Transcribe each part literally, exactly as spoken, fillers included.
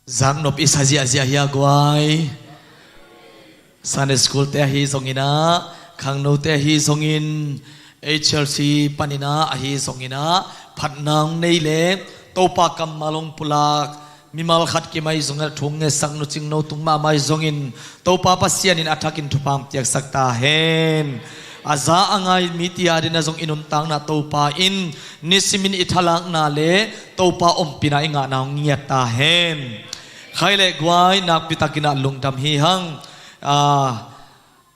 Zaknop i sa ziahziah hi a guai. Sunday school te ahi zongin ah, khangnote ahi zongin, H L C panin ah ahi zongin ah, phatna hong nei le Topa kammal hong pulak mimal khat kim ahi zongin ah, thu hong ngetsak nu cingno tung mahmah ahi zongin, Topa Pasian in a thakin thupha hong piaksak ta hen. A za a ngai mite adingin ah zong i nuntakna Topa in nisimin i thalakna le Topa ompihna i ngahna hong ngiat ta hen. Khai le guai, nakpi takin ah lungdam hi hang. Ah,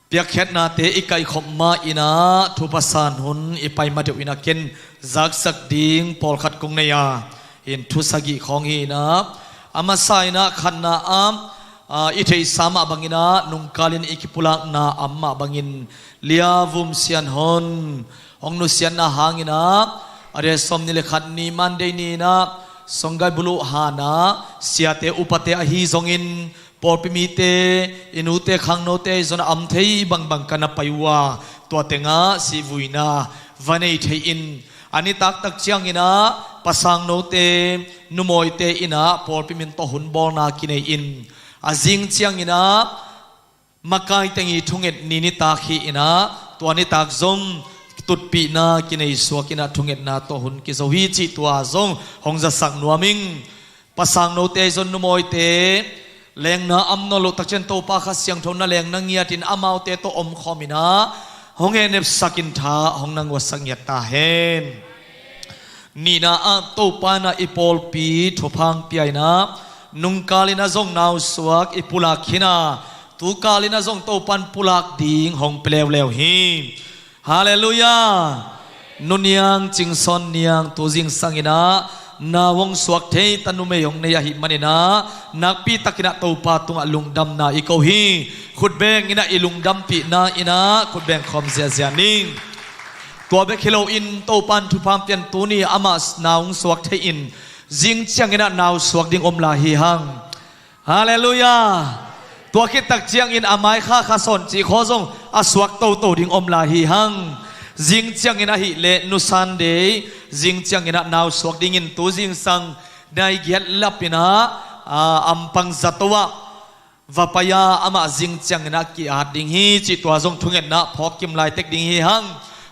piakkhiatnate i kaihkhop ma-in ah thupha san hun i pai ma deuh in ah, ken zaksak ding pawlkhat kong nei a, in thu sagih khawng hi in ah, a masa in ah khatna ah, ah, i theihsa mah bangin ah nungkalin i kipulakna a om mah bangin, Lia Vum Sian Hon hong nusiatna hangin ah, a date sawmnih le khat ni Monday ni in ah Songgai Buluh han ah siate upate ahi zongin, pawlpi mite, i nute khangnote ahi zongin ah, a om thei bangbang ka na pai uh a, tua tengah sihvuina va nei thei in, a nitak tak ciangin ah pasangnote, numawite in ah pawlpi min tawh hun bawlna kinei in, a zing ciangin ah makai teng i thunget ni nitak hi in ah, tua nitak zong tutpihna kinei suak in ah thungetna tawh hun kizo hi cih tua zong hong zasak nuam ing. Pasangnote ahi zong numawite, lengna a om nawn loh tak ciang Topa Kha Siangtho na lengna ngiatin amaute tawh omkhawm in ah, hong hehnepsak in tha hong na nguatsak ngiat ta hen. Nihna ah, Topa in ah i pawlpi thupha hong pia in ah, nungkal in ah zong nausuak i pulak khin a, tukal in ah zong Topa in pulak ding hong pia leuleu hi. Halleluiah. Nu Niang Cing Sawn Niang tu zingsang in ah nau hong suak thei ta numei hong nei ahih manin ah, nakpi takin ah Topa tungah lungdamna i ko hi. Khutbeng in ah i lungdampihna in ah khutbeng khawm ziahziah ning. Tua bek hi loin Topa in thupha hong pia in tuni amah nau hong suak thei in, zing ciangin ah nau suak ding om lai hi hang. Halleluiah. Tua khit tak ciangin a maikha kha sawn cih khawng zong a suak toto ding om lai hi hang. Zing ciangin ahih leh Nu Sunday, zing ciangin ah nau suak dingin tu zingsang nai giat lap in ah, ah, ampang zato ah va pai a, amah zing ciangin ah ki-at ding hi cih tua zong thungetna phawk kim lai tek ding hi hang.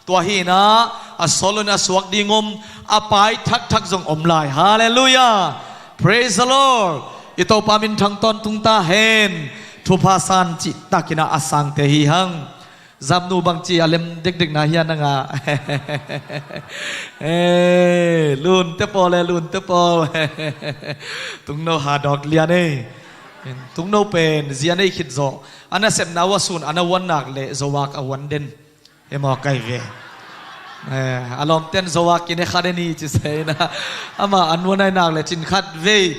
Tua hi in ah, a sawt loin a suak ding om, a pai thakthak zong om lai. Halleluiah. Praise the Lord. I Topa minthang tawntung ta hen. Thupha san cih takin ah a sangte hi hang. Zamnu bangci a lem dekdek na hia nang a. Eh, Lunte pawl e, Lunte pawl. Tungno hadawk lian e. Tungno pen zia nei khit zawh. A nasepna uh a sun a na uan nak leh Zovak a uan den. Hi maw, kai ve. Eh, a lawmten Zovak in e khat e ni ci se in ah, amah an uan ai nak leh cin khat vei.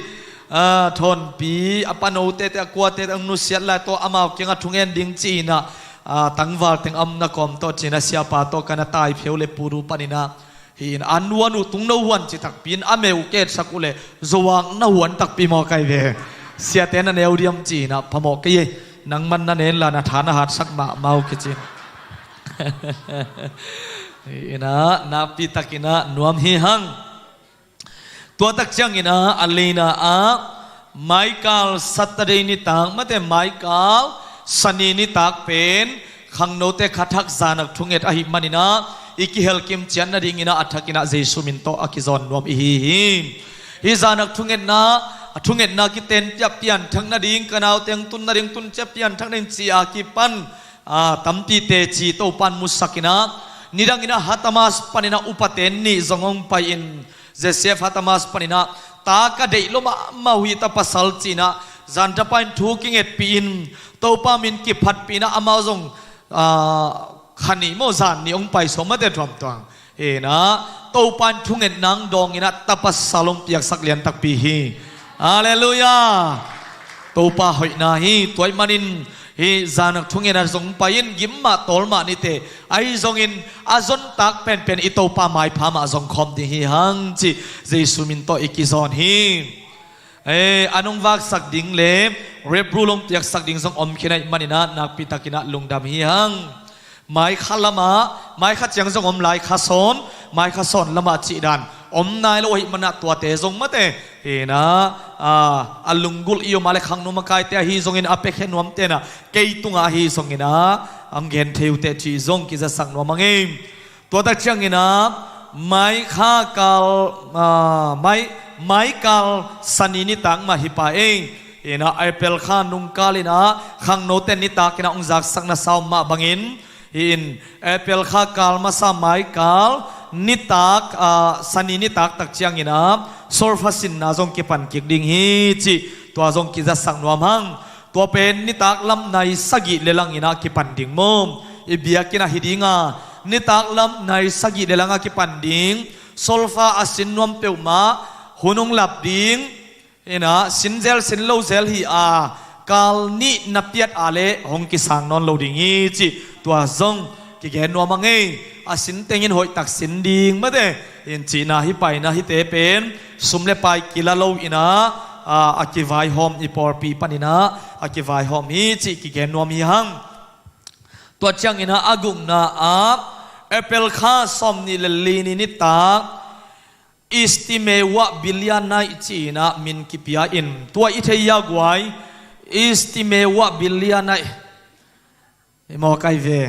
Ah, Thawnpi a panote te, a kuate te hong nusiat lai tawh amau kiangah thungen ding ci in ah, ah, tangval teng a omna kawm tawh ci in ah, siapa tawh ka na tai pheu leh Puru panin ah, hi in an uan uh, tungno uan ci takpi in a meh uh ketsak uh leh Zovak na uan takpi maw, kai ve. Siate na neu diam ci in ah, phamawh kei e, nangman na nen la na tha na hatsak mahmah uh kici in. Hi in ah, nakpi takin ah nuam hi hang. Tua tak ciangin ah, a lina ah, maikal Saturday nitak, mate, maikal Sani nitak pen khangnote kha thak zanak thunget ahih manin ah, i kihelkim ciat nadingin ah a thakin ah Jesu min tawh a kizawn nuam i hi hi. Hih zanak thungetna, a thungetna kiten ciah pianthak nading, ka naute hong tun nading, tun ciah pianthak nading ci a kipan, ah, tampi teci Topa in musak in ah, nidangin ah Hatamas panin ah upate nih zong hong pai in, Joseph Hatamas panin ah, ta ka deih lua mahmah uh hi ta pasal ci in ah, zantapa in thu kingetpih in, Topa min kiphatpih in ah, amau zong, ah, kha nih maw, zan nih hong pai sawm, mate, tuamtuam. Hi in ah, Topa in thungetna hong dawng in ah, ta pasal hong piaksak lian takpi hi. Halleluiah. Topa hoihna hi. Tua ahih manin hih zanak thungetna zong pai in, gim mah tawl mah ni teh, ahi zongin a zontak penpen i Topa maipha mah zong khawm ding hi hang cih Jesu min tawh i kizawn hi. Eh, an hong vaksak ding le Red Bull hong piaksak ding zong om khin ahih manin ah, nakpi takin ah lungdam hi hang. Maikha lamah, maikha ciang zong om lai, kha sawn, maikha sawn lamah cih dan om nai lo ahih manah tuate zong mate, hi inah, a, a lunggulh i om a le khangno makaite ahi zongin a piakhia nuamte inah kei tungah ahi zong inah ang gen thei uh teh cih zong kizasak nuam a ngei. Tua tak ciang inah Mai kha kal, a, Mai, Mai kal Sani nitak mah hi pah ei. Hi inah April kha nungkal inah khangnote nitak inah hong zaksak na sa om mah bangin, hi in April kha kal masa Mai kal nitak, a, Sani nitak tak ciang inah solfa sinna zong kipan kik ding hi cih tua zong kizasak nuam hang. Tua pen nitak lam nai sagih le lang inah kipan ding maw? I biakinn ah hi ding a, nitak lam nai sagih le lang a kipan ding. Solfa a sin nuam peuhmah, hun hong lap ding. Inah sin zel sin lo zel hi a, kal nih na piat a le hong kisang nawn lo ding hi cih tua zong kigen nuam a ngei. A sin tengin hoihtak sin ding mate, in cihna hi pah inah hihte pen sum le pai kila lo inah, a, a kivaihawm, i pawlpi pan inah a kivaihawm hi cih kigen nuam hi hang. Tua ciang inah a gukna ah April kha sawmnih le li ni nitak Istimewa Bilianai ci inah min kipia in, tua i thei a guai, Istimewa Bilianai. I mawk ai ve.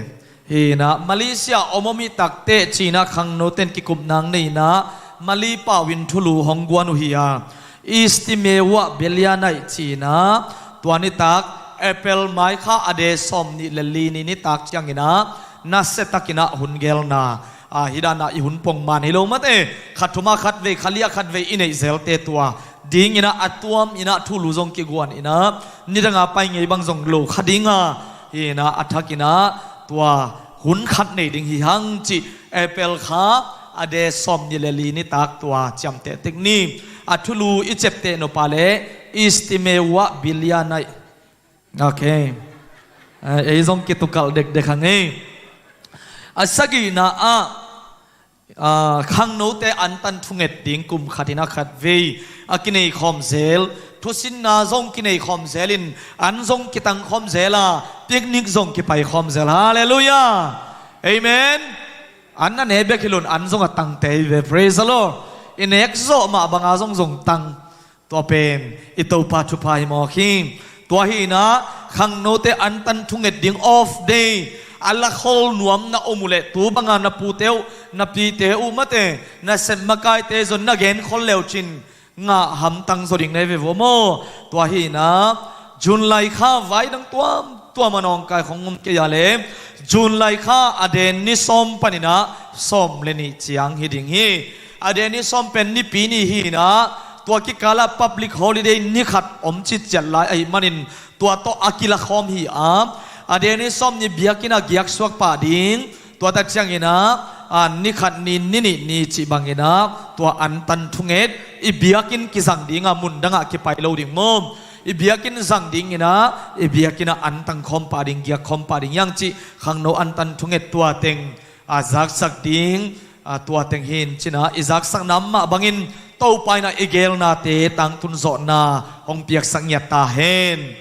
Hi inah Malaysia om om i takteh ci inah khangnoten kikup nang nei inah Mali pau in thulu hong guan uh hi a, Istimewa Bilianai ci inah tua nitak April Mai kha a de sawmnih le li ni nitak ciang inah nasia tak inah hun gelna, a, hi dan ah i hun pongman hi lo mate, khat thum ah khat vei, kha li ah khat vei i neih zelte tua ding inah a tuam inah thulu zong kiguan inah nidang a pai ngei bang zong lo kha ding a, hi inah a thak inah tua hun khat nei ding hi hang cih April kha a de sawmnih le li nitak tua ciamteh tek ni. A thulu i ciapteh nop a le Istimewa Bilianai. Ok. Eh, ei zong kitukalh dekdek hang ei. A sagihna ah, ah, khangnote antan thunget ding kum khat inah khat vei a kinei khawm zel, thusinna zong kinei khawm zel in, an zong kitang khawm zel a, picnic zong kipai khawm zel. Halleluiah. Amen. An a ne bek hi lo in an zong a tangte hi ve. Praise the Lord. I nek zawh mah banga zong zong tang. Tua pen i Topa thupha hi mawk hi. Tua hi inah khangnote antan thunget ding off day a la khol nuam na om uh leh, tu banga na pute uh, na pite uh mate, na sep makaite zong na gen khol le uh cin ngah hamtang zaw ding na hi ve vo maw? Tua hi inah June lai kha vai dang tuamtuam a nawngkai khong um kei a le June lai kha a den ni sawm pan inah sawm le nih ciang hi ding hi. A den ni sawm pen Nipi ni hi inah tua kikal ah public holiday ni khat om citciat lai ahih manin tua tawh a kila khawm hi a, a den ni sawm ni biakinn ah giaksuak pah ding. Tua tak ciang inah, a, ni khat ni, ni nih ni cih bang inah tua antan thunget i biakinn kizang ding a, mun dang ah kipai lo ding maw? I biakinn zang ding inah i biakinn ah antang khawm pah ding, giak khawm pah ding hi hang cih khangno antan thunget tua teng, a, zaksak ding, a, tua teng hi in ci inah i zaksak nam mah bangin Topa inah i gelnate tangtun zawhna hong piaksak ngiat ta hen.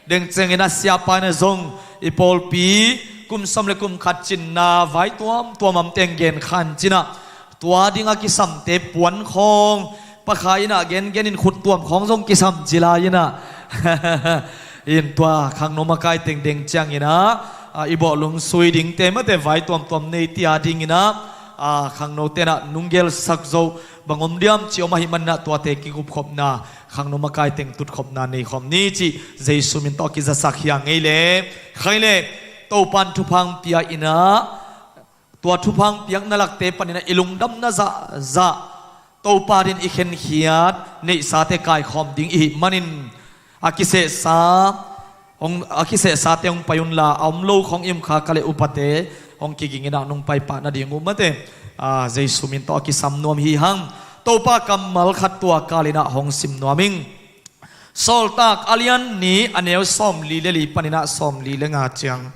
Deng ciang inah siapa inah zong i pawlpi kum sawm le kum khat cinna vai tuamtuam amteng gen khan ci inah tua ding a kisamte puan khawng pakha inah gengen in khut tuam khawng zong kisam ci lai inah in tua khangno makai teng deng ciang inah, a, i bawhlung sui dingte mate vai tuamtuam nei tia ding inah, a, khangnote inah nunggelsak zo bang om diam cih om ahih man inah tuate kikupkhopna, khangno makai teng tutkhopna nei khawm ni cih Jesu min tawh kizasak hi a ngei le. Khai le Topan thupha hong pia inah tua thupha hong piakna lakte pan inah i lungdamna zahzah Topa din i khenkhiat neihsate kaikhawm ding i hih manin a kisehsa hong, a kisehsate hong pai unla, a om lo khawng i um kha ka le upate hong kiging inah nong pai pah nading uh mate, a, Jesu min tawh a kisam nuam hi hang. Topa kammal khat tua kal inah hong sim nuam ing. Sawltak a lian nih a neu sawmli le li pan inah sawmli le nga ciang,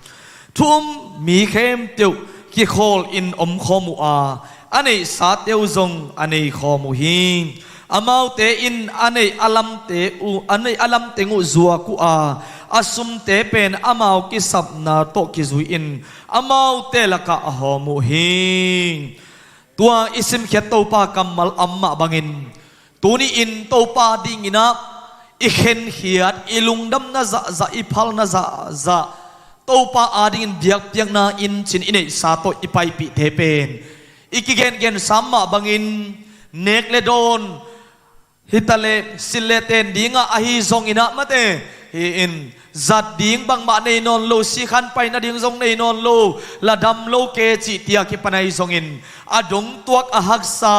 thu um mi khempeuh kikhawl in om khawm uh a, a neihsate uh zong a nei khawm uh hi. Amaute in a neih a lamte uh, a neih a lamteng uh zuak uh a, a sumte pen amau kisapna tawh kizui in amaute lakah a hawm uh hi. Tua i simkhiat Topa kammal amah bangin, tuni-in Topa dinginah i khenkhiat, i lungdamna zahzah, i phalna zahzah, Topa adingin biakpiakna in cin i neihsa tawh i paipihte pen i kigengensa mah bangin, nek le dawn, hitaleh silh le ten dingah ahi zonginah mate hi-in, zat ding bangmah nei nawn lo, sikhan pai nading zong nei nawn lo, la dam lo ke cih tiah kipan ahi zongin, a dongtuak a haksa,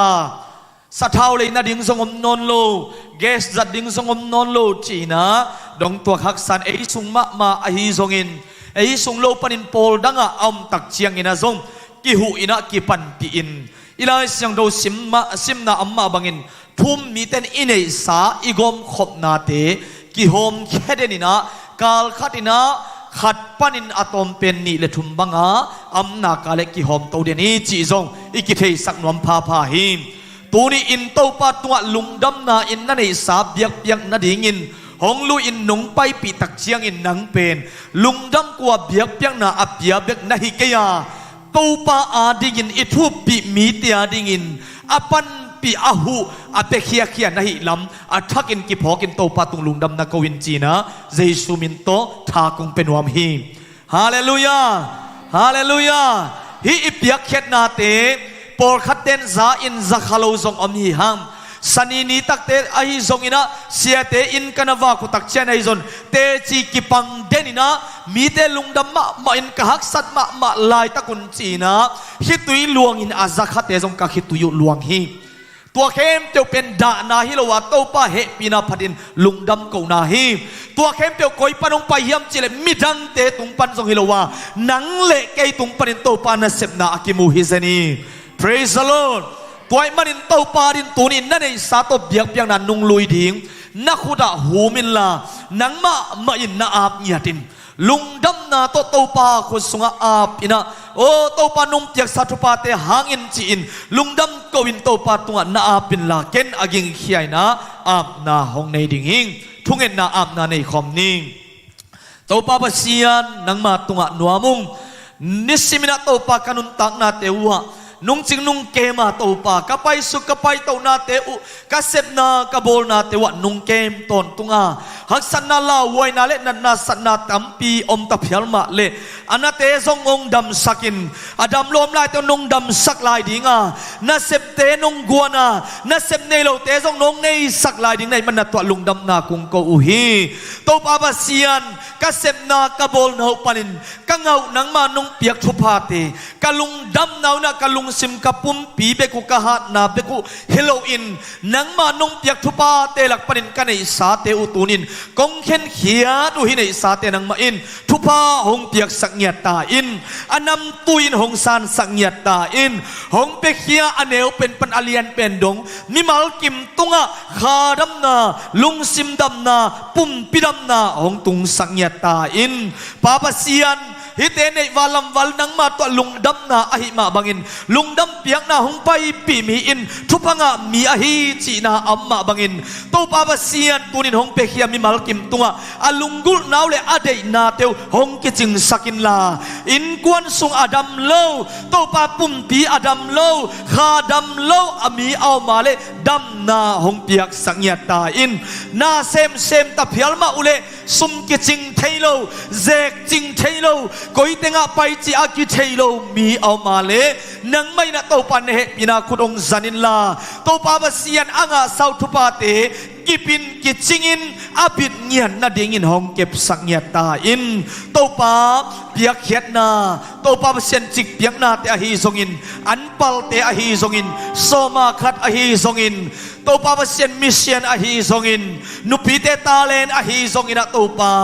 sathau lei nading zong om nawn lo, gas zat ding zong om nawn lo, ci-inah dongtuak haksan ei sung mahmah ahi zongin, ei sung lo panin pawl dangah a omtak cianginah zong kihuh inah kipanpihin, i Lai Siangtho sim mah, simna amah bangin, thu-um mite in i neihsa, i gawmkhopnate kihawmkhia den inah, kal khat inah khat panin a tawm pen nih le thum banga a omna ka le kihawmto den hi cih zong i kitheisak nuam phapha hi. Tuni-in Topa tungah lungdamna in na neihsa biakpiak nadingin hong lui-in nong paipih tak ciangin, nang pen lungdam kua biakpiakna a pia bek na hi kei a, Topa adingin, i thuppih mite adingin a panpih, a huh, a pia khiakhia na hih lam a thakin kiphawkin Topa tung lungdam na ko in, ci-inah Jesu min tawh tha kong pia nuam hi. Halleluiah. Halleluiah. Hih i piakkhiatnate pawlkhatte in za-in za kha lo zong om hi hang. Sani ni takte ahi zonginah siate inn ka na vak uh tak ciang ahi zong, teci kipang den inah mite lungdam mahmah in, ka haksat mahmah laitak un, ci-inah khitui luangin a za khate zong ka khitui uh luang hi. Tua khempeuh pen dahna hi lo a, Topa hehpihna phatin lungdam kohna hi. Tua khempeuh koi pan hong pai hiam cihleh midangte tung pan zong hi lo a, nang le kei tung panin Topa nasepna a kimu hi zen hi. Praise the Lord. Tua ahih manin Topa adingin tuni-in na neihsa tawh biakpiakna nung lui ding, na khutah hum inla, nangmah mah in na ap ngiat in, lungdamna tawh Topa khut sungah ap inah, aw Topa, nong piaksa thuphate hangin, ci-in lungdam ko in Topa tungah na ap inla, ken a gingkhia inah apna hong nei ding hi. Thungetna apna nei khawm ning. Topa Pasian, nangma tungah nuam ung. Nisiminah Topa, ka nuntaknate uhah nungcing nungkem a, Topa, ka paisuk ka paitohnate uh, ka sepna ka bawlnate uhah nungkem tawntung a, haksatna, lauhuaina le natna satna tampi om ta phial mahleh, a nate zong hong damsak in, a dam lo om laite uh nong damsak lai ding a, nasepte nong guan a, nasep nei lote zong nong neisak lai ding na hih man na tuah lungdamna kong ko uh hi. Topa Pasian, ka sepna ka bawlna uh panin ka ngah uh nangma nong piak thuphate, ka lungdamna uh inah ka lungsim ka pumpi bek uh, ka hatna bek uh hi loin, nangma nong piak thuphate lak panin ka neihsate uh tuni-in kong khenkhiat uh hi. Neihsate nangmah in thupha hong piaksak ngiat ta in, a namtui in hong sansak ngiat ta in. Hong piakhia a neu pen pan a lian pen dong mimal kim tungah kha damna, lungsim damna, pumpi damna hong tungsak ngiat ta in. Pa Pasian, hihte neih val lam val nangma tuah lungdamna ahih mah bangin, lungdam piakna hong paipih mi in thupha ngah mi ahi cihna a om mah bangin, Topa Pasian, tuni-in hong piakhia mimal kim tungah a lunggulhna uh le a deihnate uh hong kicingsak inla, innkuan sung a dam lo, Topa, pumpi a dam lo, kha dam lo a mi a om a leh damna hong piaksak ngiat ta in. Na semsem ta phial mah uh leh sum kicing thei lo, zek cing thei lo, koi tengah pai cih a kithei lo mi a om a leh, nangmah inah Topa na hehpihna khut hong zan inla, Topa Pasian, a ngahsa uh thuphate kip in, kicing in, a bit ngiat nadingin hong kepsak ngiat ta in. Topa, piakkhiatna, Topa Pasian, cikpiaknate ahi zongin, anpalte ahi zongin, sawma khat ahi zongin, Topa Pasian, mission ahi zongin, nupite talent ahi zongin ah, Topa,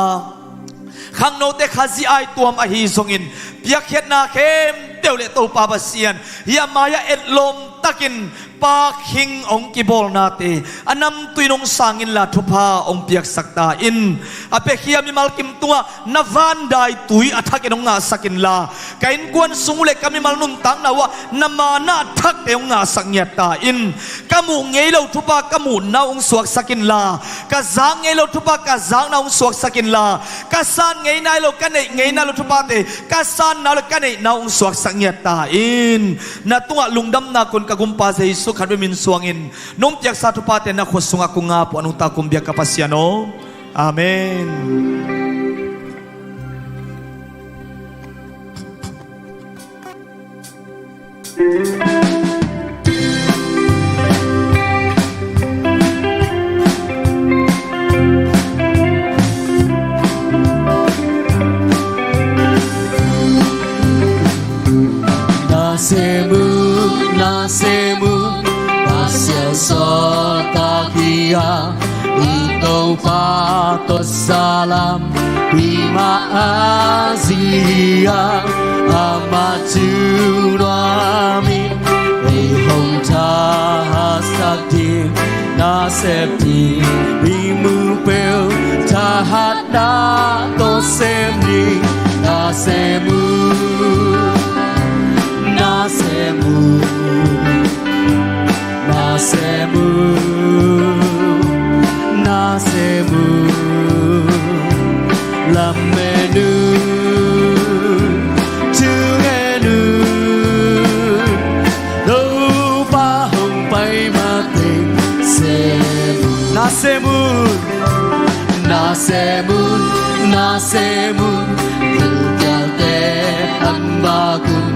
khangnote Khazih aituam ahi zongin, piakkhiatna khempeuh le, Topa Pasian, hih a mai-ah etlawm takin pakhing hong kibawlnate a namtui in hong sang inla, thupha hong piaksak ta in. A piakhia mimal kim tungah na vandaitui a thakin hong ngahsak inla, ka innkuan sung uh le ka mimal nuntakna uhah na manna a thakte hong ngahsak ngiat ta in. Ka muh ngei lo thupha ka muhna uh hong suaksak inla, ka zak ngei lo thupha ka zakna uh hong suaksak inla, ka san ngei nai lo, ka neih ngei nai lo thuphate ka sanna uh le ka neihna uh hong suaksak ngiat ta in, na tungah lungdamna kong ka gumpa Jesu khat bek min suangin nong piaksa thuphate na khut sungah kong ap uh a nungta kong biak ka Pasian aw. Amen. Nasem un, nasem un, Pasian sawltak hi a, i Topa tawh salam pi mah a, zia amah thu nuamin ei hong thahatsak ding. Nasep ding i mu peuh thahatna tawh sem ding. Nasem un, nasem un, nasem un, nasem un, lamen un, thungen un, Topa hong pai mateng sem un. Nasem un, nasem un, nasem un, gilkialte an bak un,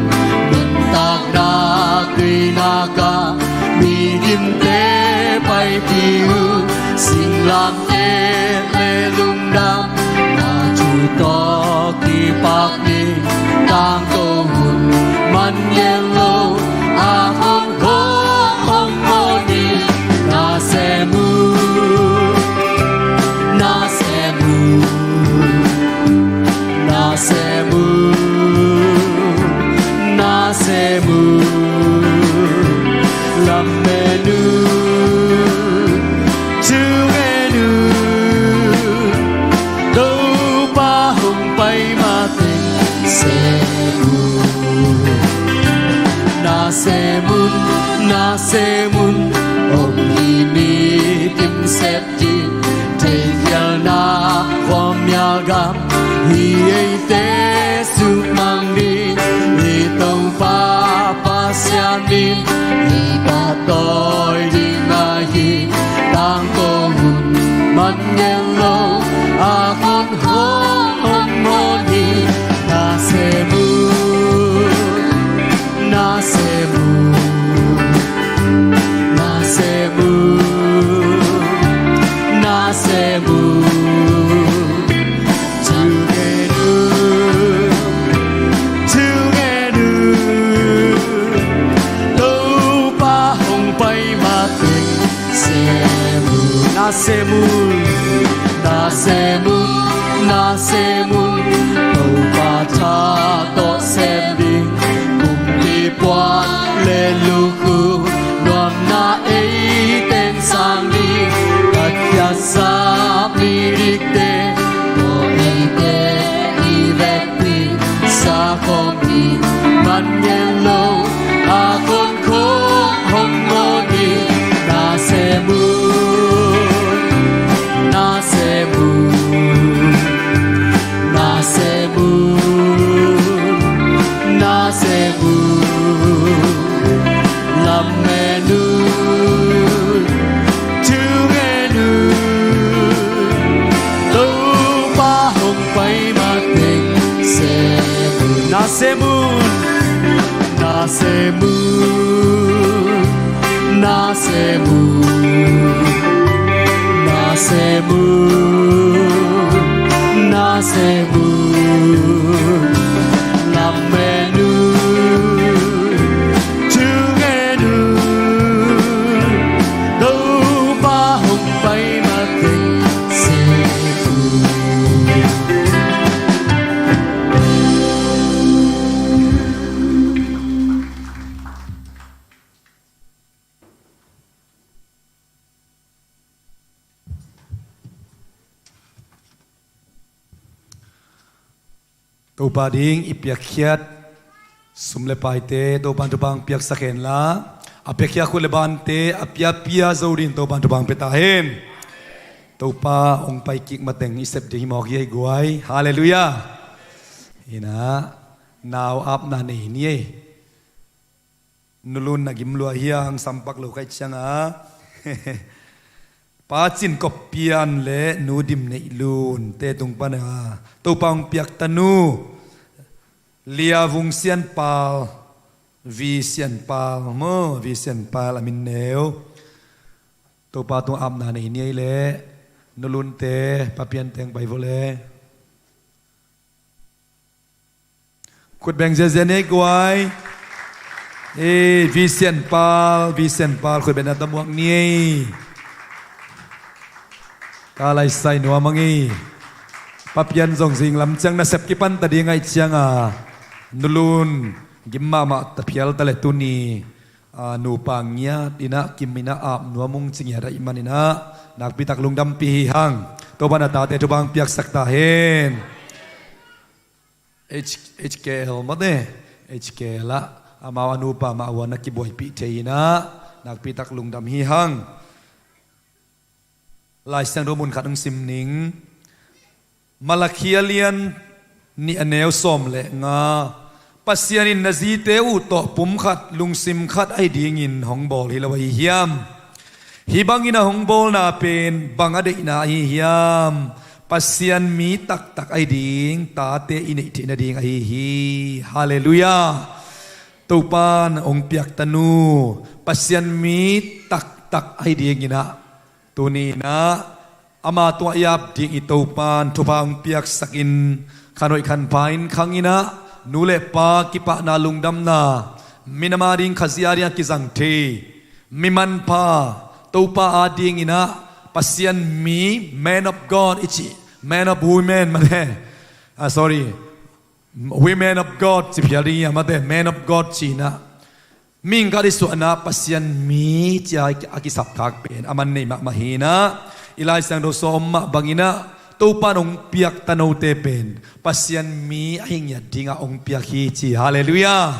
nuntakna tuinak ah migimte paipih un, singlamteh le lungdam na thu tawh kipak ni. Tangko hun man ngen lo, a hong hong hong hong ni. Nasem un, nasem un, nasem un, nasem un, lamen un, thungen un, Topa hong pai mateng sem un. Nasem un, nasem un, om hi ni kim sep ding, theikhialna khuamial gam hi eite sukmang ding. I Topa Pasian min i pahtawi ding ahi. Tangko hun man ngen lo, a hong hong hong hong hi. Nasem un, nasem un, nasem un, nasem un, thungen un, thungen un, Topa hong pai mateng sem un. Nasem un, nasem un, nasem un, Topa tha tawh sem ding. Kumpi puak le lukhu nuamna ei teng sang ding. Ka thiatsa midikte tawh eite i vekpi sa khawm ding. Man ngen lo, a hong hong hong hong hi. Nasem un, nasem un, nasem un, nasem un, lamen un, thungen un, Topa hong pai mateng sem un. Nasem un, nasem un, nasem un, nasem un, nasem un, lamen un, thungen un, Topa hong pai mateng sem un. Topa ding i piakkhiat sum le paite Topa in thupha hong piaksak hen la, a piakkhiat khut le bante a piapia zo ding Topa in thupha hong pia ta hen. Topa hong pai kik mateng i sep ding hi mawk hi ei guai. Halleluiah. Hi na. Nau apna nei ni ei. Nu Lun na gim lua hiang, sampak lo ka hih ciangah Pa Cin Kop Pian le Nu Dim Neih Lun te tung pana Topa hong piak tanu Lia Vung Sian Pal, Vi Sian Pal maw, Vi Sian Pal a min neu. Topa tung apna nei ni ei leh. Nu Lun te, Pa Pian teng pai vo le. Khut beng ziazia ni ei guai. Ei, Vi Sian Pal, Vi Sian Pal, khut beng na tamuak ni ei. Ka lai sai nuam a ngei. Pa Pian zong zing lam ciang nasep kipan ta ding a hih ciangah Nu Lun gim mahmah ta phial ta le tuni, a, nupa ngiat in ah kim in ah ap nuam ung ci ngiat ahih manin ah nakpi tak lungdampih hi hang. Topa in a tate thupha hong piaksak ta hen. H, H K L mate, H K L ah amau a nupa mah uh a na kibuaipih thei in ah nakpi tak lungdam hi hang. Lai Siangtho mun khat hong sim ning. Malakhi a lian nih a neu sawm le nga. Pasian in na zite uh tawh pum khat, lungsim khat ahi dingin hong bawl hi lo ahi hiam? Hih bangin a hong bawlna pen bang a deihna ahi hiam? Pasian mi taktak ahi ding tate i neih theih nading ahi hi. Halleluiah. Topa in hong piak tanu Pasian mi taktak ahi dingin ah tuni in ah ama tungah i ap ding i Topa in thupha hong piaksak in, khan hoih khan pha in khang in ah nu le pa kipahna lungdamna, minam a ding Khazih a ding a kizang thei mi manpha, Topa a dingin ah Pasian mi, man of God i cih, man of women mate, ah, sorry, women of God ci phial ding hi a mate, man of God ci in ah mihing khat i suahna Pasian mi ci a a kisap khak pen a man nei mahmah hi in ah, i Lai Siangtho sung om mah bangin ah Topa in hong piak tanote pen Pasian mi ahi ngiat dingah hong piak hi ci. Halleluiah.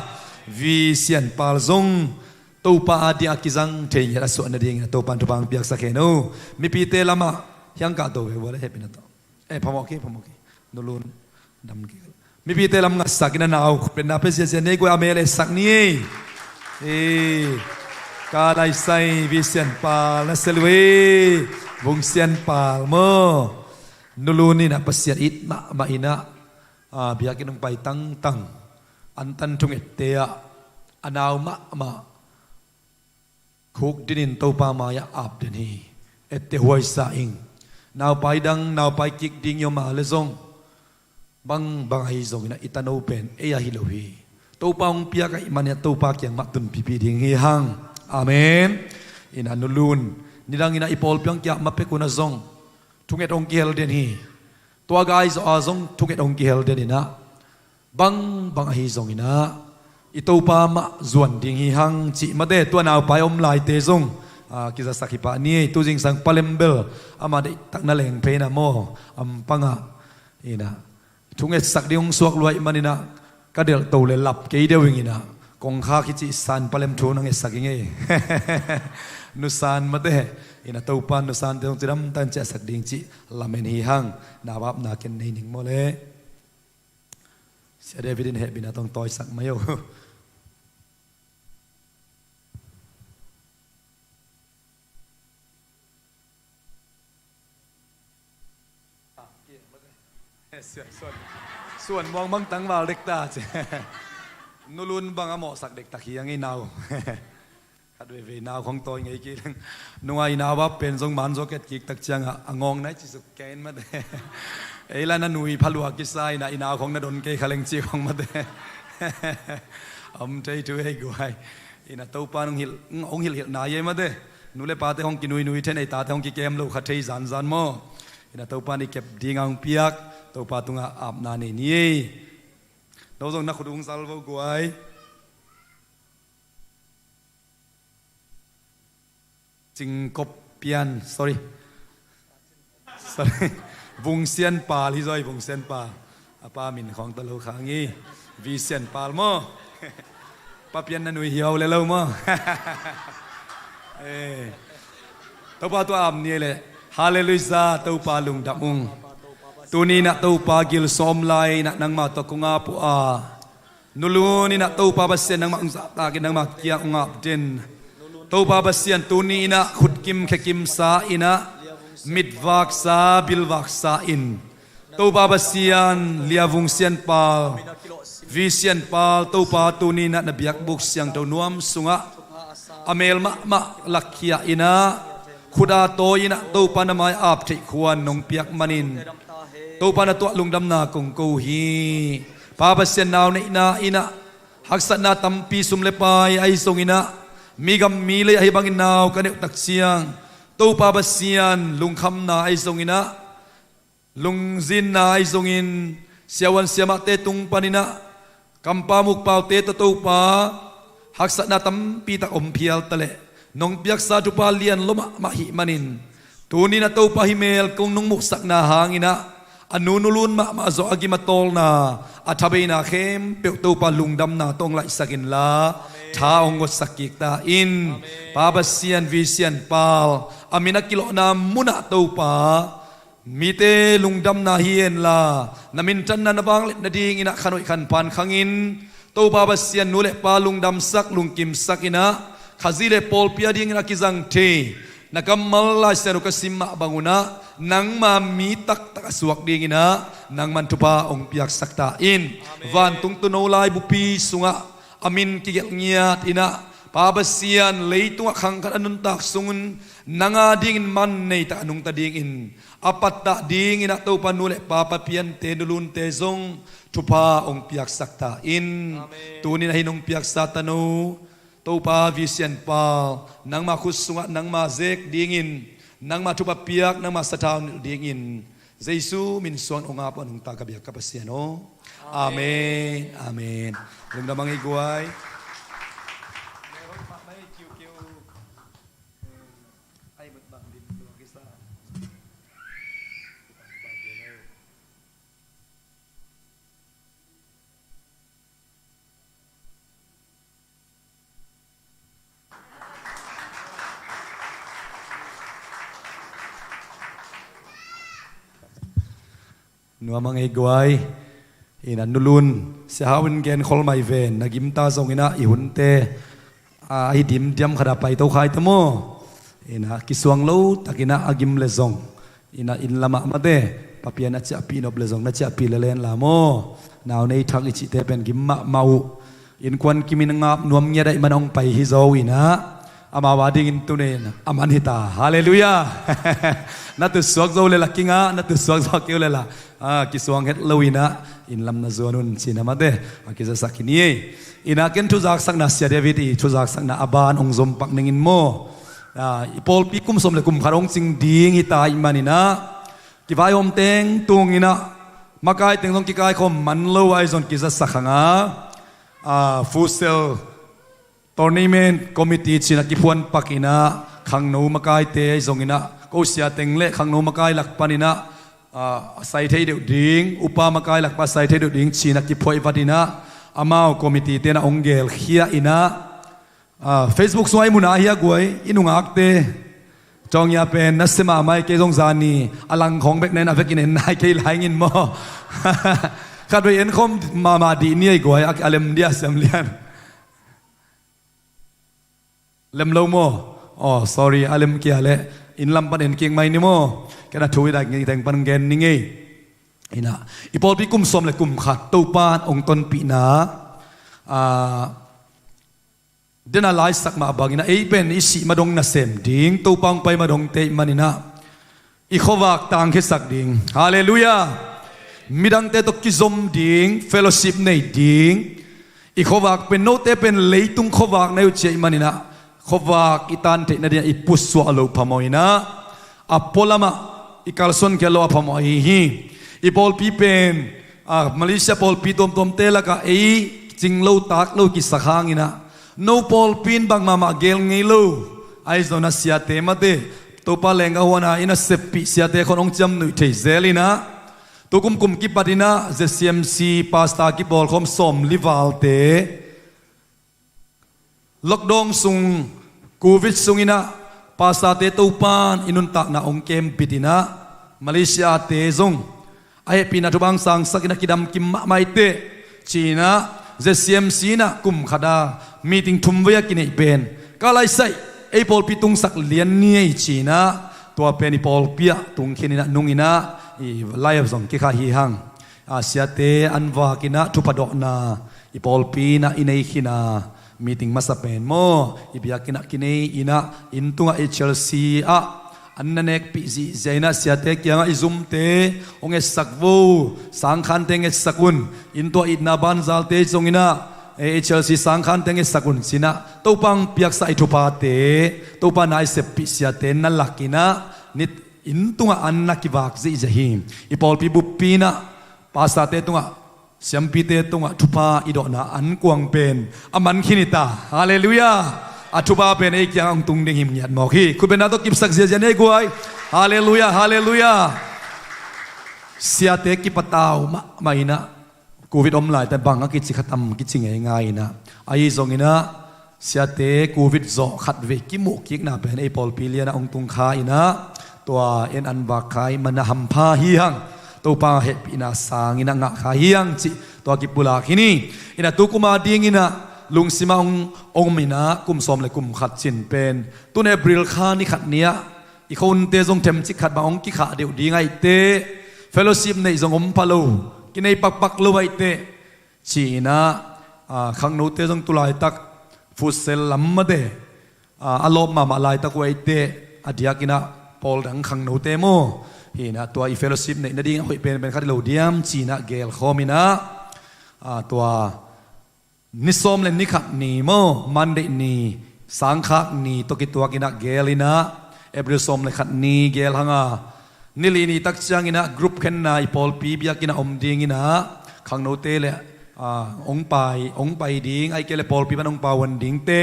Vi Sian Pal zong Topa a ding a kizang thei ngiat a suah nadingin ah Topa in thupha hong piaksak hen o. Mipite lamah hiang kah to ve ua le hehpihna tawh. Eh, phamawh kei, phamawh kei. Nu Lun dam kei. Mipite lam ngatsak in ah nau khut beng na pia ziazia ni ei guai, a mel etsak ni ei. Eh, ka lai sai, Vi Sian Pal na sia lua ei. Vung Sian Pal maw. Nu Lun in ah Pasian it mahmah in ah, ah, biakinn hong pai tangtang, antan thungette ah a nau mahmah khukdinin Topa mai-ah ap den hi. Ette huaisa ing. Naupai dang, naupai kik ding i om a le zong, bangbang ahi zongin ah i tano pen ei ahi lo hi. Topa hong piak ahih manin ah Topa kiang mah tunpihpih ding hi hang. Amen. In ah Nu Lun, nidangin ah i pawlpi hong ki-ap ma pek un ah zong thunget hong kihel den hi. Tua gai zawh a zong thunget hong kihel den in ah, bangbang ahi zongin ah i Topa mah zuan ding hi hang cih mate, tua naupai om laite zong, ah, kizasak hi pah ni ei. Tu zingsang Pa Lem bel ama deihtak na leng phei in ah maw, ampangah in ah thungetsak ding hong suak lua ahih manin ah ka delhto le lap kei deuh ing in ah, kongkhak hi cih San Pa Lem thu na ngetsak ing ei. Nu San mate, in ah Topa in Nu Sante zong cidamtak in ciahsak ding cih lamen hi hang. Nau apna ken nei ning maw le. Sia David in hehpihna tawh hong tawisak mai o. Suan, suan, suan muang bang tangval dek ta ci. Nu Lun bang a mawhsak dektak hi a ngei nau. Khat veivei nau khong tawi ngei kei leng. Nunga i nau a pen zong man zaw ket kik tak ciangah a ngawng nai ci suk kei in mate. Ei la na nui phalua kisa in ah i nau khong na don kei kha leng ci khong mate. Om thei thu ei guai. In ah Topa in hong hilh, hong hilhhilh nai ei mate. Nu le pate hong kinuinui thei, ei tate hong kikem lo kha thei zanzan maw. In ah Topa in i kep ding a hong piak, Topa tungah apna nei ni ei. No zong na khut ung zal vo guai. Cingkop Pian, sorry. Sorry. Vung Sian Pal hi zaw, Vung Sian Pal. A pa min khawng ta lo kha ngi. Vi Sian Pal maw. Pa Pian na nui hiau le lo maw. Eh. Topa tua am ni le. Halleluiah, Topa lungdam ung. Tuni in ah Topa gil sawm lai in ah nangma tawh kong ap uh a. Nulun in ah Topa Pasian nangmah hong zahtak in nangmah kiang hong ap den. Topa Pasian tuni in ah khutkim khekimsa in ah, mitvaksa bilvaksa in, Topa Pasian liavung sianpal, vi sianpal Topa tuni in ah na biakbuk siangtho nuam sungah a mel mahmah lakkhia in ah, khut a tawi in ah Topa na mai ap theih khuan nong piak manin Topa na tuah lungdamna kong ko hi. Pa Pasian, nau neihna in ah haksatna tampi, sum le pai ahi zongin ah, mi gam mi lei ahi bangin nau ka neuh tak ciang, Topa Pasian lungkhamna ahi zongin ah, lungzinna ahi zongin, siavuan siamahte tung panin ah, kampau mukpaute tawh Topa, haksatna tampi tak om phial ta leh, nong piaksa thupha lian lua mahmah hih manin, tuni in ah Topa hih mel kong nong muhsakna hangin ah, a nu nulun mahmah zawh a gim a tawlna, a thabeina khempeuh Topa lungdamna tawh hong laihsak inla, tha hong gotsak kik ta in. Pa Pasian, vi sianpal, a min a kilawhna munah Topa, mite lungdamna hi henla, na minthanna na vangliatna dingin ah khanhoih khanphan khangin, Topa Pasian nu le pa lungdamsak, lungkimsak in ah, Khazih le pawlpi a dingin a kizang thei, na kammal Lai Siangtho ka sim mah bangun ah, nangma mi taktak a suak dingin ah, nangman thupha hong piaksak ta in. Vantung tuuno lai bupi sungah, a min kigelh ngiat in ah, Pa Pasian, leitungah khang khat a nuntak sungun, nang a dingin man nei tak a nungta dingin, a pattah dingin ah Topa nu le pa, papiante nulunte zong thupha hong piaksak ta in. Tuni in ah hih nong piaksa tanu, Topa vi sianpal, nangma khut sungah nangma zek dingin, nangma thupha piak, nangma sathau nilh dingin, Jesu min suang hong ap a nungta ka biak ka Pasian aw. Amen. Amen. Lungdam a ngei guai. Nuam a ngei guai. Ina nulun, sia hau in gen khol mai ven, na gimta zong ina i hunte a, a hi dimdiam khata pai to khai ta maw? Ina kisuang lo tak ina a gim le zong, ina inn lamah mate, papian a ciahpih nop le zong na ciahpih le len la maw? Nau nei thak i cihte pen gim mahmah uh. Innkuan kimin ngap nuam ngiat a i man hong pai hi zo ina, amau a dingin tuni in a man hi ta. Halleluiah. Na tutsuak zo le la kinga, na tutsuak zo keu le la, a, kisuang het lo ina, inn lam na zuan un cina mate, a kizasak hi ni ei. Ina ken thuzaksakna Sia David i thuzaksakna a ban hong zom pak ningin maw? A, i pawlpi kum sawm le kum khat hong cing ding hi ta i man ina, kivaihawm teng tung ina, makai teng zong kikaikhawm man lo a i zon kizasak hanga, a, futsal tournament committee cina kiphuan pak ina, khangno makaite a i zong ina, ko sia teng le khangno makai lak pan ina, a, a sai thei deuh ding, upa makai lak pan a sai thei deuh ding cina kiphuai vat ina, amau committee te na hong gelkhia ina, a, Facebook sungah i muna hi a guai, i nungakte. Tawng ia pen na sema mai kei zong zani a langkhawng bek na in a vekin en nai kei lai ngin maw? Khatvei en khawm mahmah dih ni ei guai, a, a lem dia siam lian. Lem lo maw? Oh, sorry, a lem kia le. Inn lam pan en kik mai ni maw? Ken a thu i dak ngei teng pan gen ni ngei. Ina, i pawlpi kum sawm le kum khat Topa hong tonpihna, a, dena laisak mah bangin a, ei pen i sih madong nasem ding, Topa hong pai madongte i man ina, i khuavak tangkhiasak ding. Halleluiah. Midangte tawh kizom ding, fellowship nei ding. I khuavak pen, note pen leitung khuavak na hi uh ci a i man ina, khuavak i tan theih nading a i pusuah loh phamawh ina, a pualamah i kalsuan khia loh a phamawh ahi hi. I pawlpi pen, a, Malaysia pawlpi tuamtuamte lakah ei cing lo tak lo kisak hang ina, no pawlpi in bang mahmah gel ngei lo. Ahi zong a siate mate, Topa leng a huan a ina seppih siate khon hong ciamnuih thei zel ina, tu kumkum kipat ina Z C M C pastor kipawlkhawm sawmli valte, lockdown sung, Covid sung ina, pastorte Topan i nuntakna hong kem bit ina, Malaysia te zong a hehpihna thupha hong sangsak ina, kidam kim mahmah i teh ci ina, ZCMC in ah kum khat a meeting thum vei a kineih pen ka laisaih, ei pawlpi tungsak lian ni ei ci-in ah, tua pen i pawlpi ah tungkhin in ah, nung in ah, i live zong kikhah hi hang. A, siate an vak in ah thupha dawhna i pawlpi in ah i nei khin a, meeting masa pen maw, i biakinn ah kinei in ah, inn tungah HLC ah an na nekpih zihziah in ah, siate kiangah i zumte hong etsak vo, sangkhante hong etsak un, inn tua itna banzalte zong in ah, eh, HLC sangkhante hong etsak un ci-in ah, Topa hong piaksa i thuphate, Topa na i seppih siate na lak in ah, nit inn tungah an na kivak zihziah hi. I pawlpi buppi in ah, pastorte tungah, siampite tungah thupha i dawhna an kuang pen a man khin hi ta. Halleluiah. A thupha pen ei kiangah hong tung ding hi ngiat mawk hi. Khutbetna tawh kipsak ziazia ni ei guai. Halleluiah, halleluiah. Siate kipatau mahmah in ah, Covid om laitakin bang a kici kha tam kici ngeingai in ah, ahi zongin ah, siate Covid zawh khatvei kimuh kikna pen ei pawlpi lian ah hong tung kha in ah, tua en an vak kha i hih man ah hampha hi hang. Topa hehpihna sangin ah ngah kha hi hang cih tua kipulak hi ni. In ah tu kum a dingin ah lungsim ah hong om in ah, kum sawm le kum khat cin pen, tun April kha ni khat ni ah, i khonte zong themcik khat bang hong kikhah deuh ding ahih teh, fellowship neih zong om pha lo, kinei pakpak lo ahih teh, ci-in ah, a, khangnote zong tu laitak futsal lam mate, a, a lawp mahmah laitak uh ahih teh, a diakin ah pawl dang khangnote maw, hi in ah tua i fellowship neih nading a hoih penpen khat hi lo diam ci-in ah gelkhawm in ah, a, tua ni sawm le ni khat ni maw, Monday ni, sangkhak ni tawh kituak in ah gel in ah, April sawm le khat ni gel hang a, ni li ni tak ciangin ah group khenna i pawlpi biakinn ah om ding in ah, khangnote le, a, hong pai, hong pai ding, ahih kei leh pawlpi pan hong pauhuan dingte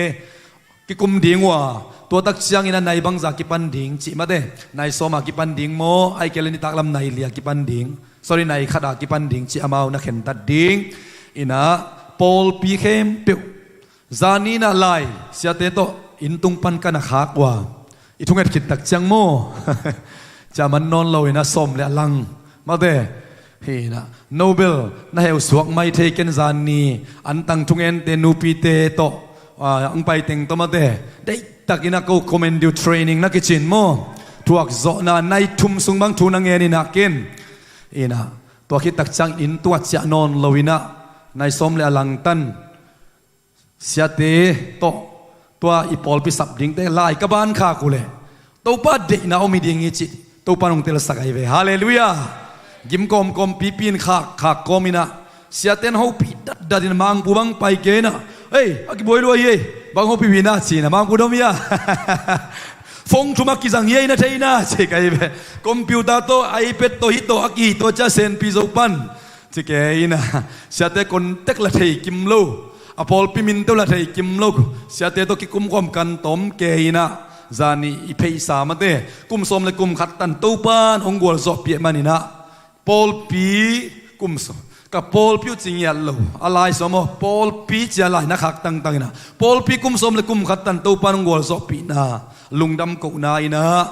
kikum ding uh a, tua tak ciangin ah nai bangzah kipan ding cih mate, nai sawm a kipan ding maw, ahih kei leh nitaklam nai li a kipan ding, sorry, nai khat a kipan ding cih amau na khentat ding in ah, pawlpi khempeuh zani in ah lai siate tawh inn tung pan ka na khak uh a, i thunget khit tak ciang maw, ciah man nawn lo in ah sawm le a lang mate, hi in ah, no bel na heusuak mai thei ken, zani an tang thungente nupite tawh, a, hong pai teng tawh mate, deihtak in ah ko commend you training na kici in maw, thuak zawhna nai thum sung bang thu na ngen in ah ken, in ah, tua khit tak ciang inn tua ciah nawn lo in ah, nai sawm le a lang tan siate tawh tua i pawlpi sap dingte lai ka ban khak uh leh, Topa deihna om hi ding hi cih Topa in hong telsak ahi ve. Halleluiah. Gim kawmkawm pipi in khak, khak kawm in ah, siate in hopih datdat in ah, Mangpu bang pai kei in ah, "Ei, a kibuai lua hi ei, bang hopih uh hi na?" ci-in ah, "Mangpu dom hi a, phone thum a kizang hi ei, na thei na," ci ka hi ve. "Computer tawh, iPad tawh, hih tawh a kihi tawh, cia senpi zo pan," ci kei in ah, siate contact la thei kim lo, a pawlpi minte uh la thei kim lo, siate tawh kikum kawm kan tawm kei in ah, zani i pheisa mate, kum sawm le kum khat tan Topa in hong gualzawhpih ahih man in ah, pawlpi kum sawm, ka pawlpi uh ci ngiat lo, a lai sawm aw, pawlpi cia lai na khak tangtang in ah, pawlpi kum sawm le kum khat tan Topa in hong gualzawhpihna, lungdam kohna in ah,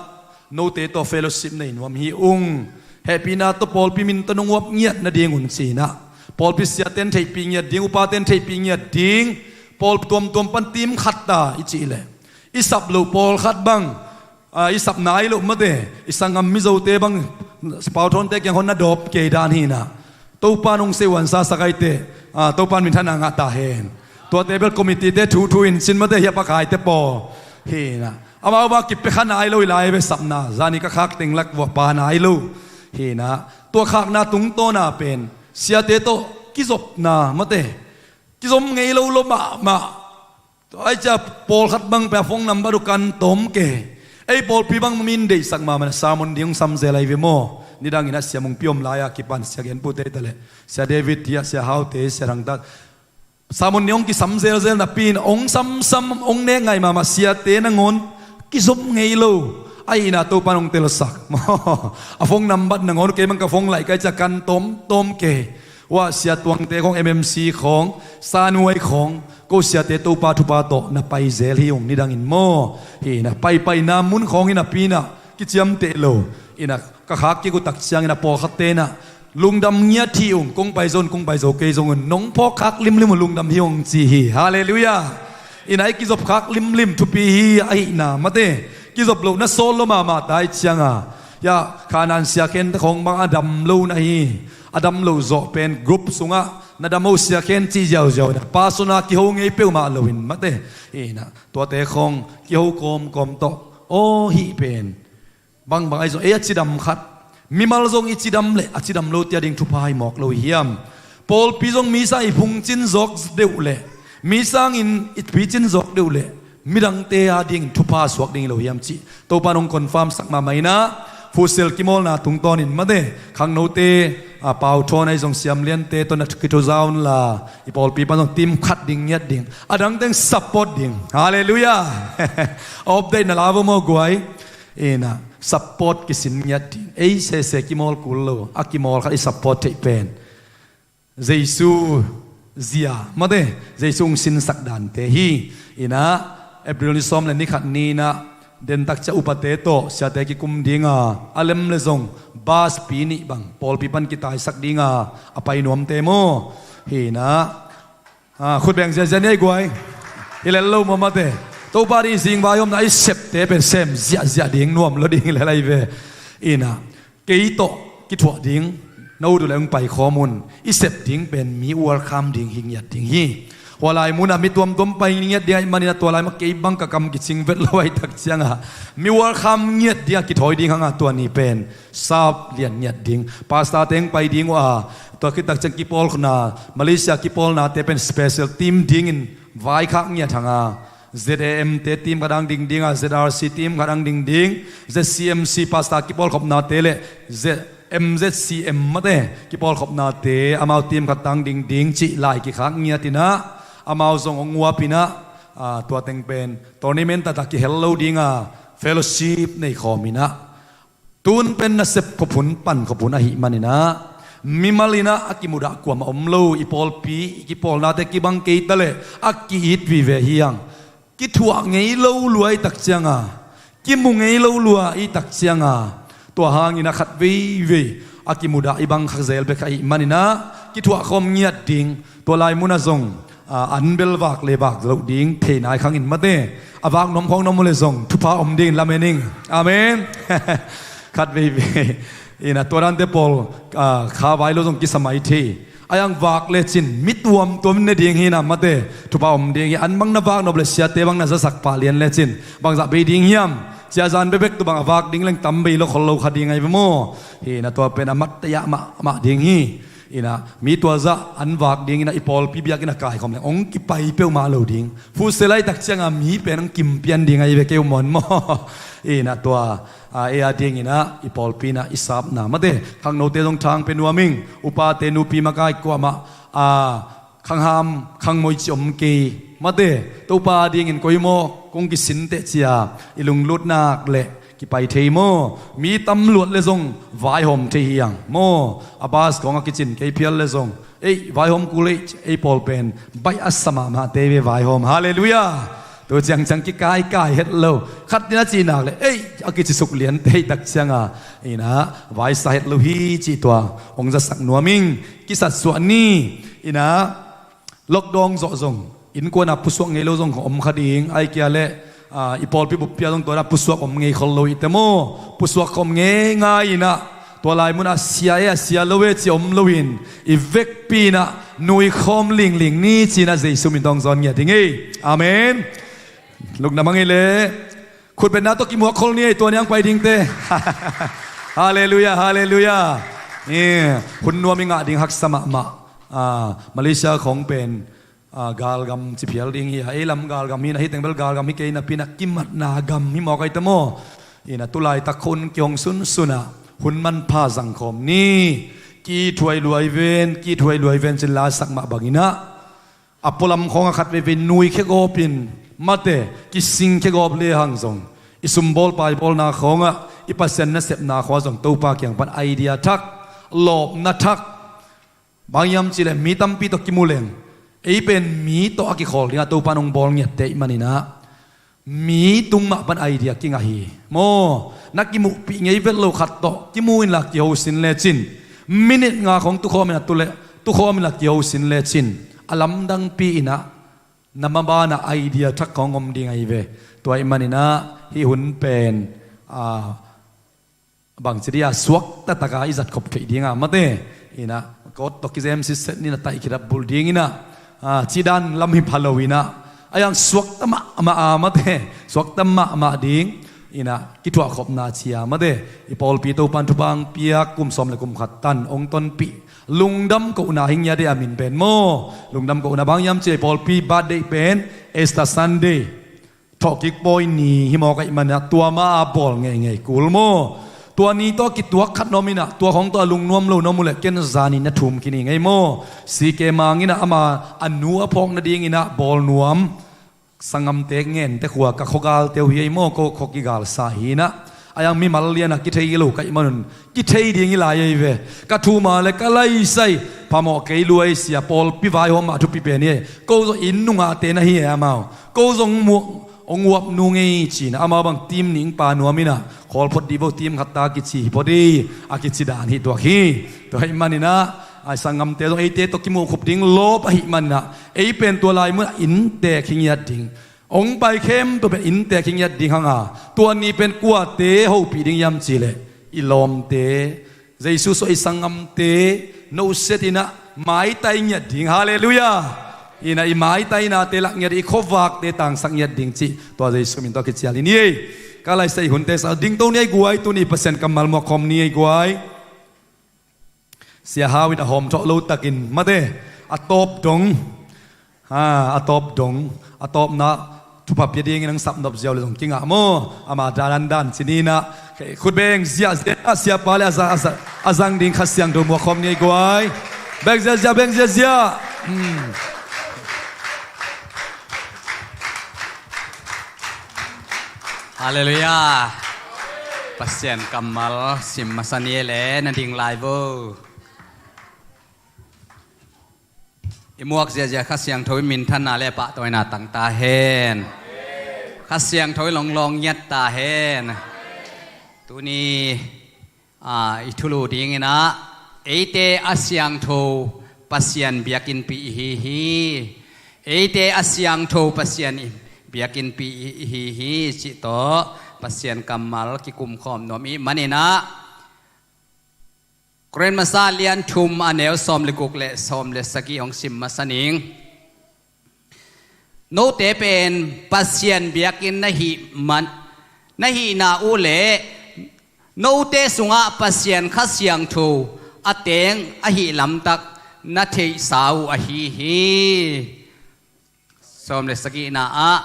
note tawh fellowship nei nuam hi ung. Hehpihna tawh pawlpi min tawh nong uap ngiat nadingun ci-in ah, pawlpi siate in theihpih ngiat ding, upate in theihpih ngiat ding, pawl tuamtuam pan team khat ta i cih leh, i sap loh pawlkhat bang, a, i sap nai loh mate, i sanggam Mizote bang, Pauthawngte kiang hon na dawp kei dan hi in ah, Topa in hong sehhuan sasak ahih teh, a, Topa in minthanna ngah ta hen. Tuate bel committee-te thuthu in cin mate, hih a pakhaite pawl hi in ah, amau bang kipia kha nai lo hi lai ve, sapna zani ka khak teng lak vua pha nai lo hi in ah, tua khakna tungtawna pen siate tawh kizopna mate, kizom ngei lo lo mahmah. Tua ahih ciang pawlkhat bang pen a phone number uh kan tawm kei. Ei pawlpi bang mi in deihsak mahmah in ah, sermon ding hong samzel ahi ve maw. Nidang in ah Sia Mungpi om lai a kipan, Sia Genpute hi ta leh, Sia David hi a, Sia Haute, Sia Thangtat, sermon ding hong kisam zelzel napi in, hong samsam, hong nek ngai mahmah, siate nangawn kizom ngei lo. Ahih in ah Topa in hong telsak. A phone number nangawn kei bang ka phone laih ka hih ciang kan tawmtawm kei. Ua, Sia Tuangte khawng, MMC khawng, Sanuai khawng, ko siate Topa thupha tawh na pai zel hi ung, nidang in maw. Hi in ah, paipaina mun khawng hi napi in ah kiciamteh lo. In ah, ka khak kik uh tak ciangin ah pawlkhatte in ah Lungdam ngiat hi ung, kong pai zong, kong pai zo kei zong un, nong phawk khak limlim un lungdam hi ung ci hi. Halleluiah. Ina i kizop khak limlim thupi hi ahihna mate. Kizop loh na sawl lo mahmah ta i cianga, ya, Khanan siakhen te khawng bang a dam lo na hi. A dam lo zawh pen group sungah na dam ho siakhen cih ziauziau na pasona kiho ngei peuhmah loin mate. Ina tuate khawng kiho kawmkawm tawh aw hih pen bangbang ahi zong ei a cidam khat, mimal zong i cidam le a cidam lo tia ding thupha hi mawk lo hiam? Pawlpi zong mi sang i phungcin zawk deuh le mi sangin i picin zawk deuh le midangte a dingin thupha suak ding hi lo hiam cih Topa nong confirm sak mahmah inah, futsal kimawlna tungtawnin mate, khangnote, a, pau thawn ahi zong siamliante tawh na kithuzaun la, i pawlpi pan zong team khat ding ngiat ding, a dangteng support ding. Halleluiah. Update na la vo maw guai? Ina support kisin ngiat ding. Ei sese kimawl kul lo, a kimawl khat i support theih pen Jesu zia mate, Jesu hong sinsak dante hi. Ina April ni sawm le ni khat ni inah dentak cia upate tawh siate kikum dinga, a lem le zong bus pi nih bang pawlpi pan kitaisak dinga a pai nuamte maw? Hi inah, a, khut beng ziazia ni ei guai. Hi lel lo maw mate? Topa ding i zingvai omna i septe pen sem ziahziah ding, nuam lo ding hi lel ahi ve. Ina kei tawh kithuah ding na ut uh le hong paikhawm un. I sep ding pen mi welcome ding hi ngiat ding hi. Hua lai munah mi tuamtuam pai ngiat ding ahih maninah tua lai mah kei bang ka kam kicing vet lo ahih tak ciangah mi welcome ngiat dingah kithawi ding hangah tua ni pen sap lian ngiat ding. Pastor teng pai ding uh a, tua khit tak ciang kipawlna, Malaysia kipawlnate pen special team dingin vaikhak ngiat hanga, Z A M te team khat ang ding ding a, Z R C team khat ang ding ding, Z C M C pastor kipawlkhopnate le Z M Z C M mate kipawlkhopnate amau team khat ang ding ding cih lai kikhak ngiat inah, amau zong hong uap inah, a, tua teng pen tournament taktak kihel lo ding a, fellowship nei khawm inah, tun pen nasep khop hun pan khop hun ahih maninah, mimal inah a kimudah kuamah om lo, i pawlpi i kipawlnate kibang kei ta leh a ki-it vive hi ang. Kithuah ngei lo lua i tak cianga, kimu ngei lo lua i tak cianga, tua hangin a khat veivei a kimudah i bang kha zel bek ahih maninah kithuah khawm ngiat ding. Tua lai munah zong, a, an bel vak le vak loh ding thei nai khangin mate, a vak nuam khawng na om uh le zong thupha om dingin lamen ing. Amen. Khat veivei ina tua dante pawl, a, kha vai lo zong kisa mai thei. A iang vak lecin mi tuamtuam ne ding hi inah mate, thupha om ding hi. An bang na vak nop le siate bang na zasak pah lian lecin bangzah bei ding hiam? Ciazan bebek tu bang a vak ding leng tam bei lo khol lo kha ding ahi ve maw? Hi inah tua pen a mat tayah mahmah ding hi. Ina mi tuazah an vak ding ina i pawlpi biakinn a kaikhawm leng hong kipai peuhmah lo ding. Futsal ahih tak cianga mi pen hong kimpian ding ahi ve kei uh maw? Ina tua, a, ei a ding inah i pawlpi inah i sapna mate, khangnote zong thang pe nuam ing. Upate nupi makai kuamah, a, khangham khangmoi ci om kei mate, Topa dingin koi maw kong kisin teh cia i lunglut nak le kipai thei maw? Mi tam luat le zong vaihawm thei hi ang maw? A bus khawng a kicin kei phial le zong ei vaihawm kul ei, ei pawl pen baih a sa mahmahte ve vaihawm. Halleluiah. Tu ciangciang kikaikai het lo. Khat in a cih nak le ei a kicisuk liante ahih tak cianga ina vaisa het lo hi cih tua hong zasak nuam ing. Kisatsuah ni. Ina lockdown zawh zong innkuana pusuak ngei lo zong om kha ding. Ahih kei leh, a, i pawlpi buppi ah zong tua ina pusuak om ngei khol lo i te maw? Pusuak khawm ngei ngai ina tua lai munah a sia e, a sia lo e ci om loin i vekpi ina nui khawm lingling ni ci ina Jesu min tawh hong zawn ngiat ding ei. Amen. Lungdam hang ei leh khutbetna tawh kimuak khol ni ei, tua ni hong pai dingte. Halleluiah, halleluiah. Eh, hun nuam i ngah ding haksa mahmah. Ah, Malaysia khawng pen, ah, galgam ci phial ding hi a, ei lam galgam hi ina, hih teng bel galgam hi kei napi ina kimatna gam hi mawk a i te maw? Ina tulaitak hun kihong sunsun a hun manpha zangkhawm ni. Kithuai luai ven, kithuai luai ven cin la sak mah bang ina a pualam khawngah khat veivei nui khia gawpin mate, kising khia gawp lehang zong i sumbawl paibawlna khawngah i Pasian nasepna khawngah zong Topa kiang pan idea thak, lawpna thak. Bang hiam cihleh mi tampi tawh kimu leng ei pen mi tawh a kikhawl dingah Topa in hong bawl ngiatte ahih man ina mi tung mah pan idea kingah hi. Maw, na kimuhpih ngei vet lo khat tawh kimu inla kiho sin lecin Minute nga khong tukhawm in a tu le, tukhawm in a kio sin le cin, a lamdangpi in a, na maban a idea thak khong om ding ahi ve. Tua ahih manin a, hih hun pen, a, bangci dia suakta taka i zat khop theih ding a mate. In a, God tawh kizem sitset ni na taih khit a bulh ding in a, a, cih dan lam hi pha lo in a, a yang suakta mahmah a mate, suakta mahmah ding in a, kithuah khopna ci a mate. I pawlpi Topan thupha piak kum sawm le kum khat tan hong tonpih lungdam kohna hi ngiat e, a min pen maw. Lungdam kohna bang hiam cih leh i pawlpi birthday pen Easter Sunday, thawhkik pawi ni hi mawk ahih manin a, tua mah a bawl ngeingei kul maw. Tua ni tawh kituak khat na om in a, tua khong tawh a lungnuam lo na om uh leh ken zan in na thum khin ing ei maw. C K Mang in a, ama a nu a phawk nading in a bawl nuam, sanggamte, ngente khua, ka khuagalte uh hi ei maw, ko khua kigalsa hi in a. A yang mimal lian a kithei lo ka hih man un, kithei ding hi lai ei ve. Ka thum a leh ka laisai, phamawh kei lua ei sia, pawlpi vaihawm mah thupi pen hi ei. Ko zong inn nungakte na hi ei amau. Ko zong muak, hong uap nung ei ci in a, amau bang team nih pa nuam in a, khawl phot dih vo, team khat ta kici hi phot hi, a kici dan hi tuak hi. Tua ahih manin a, a sanggamte zong eite tawh kimuh khup ding lawp ahih manin a, ei pen tua lai mun a inntek hi ngiat ding. Hong pai khempeuh pen inntek hi ngiat ding hang a, tua ni pen kuate hopih ding hiam cih leh i lawmte, Jesu suah i sanggamte, no set in a maitai ngiat ding. Halleluiah. In a i maitainate lak ngiat, i khuavakte tangsak ngiat ding cih tua Jesu min tawh kicial in hi ei. Ka laisai hunte sa ding to ni ei guai, tuni Pasian kammal muak khawm ni ei guai. Sia Hau in a hawm thawh lo takin mate, a tawp dong, ha, a tawp dong, a tawpna thupha pia dingin hong sap nop ziau le zong kingah maw. Ama dan dan ci ni in a, khut beng ziahziah a, siapa le a za, a za, a zang ding Kha Siangtho muak khawm ni ei guai. Beng ziahziah, beng ziahziah. Hmm. Halleluiah. Pasian kammal sim masa ni ei le, na ding lai vo. I muak ziahziah Kha Siangtho i minthanna le pahtawina tang ta hen. Kha Siangtho i longlawng ngiat ta hen. Tuni, a, i thulu ding in a, eite a siangtho Pasian biakinnpi i hi hi. Eite a siangtho Pasian i biakinnpi i hi hi cih tawh Pasian kammal kikum khawm nuam i hih manin a, Korin masa lian thum a neu sawm le guk le sawm le sagih hong sim masa ning. Note pen Pasian biakinn na hih man, na hihna uh le note sungah Pasian Kha Siangtho a teng ahih lamtak na theihsa uh ahi hi. Sawm le sagihna ah,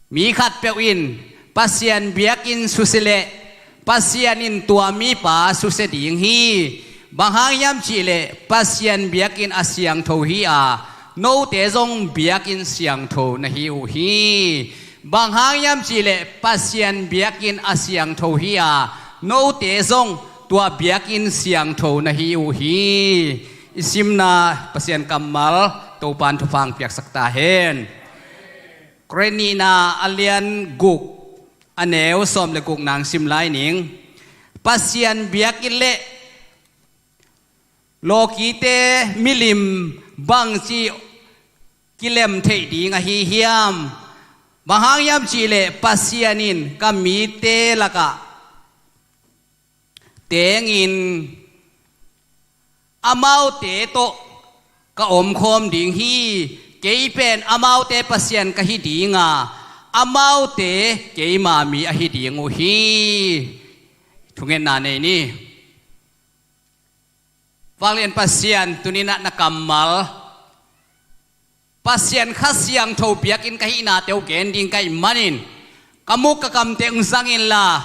mi khatpeuh in Pasian biakinn susia leh Pasian in tua mipa susia ding hi. Bang hang hiam cih leh Pasian biakinn a siangtho hi a, note zong biakinn siangtho na hi uh hi. Bang hang hiam cih leh Pasian biakinn a siangtho hi a, note zong tua biakinn siangtho na hi uh hi. I simna Pasian kammal Topan thupha hong piaksak ta hen. Korin nihna a lian guk, a neu sawm le gukna hong sim lai ning. Pasian biakinn le lawkite milim bangci kilem theih ding ahi hiam? Bang hang hiam cih leh Pasian in ka mite lakah tengin amaute tawh ka omkhawm ding hi. Kei pen amaute Pasian ka hi ding a, amaute keima mi ahi ding uh hi. Thungetna nei ni. Vanglian Pasian, tuni-in ah na kammal, Pasian Kha Siangtho biakinn ka hihnate uh gen ding ka hih manin, ka muk ka kamte hong zang inla,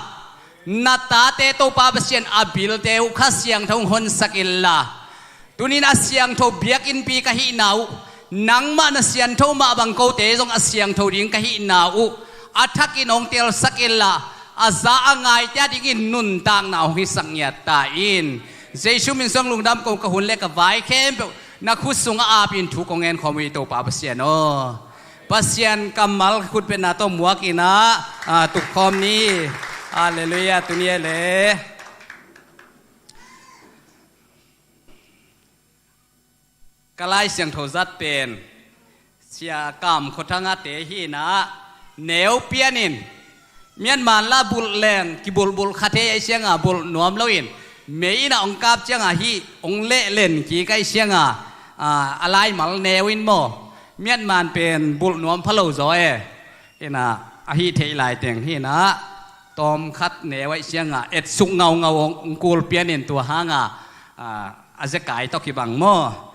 na tate Topa Pasian a bilte uh Kha Siangtho hong honsak inla, tuni-in a siangtho biakinnpi ka hihna uh, nangmah na siangtho mah bang kote zong a siangtho ding ka hihna uh a thakin hong telsak inla, a za a ngaite a dingin nuntakna hong hisak ngiat ta in. Jesu min suang lungdam ko, ka hun le ka vai khempeuh na khut sungah apin thu kong ngen khawm uh hi, Topa Pasian aw. Pasian kammal khutbetna tawh muak in ah, ah, tuk khawm ni. Halleluiah, tuni e le. Ka Lai Siangtho zat pen Sia Kam Khua Thanga te hi inah, neu pianin Myanmar la bulh leng kibulhbulh kha thei ahih cianga bulh nuam loin, mei inah hong kap cianga hih hong lehlen kik ahih cianga, a, a laimal neu in maw, Myanmar pen bulh nuam pha lo zaw e. Inah a hih theih laiteng hi inah, tawmkhat neu ahih cianga etsuk ngaungau hong, hong kul pianin tua hanga, a, a zekai tawh kibang maw.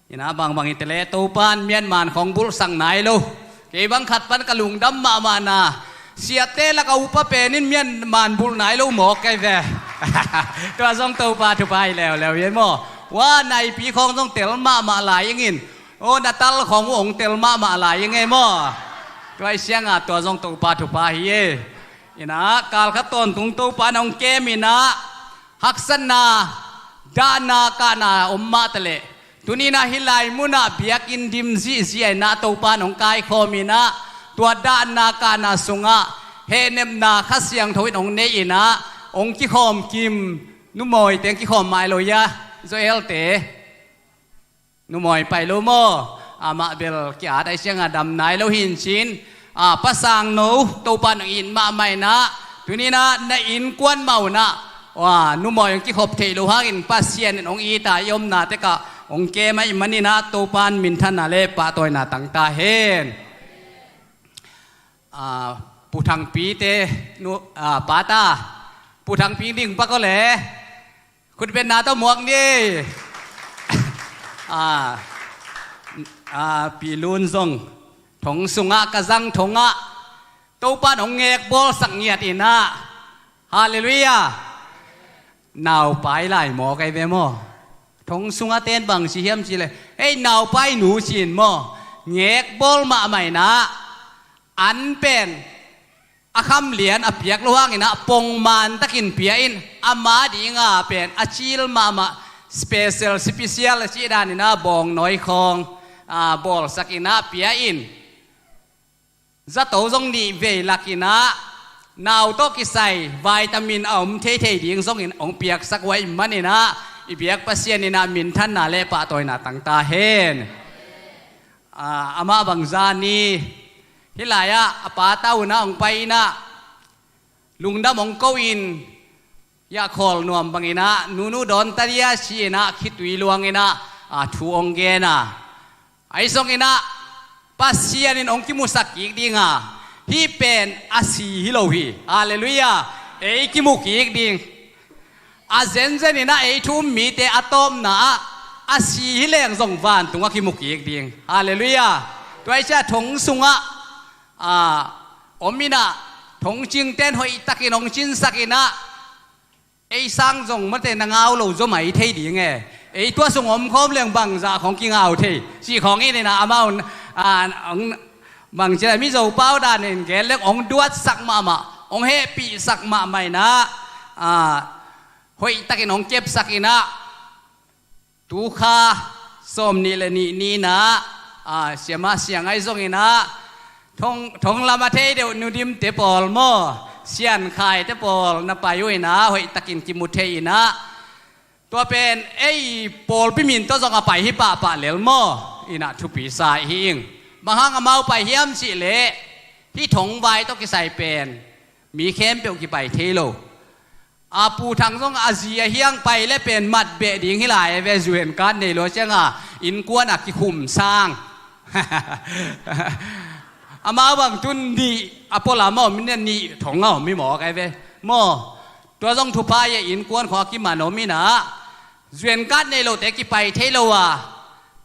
Inah bangbang hi teh leh Topan Myanmar khawng bulhsak nai lo. Kei bang khat pan ka lungdam mahmahna, siate lak a upa pen in Myanmar bulh nai lo mawk kei ve. Tua zong Topa thupha hi leuleu hi maw. Wa, naipi khawng zong tel mahmah lai ing in. O, na tal khawng uh hong tel mahmah lai ing e maw. Tua ahih cianga tua zong Topa thupha hi e. Inah kal khat tawntung Topan hong kem inah, haksatna, dahna, kahna om mah taleh, tuni inah hih lai munah biakinn dim zihziah inah Topan hong kaikhawm inah, tua dahna kahna sungah hehnepna Kha Siangtho in hong nei inah, hong kikhawm kim, numawite hong kikhawm mai lo ia, Joel te. Numawi pai lo maw? Amah bel ki-at ahih cianga dam nai lo hi in cin. A, Pa Sang No, Topan hong it mahmah inah, tuni inah na innkuan mah unah, wa, numawi hong kikhop theih loh hangin Pasian in hong it a, i omna tekah hong kem ahih manin ah Topan minthanna le pahtawina tang ta hen. A, Pu Thang Pi te, nu, a, pa ta. Pu Thang Pi ding pak aw le. Khutbetna tawh muak ni. A, a, Pi Lun zong thong sungah, ka zang thongah Topan hong ngekbawlsak ngiat inah. Halleluiah. Naupai lai mawk ahi ve maw? Thong sungah ten bang ci hiam cih leh, hei, naupai nu ci in maw? Ngekbawl mahmah inah, an pen a khamlian a piak loh hangin ah pongman takin pia in, ama dinga pen a cil mahmah, special, special a cih danin ah bawngnawi khawng, a, bawlsak inah pia in. Zato zong nih vei lak inah, nau tawh kisai vitamin a om theithei ding zongin hong piaksak uh ahih manin ah, i biak Pasian inah minthanna le pahtawina tang ta hen. A, amah bang zani, hih lai-ah a pa ta unah hong pai inah, lungdam hong ko in, hiah khawl nuam bang inah, nunu dawn ta dia ci inah, khitui luang inah, a, thu hong gen a. Ahi zong inah, Pasian in hong kimusak kik ding a, hih pen a si hi lo hi. Halleluiah. Ei kimu kik ding. A zenzen inah ei thu um mite a tawpna ah, a si hi leng zong vantung a kimu kik ding. Halleluiah. Tua ahih ciah thong sungah, a, om inah, thongcingten hoihtakin hong cinsak inah, ei sang zong mate na ngau lo zaw mai thei ding e. Ei tua sung om khawm leng bangzah khawng kingau thei cih khawng in inah, amau, a, hong, bangci lai, Mizo pau danin gen leng hong duatsak mahmah, hong hehpihsak mahmah inah, a, hoihtakin hong kepsak inah, tu kha sawmnih le nih ni inah, a, siamah siang ahi zong inah, thong, thong lam a thei deuh Nu Dim te pawl maw, Sian Khai te pawl na pai uh inah, hoihtakin kimu thei inah, tua pen ei pawlpi min tawh zong a pai hi pahpah lel maw, inah thupi sa hi ing. Bang hang amau pai hiam cih leh, hih thongvai tawh kisai pen mi khempeuh kipai thei lo. A, Pu Thang zong a zi a hiang pai le pen mat beh ding hi lai ve, zuenkat nei lua cianga innkuan a kikhum sang. Amau bang tun nih a pualam a om in, nih thong a om hi mawk ahi ve maw. Tua zong thupha hi a, innkuan khawng a kiman om inah, zuenkat nei lote kipai thei lo a,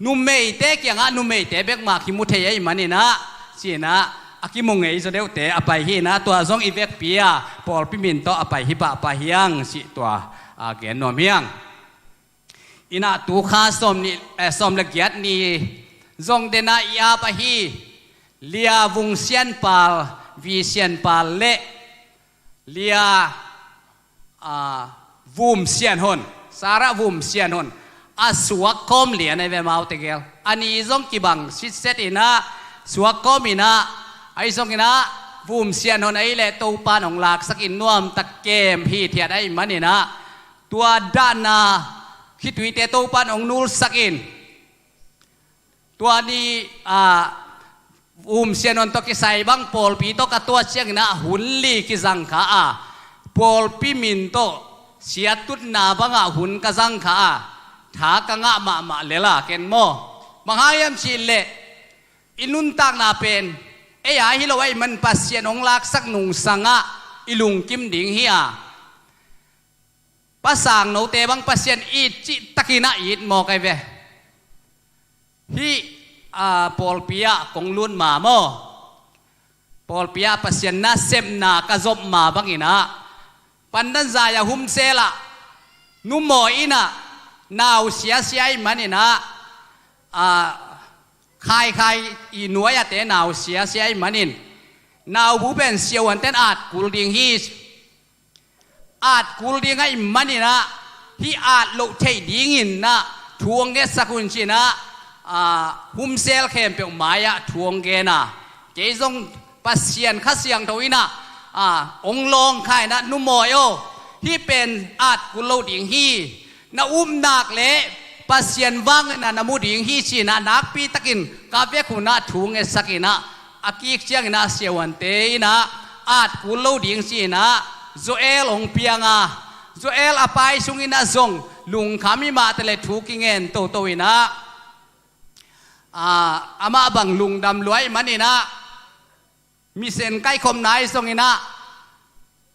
numeite kiangah numeite bek mah kimu thei ahih manin ah, ci inah, a kimu ngei zaw deuhte a pai hi inah, tua zong i vekpi a, pawlpi min tawh a pai hi pahpah hi ang, cih tua, a, gen nuam hi ang. Inah tu kha sawmnih, eh, sawm le giat ni zong denah i ap ahi Lia Vung Sian Pal, Vi Sian Pal le Lia, a, Vum Sian Hon, Sarah Vum Sian Hon, a suak kawm lian ahi ve, amau tegel. A ni zong kibang sitset inah, suak kawm inah, ahi zong inah, Vum Sian Hon ahi leh Topan hong laksak in nuamtak kem hithiat ahih manin ah, tua dahna khituite Topan hong nulsak in, Tua ni, ah, Vum Sian Hon tawh kisai bang pawlpi tawh ka tuah ciangin ah hun li kizang kha a, pawlpi min tawh siattutna bangah hun ka zang kha a, tha ka ngah mahmah lel a ken maw. Bang hang hiam cih leh i nuntakna pen ei a hi lo ahih man Pasian hong laksak nungsangah i lungkim ding hi a, Pa Sangnote bang Pasian it cihtakin ah it mawk ahi ve. Hih, ah, pawlpi ah kong lut ma maw, pawlpi ah Pasian nasepna ka zop ma bangin ah, pandan zai a humsel ah numawi in ah nau siasia ahih manin ah, ah, khaikhai i nuai-ate nau siasia ahih manin naubu pen siavuanten at kul ding hi. At kul ding ahih manin ah hih at loh theih dingin ah thu hong ngetsak un ci-in ah, ah, humsel khempeuh mai-ah thu hong gen a, kei zong Pasian Kha Siangtho in ah, ah, hong lawng kha in ah, numawi aw, hih pen at kul lo ding hi. Na upna leh Pasian vangna na mu ding hi ci-in ah nakpitakin ka vek un ah thu ngetsak in ah, a kik ciangin ah siavuante in ah at kul lo ding ci-in ah Joel hong piang a, Joel a pai sungin ah zong lungkham hi mah taleh thu kingen toto in ah, ah, amah bang lungdam lua ahih manin ah, mission kaikhopna ahi zongin ah,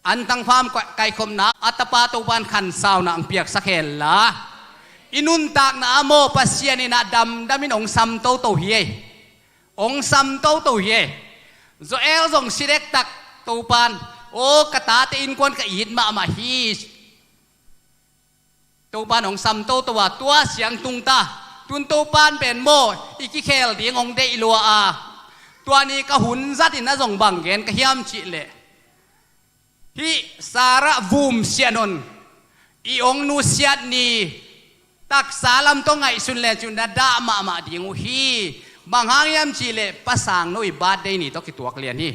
antang farm kaikhopna a tapa Topan khansauna hong piaksak hen la, i nuntakna ah maw Pasian in ah damdamin hong sam toto hi ei. Hong sam toto hi ei. Joel zong si dektak, Topan, aw, ka tate innkuan ka it mahmah hi. Topan hong sam toto a, tua siang tung ta. Tun Topan pen maw i kikhel ding hong deih lua a, tua ni ka hun zatin ah zong bang gen ka hiam cih leh, hih Sarah Vum Sian Hon i hong nusiat ni taksa lam tawh ngaihsun lecin na dah mahmah ding uh hi. Bang hang hiam cih leh Pa Sangno i birthday ni tawh kituak lian hi.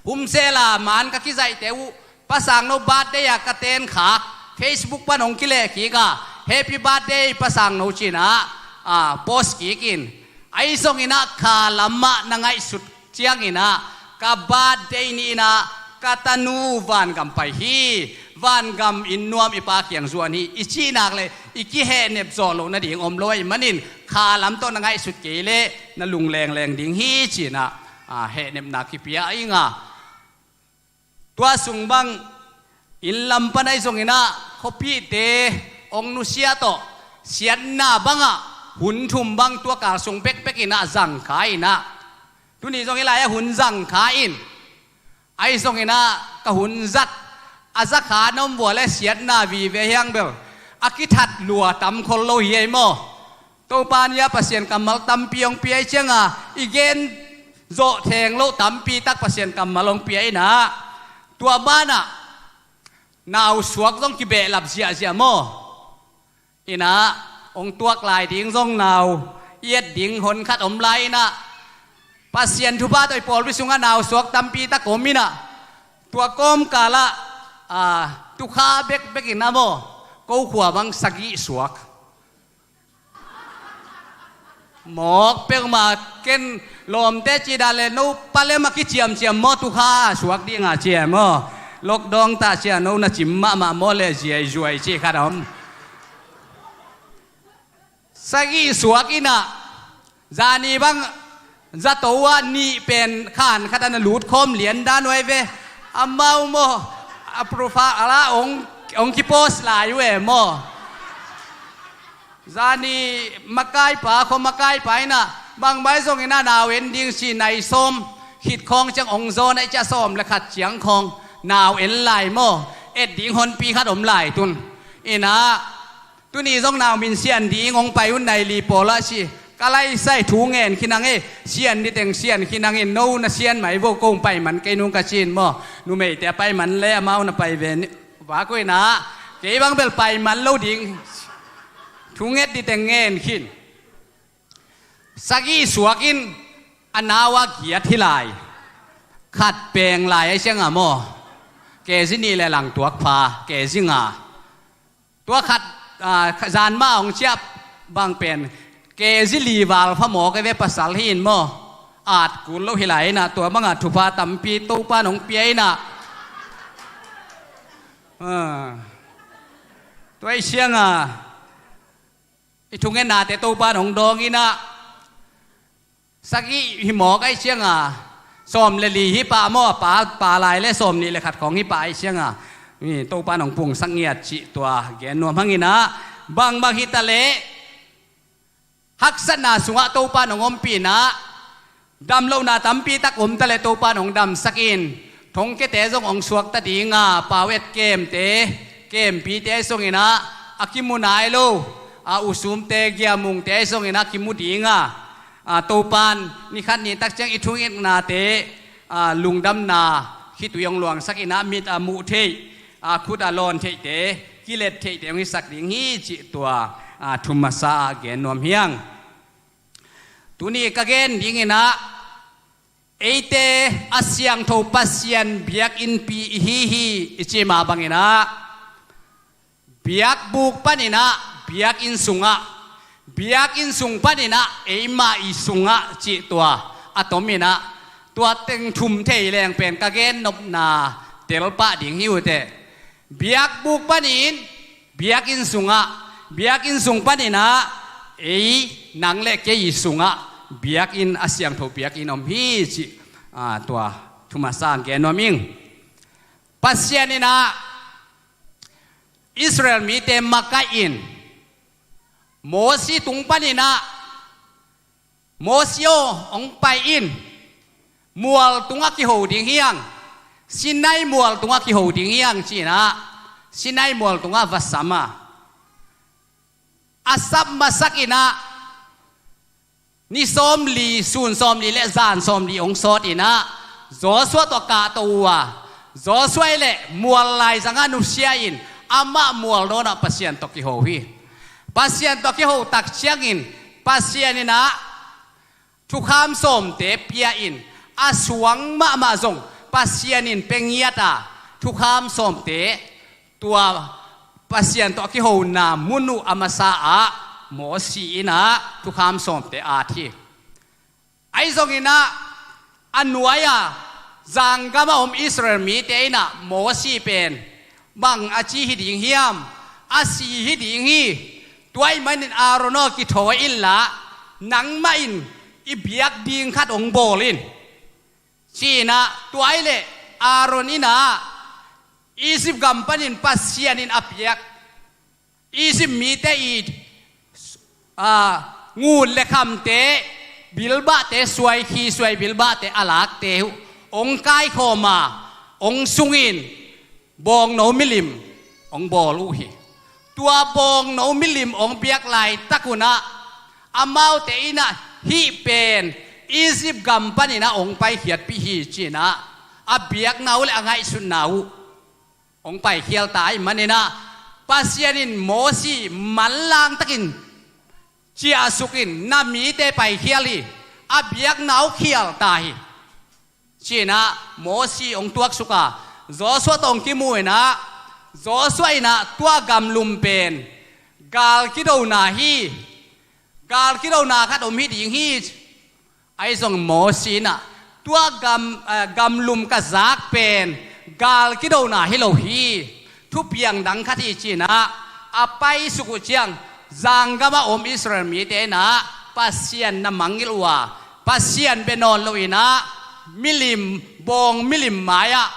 Humsel a man ka kizaihte uh, Pa Sangno birthday a ka ten khak, Facebook pan hong kileh kik a, Happy birthday Pa Sangno ci-in ah, ah, post kik in. Ahi zongin ah kha lamah na ngaihsut ciangin ah, ka birthday ni-in ah ka tanu vangam pai hi. Vangam inn nuam i Pa kiang zuan hi i cih nak leh i kihehnep zawh loh nading om lo ahih manin, kha lam tawh na ngaihsut kei leh na lunglengleng ding hi ci-in ah, ah, hehnepna kipia ing a. Tua sung bang inn lam pan ahi zongin ah khuapihte hong nusia tawh siatna bangah hun thum bang tua kal sung bekbek in ah zang kha in ah, tuni zong hih lai-ah hun zang kha in, ahi zongin ah ka hun zat a za kha na om vua leh siatna vive hiang bel a kithat lua tam khol lo hi ei maw. Topa ni-ah Pasian kammal tampi hong pia i cianga i gen zawh theng loh tampi tak Pasian kammal hong pia in ah, tua banah nau suak zong kibehlap ziahziah maw. In ah hong tuak lai ding zong nau i et ding hon khat om lai in ah, Pasian thupha tawh i pawlpi sungah nau suak tampi tak om in ah, tua kawmkal ah, ah, tukha bekbek in ah maw, ko khua bang sagih suak. Mawk peuhmah ken lawmte cih dah leh no palem a kiciamciam maw, tukha suak ding a ciam maw. Lockdown tah ciah no na cim mahmah maw leh ziaizuai cih khat a om. Sagih suak in ah, zani bang zato ah nih pen khan khat a na lut khawm lian dan uh ahi ve. Amau maw, a profile ah hong, hong kipost lai uh e maw. Zani makaipa, khua makaipa in ah, bangmah ahi zongin ah nau en ding ci nai sawm khit khawng ciang hong zawn ahih ciah sawm le khat ciang khawng nau en lai maw, et ding honpi khat om lai tun. In ah, tuni zong nau min sian ding hong pai un nai li pawl ah ci. Ka laisai thu ngen khin ang e, sian ni teng sian khin ang in, no na sian mai vo, kong pai man kei nung ka ci in maw. Numeite a pai man le amau na pai ve ni. Vak uh in ah, kei bang bel pai man lo ding. Thu nget ni teng ngen khin. Sagih suak in a nau ah giat hi lai. Khat peng lai a ciang a maw. Kezi nih le lang tuak pha, kezi nga. Tua khat, ah, zan mah hong ciah bang pen Kezi li val pha mawk e ve, pasal hi in maw. At kul lo hi lai inah, tua bangah thupha tampi Topa in hong pia inah. Ah. Tua ahih ciangah i thungetnate Topa in hong dawng inah, sagih hi mawk ahih ciangah, sawm le li hi pah maw, a pa, pa lai le sawm nih le khat khawng hi pah ahih ciangah, mi Topa in hong pungsak ngiat cih tua gen nuam hang inah, bangbang hi ta leh, haksatna sungah Topa in hong ompih inah, damlohna tampi tak om ta leh Topa in hong damsak in, thongkiate zong hong suakta ding a, pau et kemte, kempite ahi zong inah a kimu nai lo, a usumte, giamungte ahi zong inah a kimu ding a, a, Topa in ni khat ni tak ciang i thungetnate, a, lungdamna khitui hong luangsak inah, mit a muh theih, a, khut a lawn theihte, kilet theihte hong hisak ding hi cih tua, a, thu masa ah gen nuam hi hang. Tuni ka gen ding inah, eite a siangtho Pasian biakinnpi i hi hi i ci mah bang inah, biakbuk pan inah, biakinn sungah, biakinn sung pan inah, eimah i sungah cih tua a tom inah, tua teng thum thei leng pen ka gen nopna tel pah ding hi uh teh. Biakbuk panin, biakinn sungah, biakinn sung pan inah, ei, nang le kei sungah biakinn, a siangtho biakinn om hi cih, a, tua thu masa ah gen nuam ing. Pasian inah Israel mite makaih in, Mosi tung pan inah, Mosi aw, hong pai in, mual tungah kiho ding hi hang, Sinai mual tungah kiho ding hi hang ci inah, Sinai mual tungah va sam a, a sap masak inah, ni sawmli, sun sawmli le zan sawmli hong sawt inah, Joshua tawh kahto uh a, Joshua le mual laizangah nusia in, amah mual dawnah Pasian tawh kiho hi. Pasian tawh kiho tak ciangin, Pasian inah thukham sawmte pia in, a suang mahmah zong Pasian in pia ngiat a, thukham sawmte, tua Pasian tawh a kihona mun uh a masa ah Mosi inah thukham sawmte at hi. Ahi zong inah, a nuai-a zanggam a om Israel mite inah Mosi pen bang a ci hi ding hiam, a si hi ding hi. Tua ahih manin Aaron aw, kithawi inla, nangmah in i biak ding khat hong bawl in ci inah, tua ahih leh Aaron inah Egypt gam panin Pasian in a piak Egypt mite i, a, ngun le khamte, bilbahte, suai khi suai bilbahte a lakte uh hong kaikhawm a, hong sungin bawngno milim hong bawl uh hi. Tua bawngno milim hong piak laitak un ah, amaute in ah hih pen Egypt gam panin ah hong paikhiatpih hi ci-in ah, a biakna uh le a ngaihsutna uh hong paikhial ta ahih manin ah, Pasian in Mosi manlang takin ciahsuk in, na mite paikhial hi, a biakna uh khial ta hi, ci-in ah Mosi hong tuaksuk a, Joshua tawh hong kimu in ah, Joshua in ah tua gamlum pen gal kidona hi, gal kidona khat om hi ding hi. Ahi zong Mosi in ah tua gam, eh, gamlum ka zak pen gal kidona hi lo hi, thupiang dang khat hi ci-in ah a paisuk uh ciang, zanggam a om Israel mite in ah Pasian na mangngilh uh a, Pasian bia nawn lo in ah milim, bawng milim mai-ah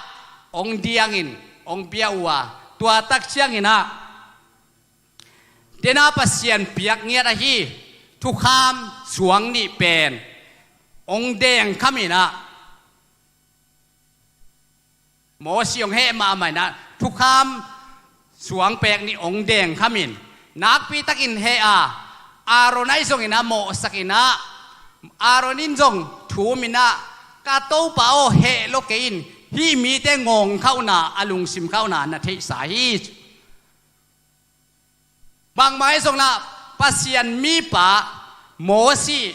hong diang in hong bia uh a, tua tak ciangin ah, den a Pasian piak ngiat ahi thukham suang nih pen hong dengkham in ah, Mosi hong heh mahmah in ah thukham suang pek nih hong dengkham in, nakpi takin heh a, Aaron ahi zongin ah mawhsak in ah, Aaron in zong thum in ah, ka Topa aw, heh lo kei in, hih mite ngawngkhauhna, a lungsim khauhna na theihsa hi. Bangmah ahi zongin ah Pasian mipa Mosi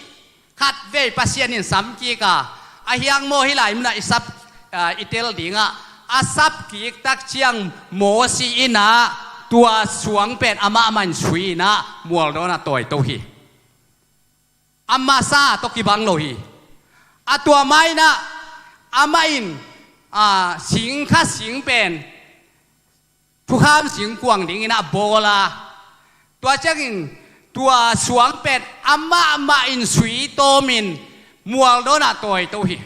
khatvei Pasian in samkik a, a hiang maw, hih lai mun ah i sap, ah, i tel ding ah, a sapkik tak ciang Mosi in ah tua suang pen amah mah in sui in ah mualdawn ah tawito hi. a masa tawh kibang lo hi. A tua ma-in ah amah in, a, singkha sing pen thukham singkuang dingin ah bawl a, tua ciangin tua suang pen amah mah in sui tawmin mualdawn ah tawito hi.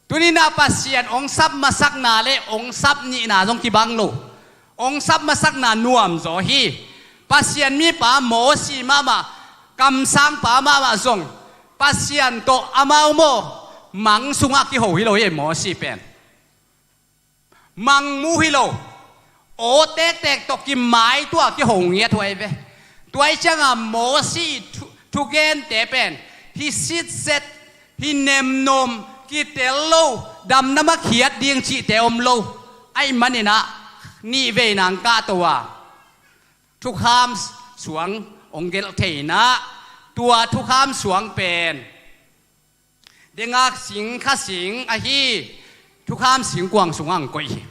Tuni-in ah Pasian hong sap masakna le hong sap nihna zong kibang lo. Hong sap masakna nuamzaw hi. Pasian mipa Mosi mahmah, kamsangpa mahmah zong Pasian tawh amau maw mang sungah kiho hi lo hi, Mosi pen. Mang mu hi lo. Aw tektek tawh kimaituah kiho ngiat huai ve. Tua hi cianga Mosi thu, thugente pen hi sitset, hi nemnom, kitel lo, damna makhiat ding cihte om lo. Ahih manin ah nihvei nang kahto a thukham suang hong gelh thei-in ah, tua thukham suang pen dengak singkha sing ahi thukham singkuang sungah hong koih hi.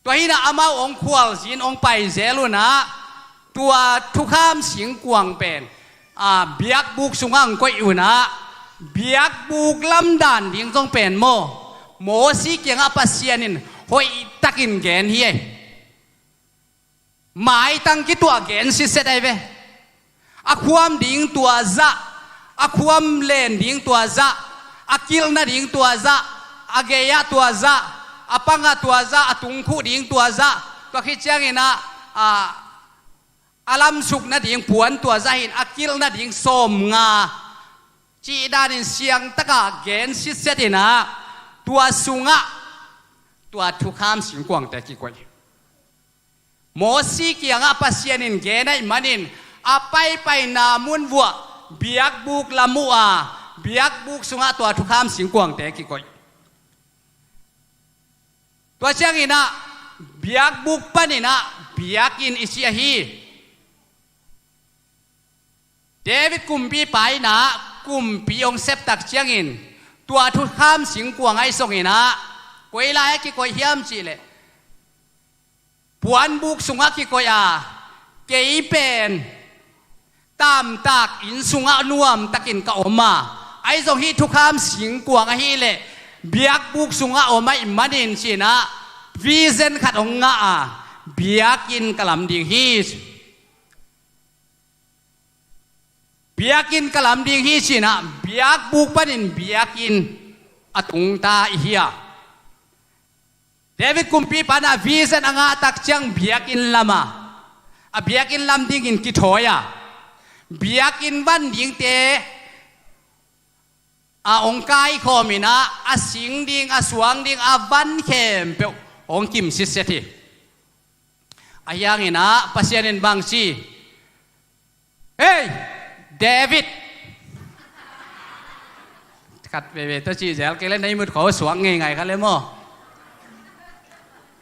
Tua hi-in ah amau hong khualzin hong paizel un ah, tua thukham singkuang pen, a, biakbuk sungah hong koih un ah, biakbuk lamdan ding zong pen maw Mosi kiangah Pasian in hoihtakin gen hi ei. Maitang kituah gen sitset ahi ve. A khuam ding tua zah, a khuam len ding tua zah, a kilhna ding tua zah, a gei-ah tua zah, a pangah tua zah, a tungkhuh ding tua zah, tua khit ciangin ah, a, a lamsukna ding puan tua zah hi-in a kilhna ding sawmnga cih danin siangtakah gen sitset in ah, tua sungah tua thukham singkuangte kikoih. Mosi kiangah Pasian in gen ahih manin a paipaina mun vuah biakbuk lam uh a, biakbuk sungah tua thukham singkuangte kikoih. Tua ciangin ah biakbuk panin ah biakinn i cih ahi. David kumpipa in ah kumpi hong sep tak ciangin tua thukham singkuang ahi zongin ah koi lai-ah kikoih hiam cih leh puanbuk sungah kikoih a, kei pen tamtak inn sungah nuamtakin ka om a, ahi zong hih thukham singkuang ahih leh biakbuk sungah om ahih manin ci-in ah vision khat hong ngah a, biakinn ka lam ding hi. Biakinn ka lam ding hi ci-in ah biakbuk panin biakinn a tungta i hi a. David kumpipa in ah vision a ngah tak ciang biakinn lam a, a biakinn lam dingin kithawi a, biakinn van dingte a hong kaikhawm in ah a sing ding, a suang ding, a van khempeuh hong kim sitset hi. Ahi hangin ah Pasian in bang ci, "Hei, David!" Khat veve tawh cih zel kei le na ihmut khawng suak ngeingai kha le maw.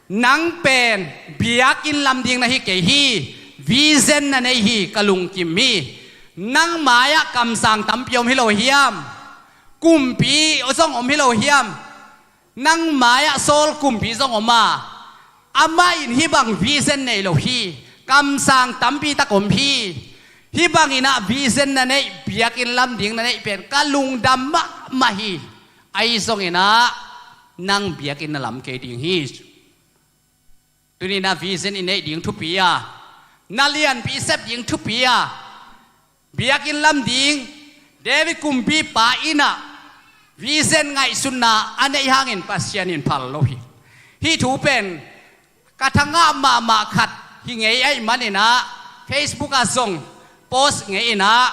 Nang pen biakinn lam ding na hi kei hi. Vision na nei hi, ka lungkim hi. Nang mai-ah kamsang tampi om hi lo hiam? Kumpi zong om hi lo hiam? Nang mai-ah Saul kumpi zong om a, amah in hih bang vision nei lo hi. Kamsang tampi tak om hi. Hih bangin ah vision na neih, biakinn lam ding na neih pen ka lungdam mahmah hi. Ahi zongin ah nang biakinn na lam kei ding hi. Tuni-in ah vision i neih ding thupi a, na lianpi i sep ding thupi a, biakinn lam ding David kumpipa in ah vision ngaihsutna a neih hangin Pasian in phal lo hi. Hih thu pen ka thangah mahmah khat hi ngei ahih manin ah Facebook ah zong post ngei in ah,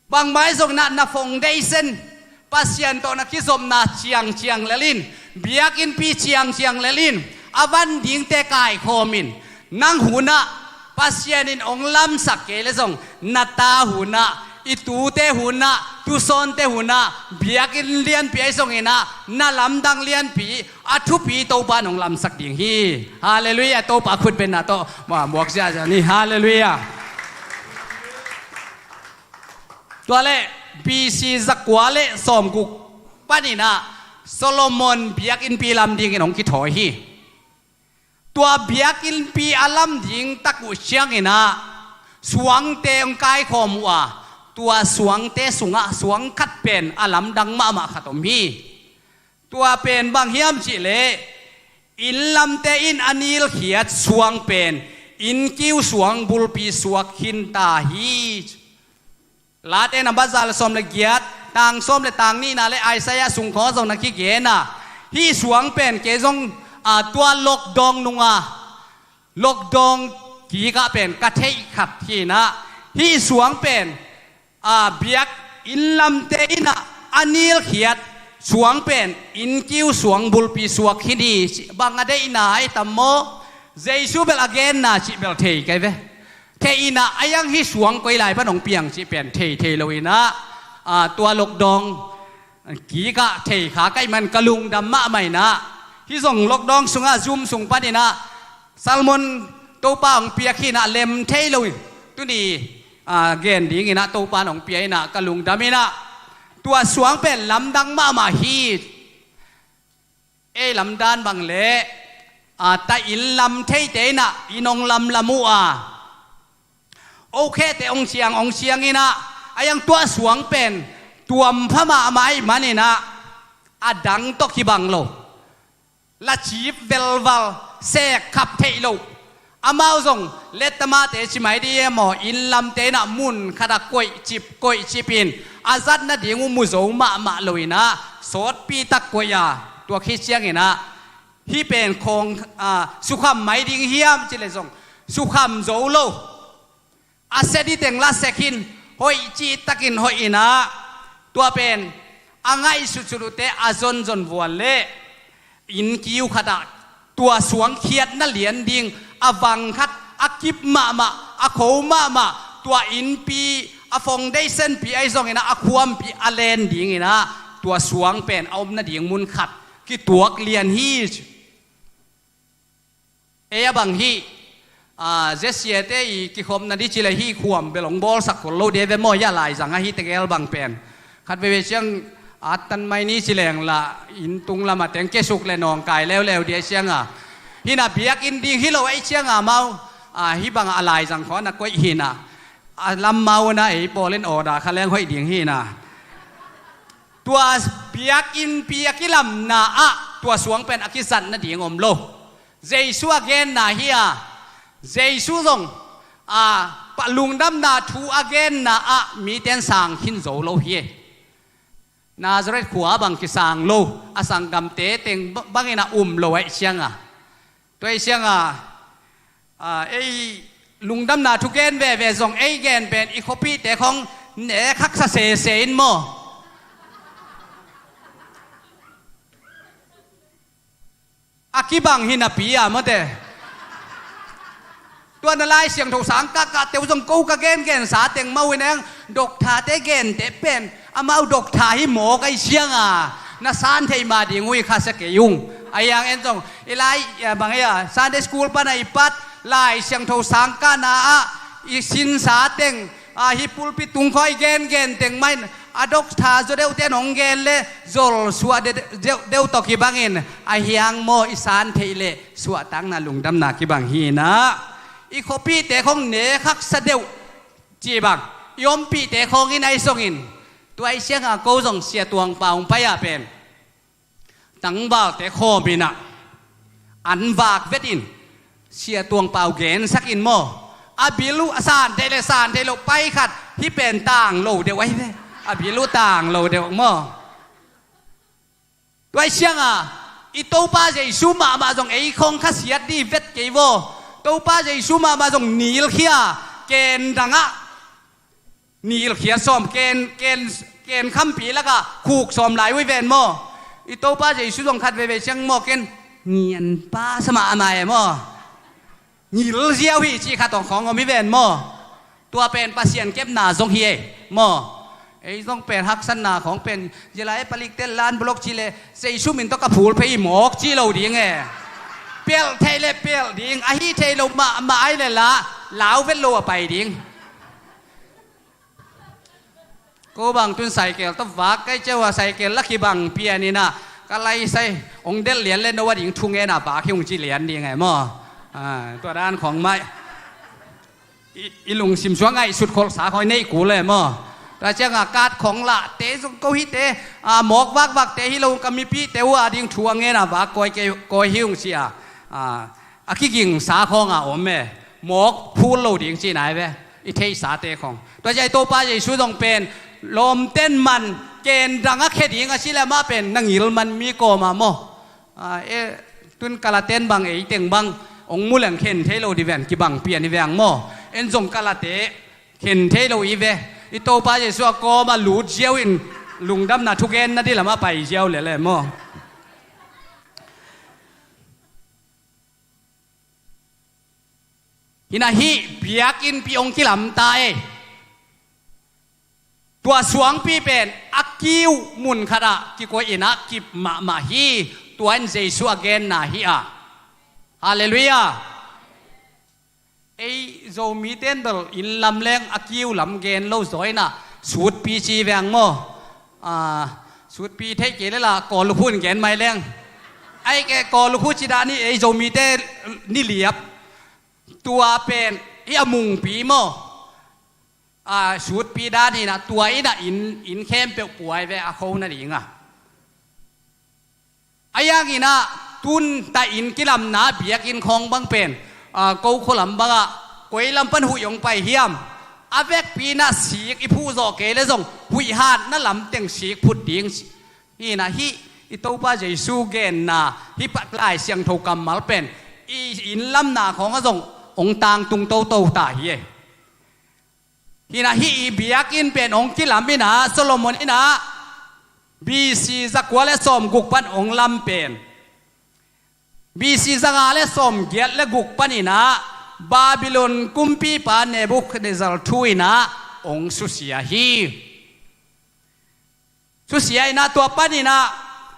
bangmah ahi zongin ah na foundation, Pasian tawh na kizopna ciangciang lel in, biakinnpi ciangciang lel in, a van dingte kaikhawm in, nang hun ah Pasian in hong lamsak kei le zong na ta hun ah, i tute hun ah, tusawnte hun ah, biakinn lianpi ahi zongin ah na lamdang lianpi a thupi Topa in hong lamsak ding hi. Halleluiah. Topa khutbenna tawh ma muak ziahziah ni. Halleluiah. Tua leh B C zakua le sawmguk panin ah Solomon biakinnpi lam dingin hong kithawi hi. Tua biakinnpi a lam ding tak uh ciangin ah suangte hong kaikhawm uh a, tua suangte sungah suang khat pen a lamdang mahmah khat om hi. Tua pen bang hiam cihleh, inn lamte in a nilkhiat suang pen innkiu suang bulpi suak khin ta hi. Late na bazal sawm le giat, tang sawm le tang nihna le Isaiah sung khawng zong na kigen a, hih suang pen kei zong, a, tua lockdown nunga, lockdown kikah pen ka theih khat hi inah, hih suang pen, a, biakinn lamte inah a nilkhiat suang pen innkiu suang bulpi suak khin hi. Bang a deihna i tam maw? Jesu bel a genna cih bel thei kei ve. Thei inah a iang hih suang koi lai pan hong piang cih pen thei thei lo inah, a, tua lockdown kikah thei kha ka hih man ka lungdam mahmah inah, hih zong lockdown sungah Zoom sung pan inah sermon Topa hong piak hi inah lem thei lo in, tuni, a, gen ding inah Topa hong pia inah ka lungdam inah, tua suang pen lamdang mahmah hi. Ei lamdan bang leh, a, ta inn lam theite inah inn hong lamlam uh a, okhete hong ciang hong ciang inah, a iang tua suang pen tuam pha mahmah ahih man inah, a dang tawh kibang lo, la cip velval, sek khap theih lo. Amau zong lettamate ci mai dih e maw, inn lamte inah mun khatah koihcip koihcip in a zat nading uh mu zo mahmah lo inah, sawtpi tak koih a, tua khit ciang inah, hih pen khawng, a, sukham mai ding hiam cileh zong sukham zo lo. A sia dih teng la sia khin, hoih cihtakin hoih inah, tua pen a ngaihsutsut uhte a zonzon vuan leh, innkiu khatah tua suang khiatna lian ding a vang khat, a kip mahmah, a kho mahmah, tua innpi, a foundation pi ahi zong inah, a khuampi a len ding inah, tua suang pen a om nading mun khat kituak lian hi. Ei a bang hih, a, Z C A te i kikhopna dih cileh hih khuam bel hong bawlsak khol lo dih ve maw, hih a laizang ahi tegel bang pen. Khat veivei ciang a tan mai ni cileng lah inn tung lamah teng kesuk le nawngkai leuleu dih a ciang a. Hi inah biakinn ding hi lo ahih ciang a mau, a, hih bangah a laizang khawng a koih hi inah, a lam mau inah ei pawl in order kha leng hoih ding hi inah. Tua biakinnpi a kilamna ah tua suang pen a kizat nading om lo. Jesu a genna hi a, Jesu zong, a, pa lungdamna thu a genna ah mite in sang khin zo lo hi. Nazareth khua bang kisang lo, a sanggamte teng ba-, bangin a um lo ahih ciang a. Tua ahih ciang a, a, ei lungdamna thu gen veve zong ei gen pen i khuapihte khawng nek haksa sese in maw. A kibang hi napi a mawte. Tua na Lai Siangtho sang kahkahte uh zong ko ka gengensa teng mawh in eng, doctor-te gente pen amau doctor hi mawk ahih ciang a, na san theih mah ding uh hi kha sia kei ung. A hiang en zong i lai, a, bang hi a, Sunday school pan a i pat Lai Siangtho sang kahna ah i sinsa teng, a, hih pulpit tungkhawi gengen teng mah in a doctor zaw deuhte in hong gen leh zol suah de-, deuh, deuh tawh kibangin a hiang maw i san theih leh suahtakna lungdamna kibang hi inah, i khuapihte khawng nek haksa deuh cih bang i ompihte khawng in ahi zongin, tua ahih ciang a ko zong Sia Tuang Pau hong pai a pen tangvalte khawm inah an vak vet in, Sia Tuang Pau gensak in maw. A bil uh a san theih le san theih loh pai khat, hih pen tang lo deuh ahi ve. A bil uh tang lo deuh maw. Tua ahih ciang a i Topa Jesu mahmah zong ei khawng khasiat dih vet kei vaw. Topa Jesu mahmah zong nilkhia, ken dangah nilkhia sawm, ken, ken, ken khampi lakah khuk sawm lai uh hi ven maw. I Topa Jesu zong khat veivei ciang maw, ken ngianpa sa mahmah e maw. Ngil ziau hi cih khat hong khawng om hi ven maw. Tua pen Pasian kepna zong hi e maw. Ei zong pen haksatna khawng pen zia lai palik tel lan bulok cih leh Jesu min tawh ka phul phei hi mawk cih lo ding e. Pelh theih leh pelh ding, ahi thei lo mahmah ahi leh lah lau vet lo a pai ding. Ko bang tun cycle tawh vak kai ciau a, cycle la kibang pian inah ka lai sai hong delh lian le no a ding thungen a vak hi ung ci lian ding e maw. A, tua dan khawng mah i, i lungsim suang ngaihsut kholhsa khawng i neih kul e maw. Tua ciangah kat khong lahte zong ko hite, a, mawk vakvakte hi lo, ka mipihte uh a ding thu a ngen a vak kawi kei, kawi hi ung ci a, a, a kigingsa khawng a om e. Mawk phul lo ding ci nai ve, i theihsate khawng. Tua ciah i Topa Jesu zong pen lawmten man, kendang a khia ding a ci le amah pen na ngil man mi kawm a maw? A, e, tun Kalaten bang ei teng bang hong mu leng khen thei lo di ven, kibang pian i veng maw? En zong Kalate khen thei lo i ve. I Topa Jesu a kawm a lut ziau in lungdamna thugen na di lam a pai ziau lele maw? Hi na hih biakinnpi hong kilamta ei. Tua suangpi pen a kiu mun khatah kikuai in a kip mahmah hi. Tua in Jesu a genna hi a. Halleluiah. Ei Zomite in bel inn lam leng a kiu lam gen lo zaw in a, sutpi ci veng maw? A, sutpi theih kei le la, kawlukhu in gen mai leng. Ai ke kawlukhu ci dan hi, ei Zomite ni liap. Tua pen hi a mungpi maw? A, sutpi dan hi na, tua in a inn, inn khempeuh puai ve a kho na ding a. A yang in a, tun ta inn kilamna biakinn khawng bang pen, a, ko khualam bangah koi lam pan huih hong pai hiam? A vekpi in a sik i phuh zawh kei le zong huih hatna lam teng sik phut ding. Hi na hih i Topa Jesu genna hih Lai Siangtho kammal pen i inn lamna khawng ah zong hong tangtung toto ta hi e. Hi na hih i biakinn pen hong kilam in a, Solomon in a B C zakua le sawmguk pan hong lam pen B C zanga le sawmgiat le guk pan in a Babylon kumpipa Nebuchadnezzar thu in a hong susia hi. Susia in a tua pan in a,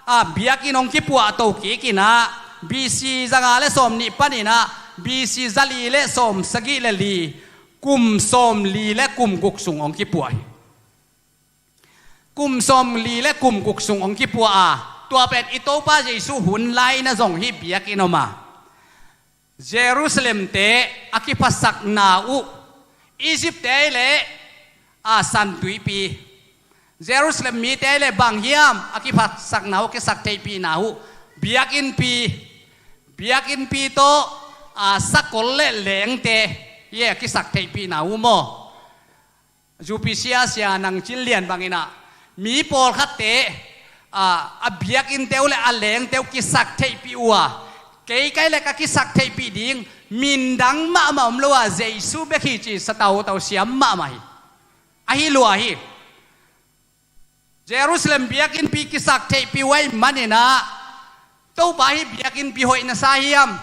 a, biakinn hong kipuah to kik in a, B C zanga le sawmnih pan in a B C zali le sawmsagih le li, kum sawmli le kum guk sung hong kipuah hi. Kum sawmli le kum guk sung hong kipuah a, tua pen i Topa Jesu hun lai in a zong hih biakinn om a. Jerusalem-te a kiphatsakna uh, Egypt-te le, a, San Tuipi. Jerusalem mite le bang hiam a kiphatsakna uh, kisaktheihpihna uh, biakinnpi, biakinnpi tawh, a, sakol le lengte, hi a kisaktheihpihna uh maw? Zupisia sia nang cin lian bang in a, mi pawlkhatte, a, a biakinnte uh le a lengte uh kisaktheihpih uh a, kei kai le ka kisaktheihpih ding, min dang mahmah om lo a, Jesu bek hi ci satautau siam mahmah hi. Ahi lua hi. Jerusalem biakinnpi kisaktheihpih uh ahih man in a, Topa hih biakinnpi hoih na sa hiam?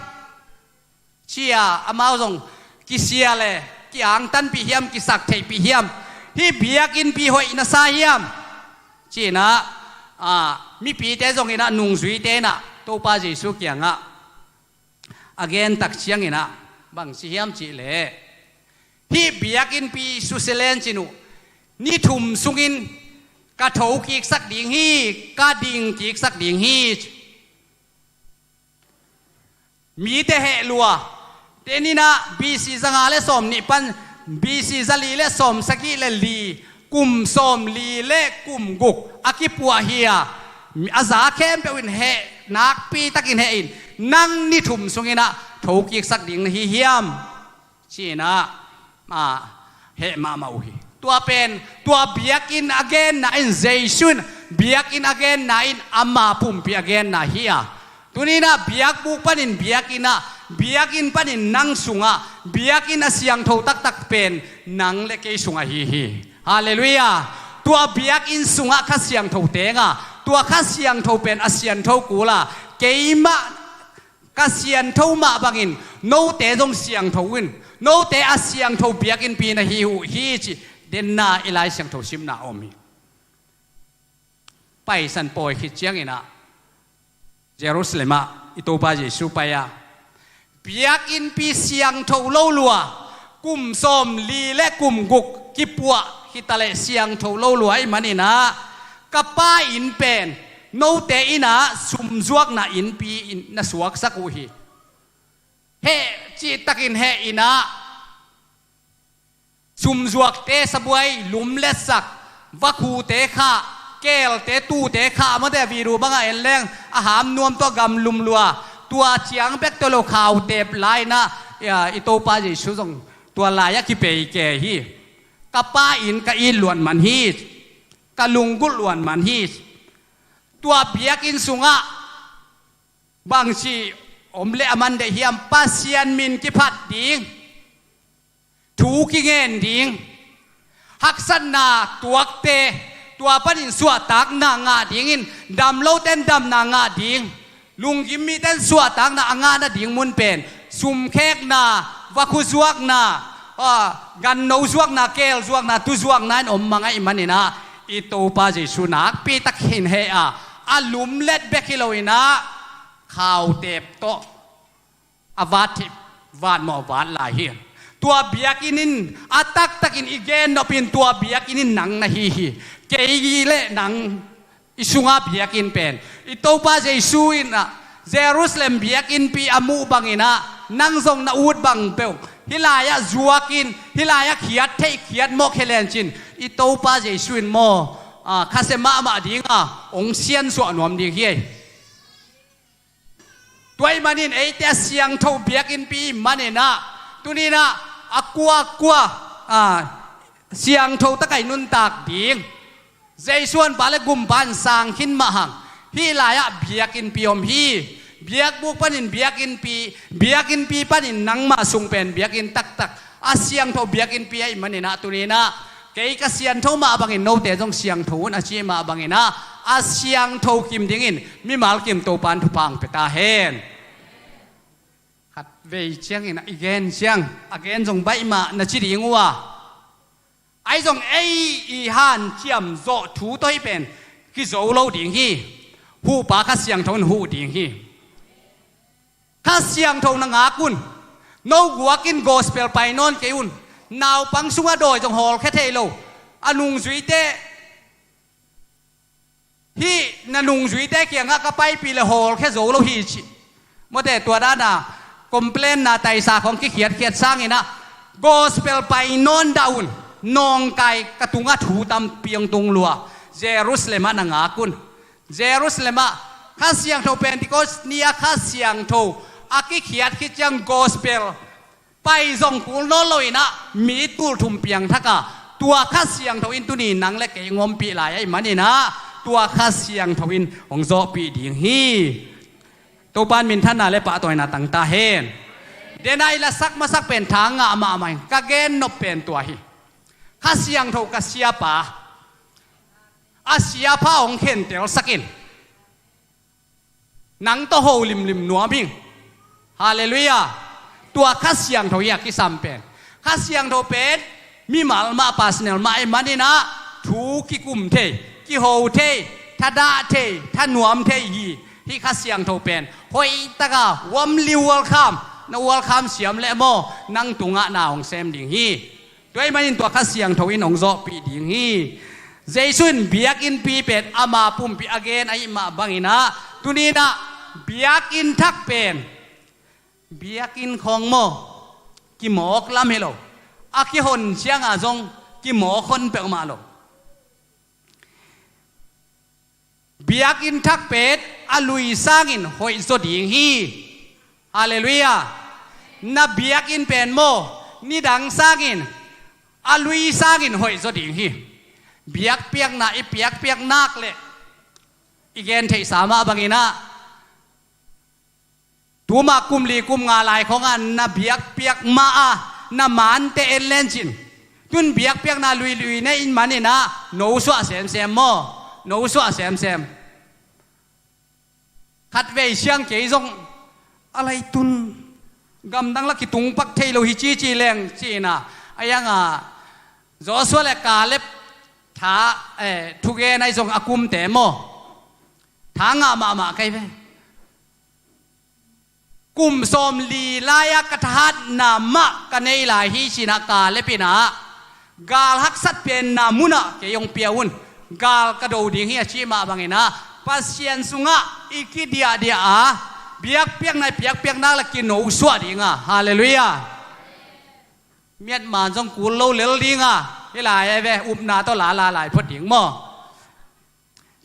Ci a, amau zong kisia le, ki-angtanpih hiam, kisaktheihpih hiam? Hih biakinnpi hoih na sa hiam? Ci in a, a, mipite zong in a, nungzuite in a, Topa Jesu kiangah a gen tak ciang in a, bang ci hiam cih leh, hih biakinnpi susia len cin uh, ni thum sungin ka thokiksak ding hi, ka dingkiksak ding hi. Mite heh lua, te in a B C zanga le sawmnih pan B C zali le sawmsagih le li, kum sawmli le kum guk a kipuah hi a, a za khempeuh in heh, nakpi takin heh in, nang ni thum sungin a thokiksak ding na hi hiam? Ci in a, a, heh mahmah uh hi. Tua pen, tua biakinn a genna in, Jesu in biakinn a genna in ama pumpi a genna hi a. Tuni in a biakbuk panin biakinn ah, biakinn panin nang sungah, biakinn a siangtho taktak pen nang le kei sungah hi hi. Halleluiah. Tua biakinn sungah Kha Siangtho teng a, tua Kha Siangtho pen a siangtho kul a, keimah ka siangtho mah bangin note zong siangtho un, note a siangtho biakinnpi na hi uh hi ci, denna i Lai Siangtho simna om hi. Paisan pawi khit ciang in a, Jerusalem ah i Topa Jesu pai a, biakinnpi siangtho lo lua, kum sawmli le kum guk kipuah hi ta leh siangtho lo lua ahih man in a, ka Pa inn pen note in a sumzuakna innpi in na suaksak uh hi. Heh cihtakin heh in a, sumzuakte sabuai lumletsak, vakhute khah, keelte, tuute khah, mawte, video bangah en leng a ham nuam tawh gam lum lua, tua ciang bek tawh lo khau teep lai-in ah, ya, i Topa Jesu zong tua lai-ah kipei kei hi. Ka Pa inn ka it luat man hi, ka lunggulh luat man hi. Tua biakinn sungah bangci om leh a man deih hiam? Pasian min kiphat ding, thu kingen ding, haksatna tuakte, tua panin suahtakna ngah dingin, dam lote'n damna ngah ding, lunggim mite'n suahtakna a ngah nading mun pen sumkhekna, vakhu zuakna, ah, ganno zuakna, keel zuakna, tu zuakna in om mang ahih manin ah, i Topa Jesu nakpi tak hi-in heh a, a lumlet bek hi loin ah, khau teep tawh a vat hi, vat mawh a vat lai hi. Tua biakinn in a taktakin i gen nop in, tua biakinn in nang na hi hi. Kei leh nang, i sunga biakinn pen, i Topa Jesu in ah Jerusalem biakinnpi a muh bangin ah, nang zong na ut bang peuh hih lai-ah zuak in, hih lai-ah khiat theih khiat mawk hi lencin, i Topa Jesu in maw, ah, khasia mahmah ding a, hong siansuah nuam ding hi. Tua ahih manin eite a siangtho biakinnpi manin ah, tuni-in ah a kuakua, ah, siangtho tak a i nuntak ding, Jesu honpa leh gumpa in sang khin mah hang, hih lai-ah biakinnpi om hi. Biakbuk panin biakinnpi, biakinnpi panin nangmah sung pen biakinn taktak, a siangtho biakinnpi ahih manin ah, tuni-in ah kei ka siangtho mah bangin note zong siangtho un, a ci mah bangin ah, a siangtho kim dingin mimal kim Topa'n thupha hong pia ta hen. Khatvei ciangin ah i gen ciang, a gen zong baih mah na ci ding uh a, ahi zong ei i hanciam zawh thu tawh hih pen kizo lo ding hi. Huhpa Kha Siangtho in huh ding hi. Kha Siangtho na ngak un. No guak in gospel pai nawn kei un. Naupang sungah dawi zong hawlkhia thei lo. A nungzuite, hih na nungzuite kiangah ka paipih leh hawlkhia zo lo hi ci. Mawte, tua dan a complain-na taisa khawng kikhiatkhiat sangin ah, gospel pai nawn dah un. Nawngkai ka tungah thu tampi hong tung lua. Jerusalem ah na ngak un. Jerusalem ah Kha Siangtho, Pentecost ni-a Kha Siangtho a kikhiat khit ciang gospel pai zong kul nawn loin ah, mi tulthum piangthak a, tua Kha Siangtho in tuni nang leh kei hong ompih lai ahih manin ah, tua Kha Siangtho in hong zawhpih ding hi. Topa'n minthanna leh pahtawina tang ta hen. Dena i lasak masak pen tha ngah mahmah in, ka gen nop pen tua hi. Kha Siangtho ka siapa, a siapa hong khentelsak in. Nang tawh ho limlim nuam hing. Halleluiah. Tua Kha Siangtho hi a kisam pen. Kha Siangtho pen mimal mah, personal mah ahih manin ah, thu kikum thei, kiho thei, thadah thei, thanuam thei hi. Hih Kha Siangtho pen hoihtak a, warmly welcome. Na welcome siam leh maw, nang tungah na hong sem ding hi. Tua ahih manin tua Kha Siangtho in hong zawhpih ding hi. Jesu in biakinnpi pen ama pumpi a gen ahih mah bangin ah, tuni-in ah biakinn thak pen, biakinn khawng maw, kimawk lam hi lo. A kihon ciangah zong kimawk hon peuhmah lo. Biakinn thak pen a lui sangin hoih zaw ding hi. Halleluiah. Na biakinn pen maw, nidang sangin, a lui sangin hoih zaw ding hi. Biakpiakna i piakpiak nak leh, i gen theihsa mah bangin ah, tuma kum li kum nga lai khawngah na biakpiak mah a, na mante en lencin, tun biakpiakna luilui na hih manin ah, no suah semsem maw, no suah semsem. Khatvei ciang kei zong, a lai tun gamdang lah kitung pak thei lo hi ci ci leng ci-in ah, a yang a, Joshua leh Kaleb tha, eh, thugen ahi zong a kumte maw, tha ngah mahmah ka hi ve. Kum sawmli lai-a ka thahatna mah ka nei lai hi ci-in ah, Kaleb in ah, gal haksat penna munah kei hong pia un. Gal ka do ding hi a cih mah bangin ah, Pasian sungah i kidiahdiah a, biakpiakna i piakpiak nak leh kino suah ding a. Halleluiah. Myanmar zong kul lo lel ding a, Hi lai e ve, upna tawh lala lai phot ding maw.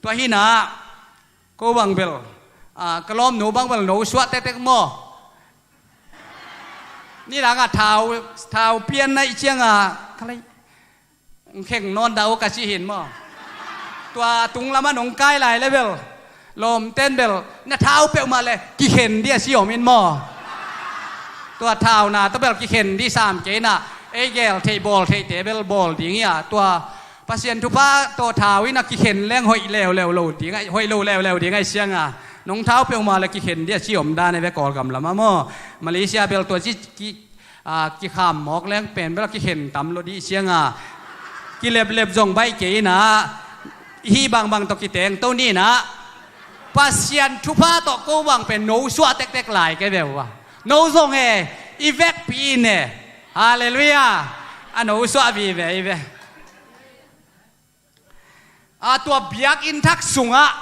Tua hi na, ko bang bel, a, ka lawmnu bang bel no suah tektek maw. Nidang a thau, thau pian na i ciang a, ka lei, kheng nawn dah uh ka ci hi maw. Tua tung lam a nong kai lai le bel, lawmten bel na thau peuhmah le kikhen dih a ci om in maw. Tua thauna tawh bel kikhen dih sam kei na, ei gel theih bawl theihte bel bawl ding hi a, tua Pasian thupha tawh thau in a kikhen leng hoih leuleu lo ding a, hoih lo leuleu ding a i ciang a, nong thau peuhmah le kikhen dih a ci om dan e ve Kawlgam lam a maw. Malaysia bel tua ci ki, a, kikham mawk leng pen bel a kikhen tam lo dih ciang a, kileplep zong baih kei in a, hih bangbang tawh kiteng to ni in a, Pasian thupha tawh ko bang pen no suah tektek lai kei ve uh a. No zong e, i vekpi in e. Halleluiah. A no suah vive i ve. A, tua biakinn thak sungah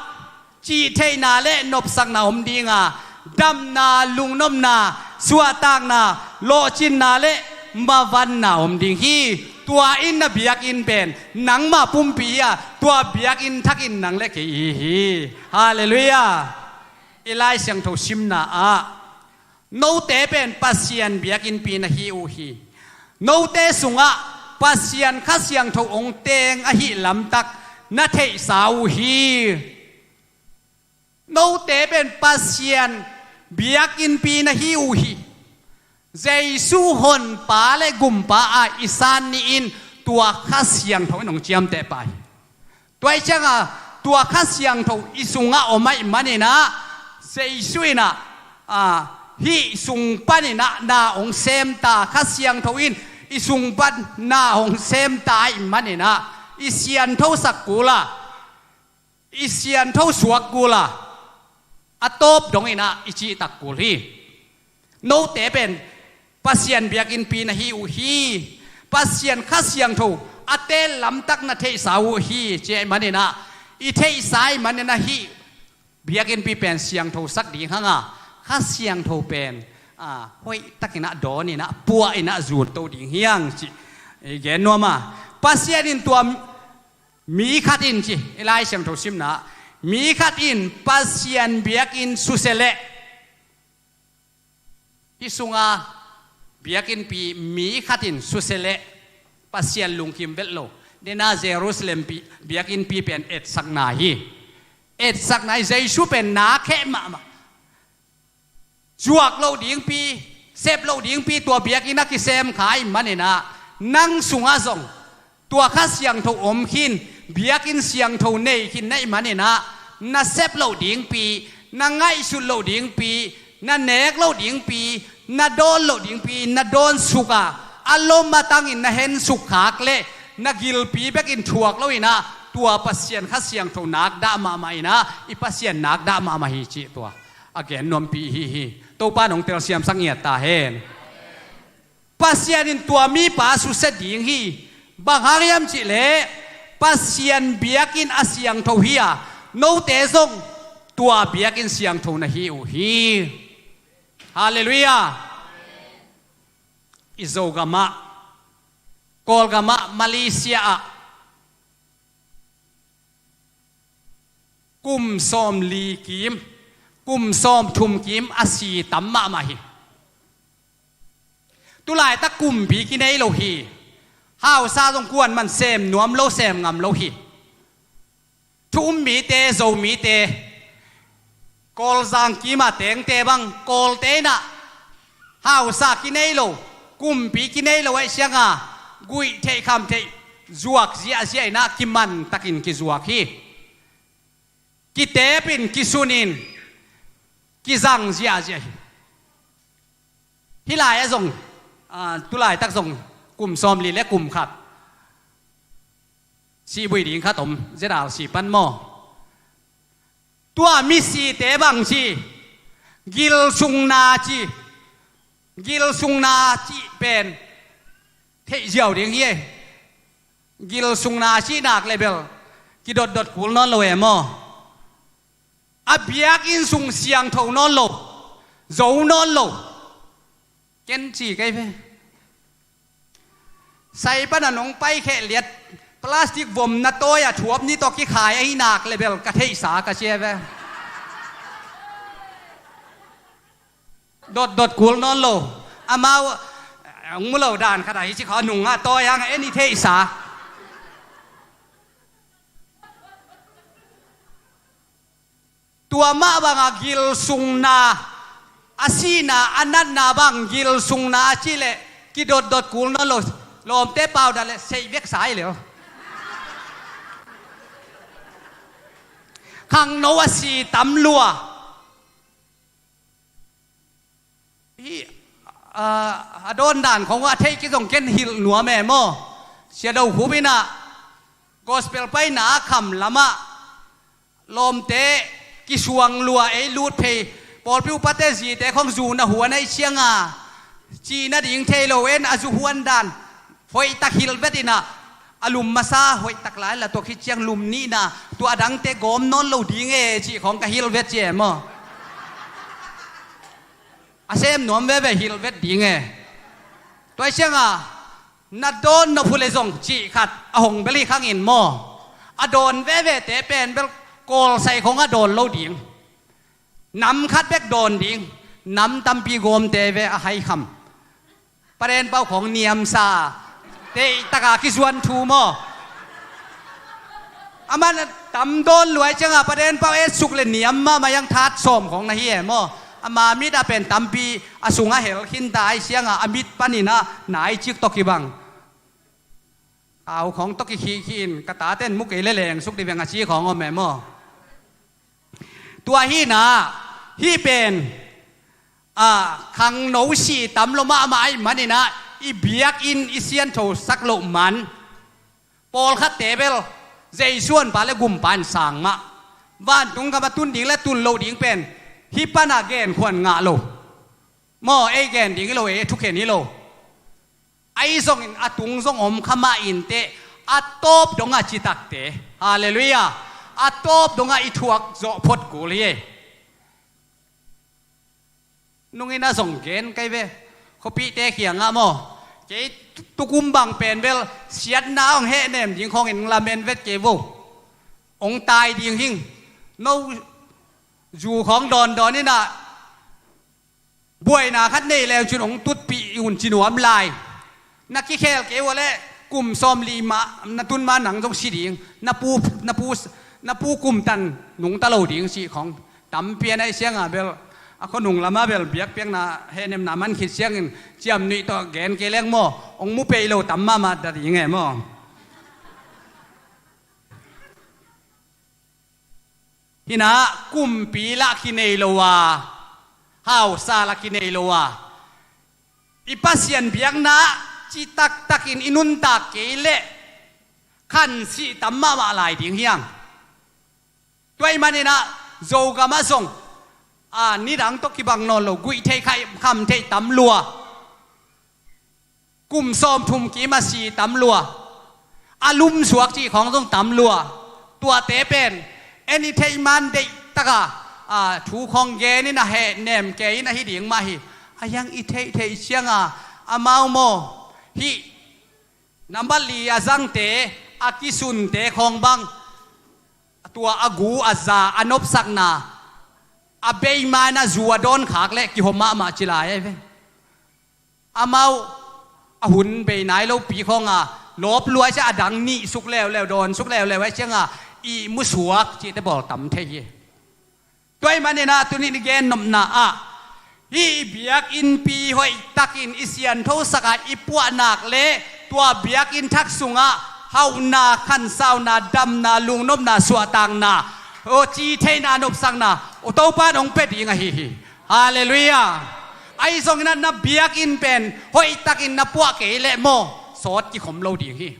cihtheihna le nopsakna om ding a, damna, lungnopna, suahtakna, lawhcinna le mavanna om ding hi. Tua in na biakinn pen nangmah pumpi hi a, tua biakinn thak in nang le kei i hi hi. Halleluiah. I Lai Siangtho simna ah, note pen Pasian biakinnpi na hi uh hi. Note sungah Pasian Kha Siangtho hong teng ahih lamtak na theihsa uh hi. Note pen Pasian biakinnpi na hi uh hi. Jesu honpa le gumpa a i san ni in tua Kha Siangtho in hong ciamteh pah hi. Tua i ciang a, tua Kha Siangtho i sungah om ahih manin a, Jesu in a, a, hih sung panin a na hong sem ta, Kha Siangtho in i sung pan na hong sem ta ahih manin a, i sianthosak kul a, i siantho suak kul a, a tawp dong in a i cihtak kul hi. Note pen Pasian biakinnpi na hi uh hi. Pasian Kha Siangtho a teel lamtak na theihsa uh hi, ci ahih manin a, i theihsa ahih manin a hih biakinnpi pen siangthosak ding hang a, Kha Siangtho pen, a, hoihtak in a dawn in a puah in a zutto ding hi hang ci. I gen nuam a, Pasian in tua mi khat in ci, i Lai Siangtho simna, mi khat in Pasian biakinn susia leh, hih sunga biakinnpi mi khat in susia leh Pasian lungkim vet lo. Dena Jerusalem pi, biakinnpi pen etsakna hi. Etsakna hi, Jesu pen na kheh mahmah. Zuak loh dingpi, sep loh dingpi tua biakinn a kisem kha ahih manin a, nang sungah zong tua Kha Siangtho om khin, biakinn siangtho nei khin na hih manin a, na sep loh dingpi, na ngaihsut loh dingpi, na nek loh dingpi, na dawn loh dingpi, na dawn suk a, a lom a tangin na hensuk khak leh na gilpi bekin thuak lo in a, tua Pasian Kha Siangtho nak dah mahmah in a, i Pasian nak dah mahmah hi cih tua a gen nuampi hi hi. Topa in hong telsiamsak ngiat ta hen. Pasian in tua mipa susia ding hi. Bang hang hiam cih leh Pasian biakinn a siangtho hi a, note zong tua biakinn siangtho na hi uh hi. Halleluiah. I Zogam ah, Kawlgam ah, Malaysia ah kum sawmli kim, kum sawmthum kim a si tam mahmah hi. Tulaitak kumpi kinei lo hi. Hausa zong kuaman sem nuam lo, sem ngam lo hi. Thu um mite, Zomite, Kawlzang kim a tengte bang, Kawlte in a hausa kinei lo, kumpi kinei lo ahih ciang a, guih theih kham theih zuak ziahziah in a kimantakin kizuak hi. Kitep in, kisun in, kizang ziahziah hi. Hih lai ah zong, a, tulaitak zong kum sawmli le kum khat sihbuih ding khat om, Z R C pan maw. Tua misite bang ci, gilsungna ci, gilsungna cih pen theih ziau ding hi e. Gilsungna cih nak leh bel kidotdot kul nawn lo e maw. A biakinn sung siangtho nawn lo, zo nawn lo. Ken ci kei ve. Sai pana nong paikheh liat plastic vomna tawi a thuap ni tawh kikhai ahi nak le bel ka theihsa ka cia ve. Dotdot kul nawn lo. Amau, eh, hong mu lo dan khat a hi ci kha nung a tawi hang en i theihsa. Tua mah banga gilsungna, a sihna, a natna bang gilsungna a cih leh kidotdot kul nawn lo. Lawmte pau dan le seih veksa hi leh. Khangno a si tam lua. Hi, a, a dawn dan khong a theih kizong ken hilh nuam e maw. Sia Do Khup in ah gospel paina a kham lamah lawmte kisuang lua ei lut phei, pawlpi upate zite khong zu na huan ahi cianga cihna ding thei lo en a zu huan dan. Hoihtak hilh vet in ah, a lum masa hoihtak lai la tua khit ciang lum nihna, tua a dangte gawm nawn lo ding e cih khawng ka hilh vet ci e maw. A sem nuam veve hilh vet ding e. Tua hi cianga na dawn nop uh le zong cih khat a hong bel hi khangin maw. A dawn vevete pen bel kawlsai khawng a dawn lo ding. Nam khat bek dawn ding. Nam tampi gawmte ve a hai kham. Paden pau khawng niamsa. Teihtaka kizuan thu maw. Aman tam dawn luai cianga paden pau etsuk le niam mahmah yang that sawm khawng na hi e maw. Ama mit a pen tampi a sungah hel khinta ahi cianga a mit panin ah nai cik tawh kibang. Au khawng tawh kikhihkhih in ka taten mu kei le lengsuk dih veng a ci khawng om e maw. Tua hi in ah, hih pen, a, khangno si tam lo mahmah ahih manin ah, i biakinn i sianthosak loh man. Pawlkhatte bel, Jesu honpa le gumpa in sang mah. Vantung gam a tun ding le tun loh ding pen, hih pana genkhuan ngah lo. Maw, ei gen ding hi lo, ei thukhen hi lo. Ahi zongin a tung zong om kha mah inteh, a tawp dongah citakte. Halleluiah. A tawp dongah i thuak zawh phot kul hi. Nungin a zong gen kai ve. Khuapihte kiangah maw. Kei tu-, tukum bang pen bel, siatna hong hehnem ding khawngin lamen vet kei vo. Hong tai ding hing. No zu khawng dawndawn in ah. Buaina khat nei leng cun hong tutpih un ci nuam lai. Na kikhel kei uh leh kum sawmli mah na tun ma nang zong si ding. Na pu, na pu, na pu kum tan nungta lo ding cih khawng. Tampi a naih sianga bel, a khuanung lamah bel biakpiakna hehnemna man khit siangin ciamnuih tawh gen kei leng maw, hong mu pei lo tam mahmah ta ding e maw. Hi in ah kumpi lah kinei lo a, hausa lah kinei lo a, i Pasian biakna ah citaktakin i nuntak kei leh khansih tam mahmah lai ding hiang. Tua ahih manin ah Zogamah zong, a, nidang tawh kibang nawn lo, guih theih kha-, kham theih tam lua. Kum sawmthum kim a si tam lua. A lumsuak cih khawng zong tam lua. Tuate pen en i theih man deihtaka, a, thu khawng genin a hehnem kei in ahi ding mah hi. A hiang i theihtheih sianga amau maw, hih nambat li a zangte, a kisunte khawng bang, tua a gu a za a nopsakna a bei ma-in a zu a dawnkhak leh kihawm mahmah ci lai ahi ve. Amau a hun bei nai lopi khawnga lawp luai cia a dang nihsuk leuleu, dawnsuk leuleu ahi cianga ihmusuak cihte bawl tam thei hi. Tua ahih manin ah tuni-in i gennopna ah hih biakinnpi hoihtakin i sianthosak a i puah nak leh tua biakinn thak sungah hauhna, khansauna, damna, lungnopna, suahtakna, aw, ci theihna, nopsakna, aw, Topa in hong pia ding ahi hi. Halleluiah. Ahi zongin ah na biakinn pen hoihtakin na puah kei leh maw, sawt kikhom lo ding hi.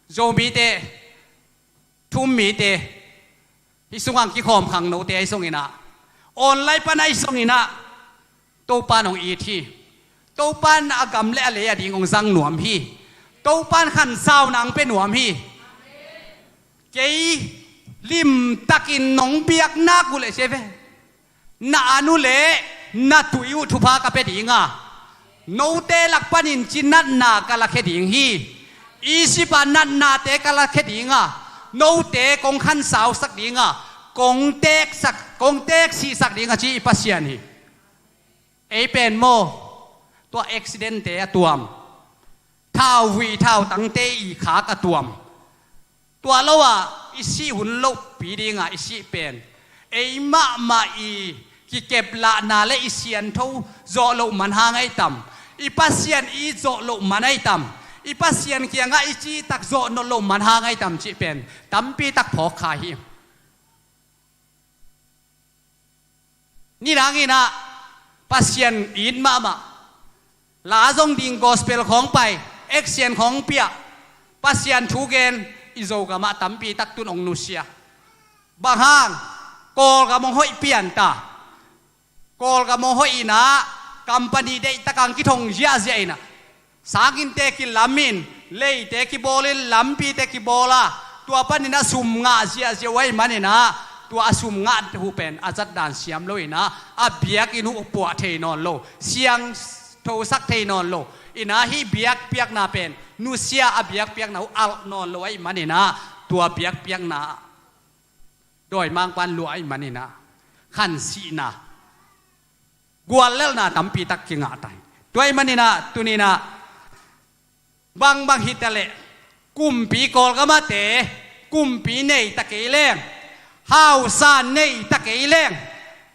Zomite, Thu-um mite, hih sungah kikhawm khangnote ahi zongin ah, online pan ahi zongin ah, Topa in hong it hi. Topa in a gam le a lei ading hong zang nuam hi. Topa in khansauna hong pia nuam hi. Kei limtakin nong biak nak uh leh sia ve. Na an uh leh na tui uh thupha ka pia ding a, note lak panin cinatna ka lakhia ding hi. Egypt ah natnate ka lakhia ding a, note kong khansausak ding a, kong teeksak, kong teeksihsak ding a ci i Pasian hi. Ei pen maw, tua accidentte a tuam, thauvui thautangte i khak a tuam, tua lo ah i sih hun lohpi ding a i sih pen ei mahmah i kikeplahna le i siangtho zawh loh man hang ahi tam? I Pasian i zawh loh man ahi tam? I Pasian kiangah i cihtak zawh nawn loh man hang ahi tam cih pen tampi tak phawk kha hi. Nidang in ah Pasian it mahmah, la zong ding, gospel khawng pai, action khawng pia, Pasian thu gen, i Zogam ah tampi tak tun hong nusia. Bang hang? Kawlgam hong hoih pian ta. Kawlgam hong hoih in ah, company deihtak hong kithong ziahziah in ah, sanginnte kilam in, leite kibawl in, lampite kibawl a, tua panin ah sum ngah ziahziah uh ahih manin ah, tua a sum ngah uh pen a zatdan siam lo in ah, a biakinn uh puah thei nawn lo, siangthosak thei nawn lo in ah, hih biakpiakna pen nusia, a biakpiakna uh alh nawn lo ahih manin ah, tua biakpiakna dawimangpa'n luah ahih manin ah, khansihna, guallelhna tampi tak kingah ta hi. Tua ahih manin ah, tuni in ah, bangbang hi ta leh, kumpi, Kawlgam ah te, kumpi nei ta kei leng, hausa nei ta kei leng,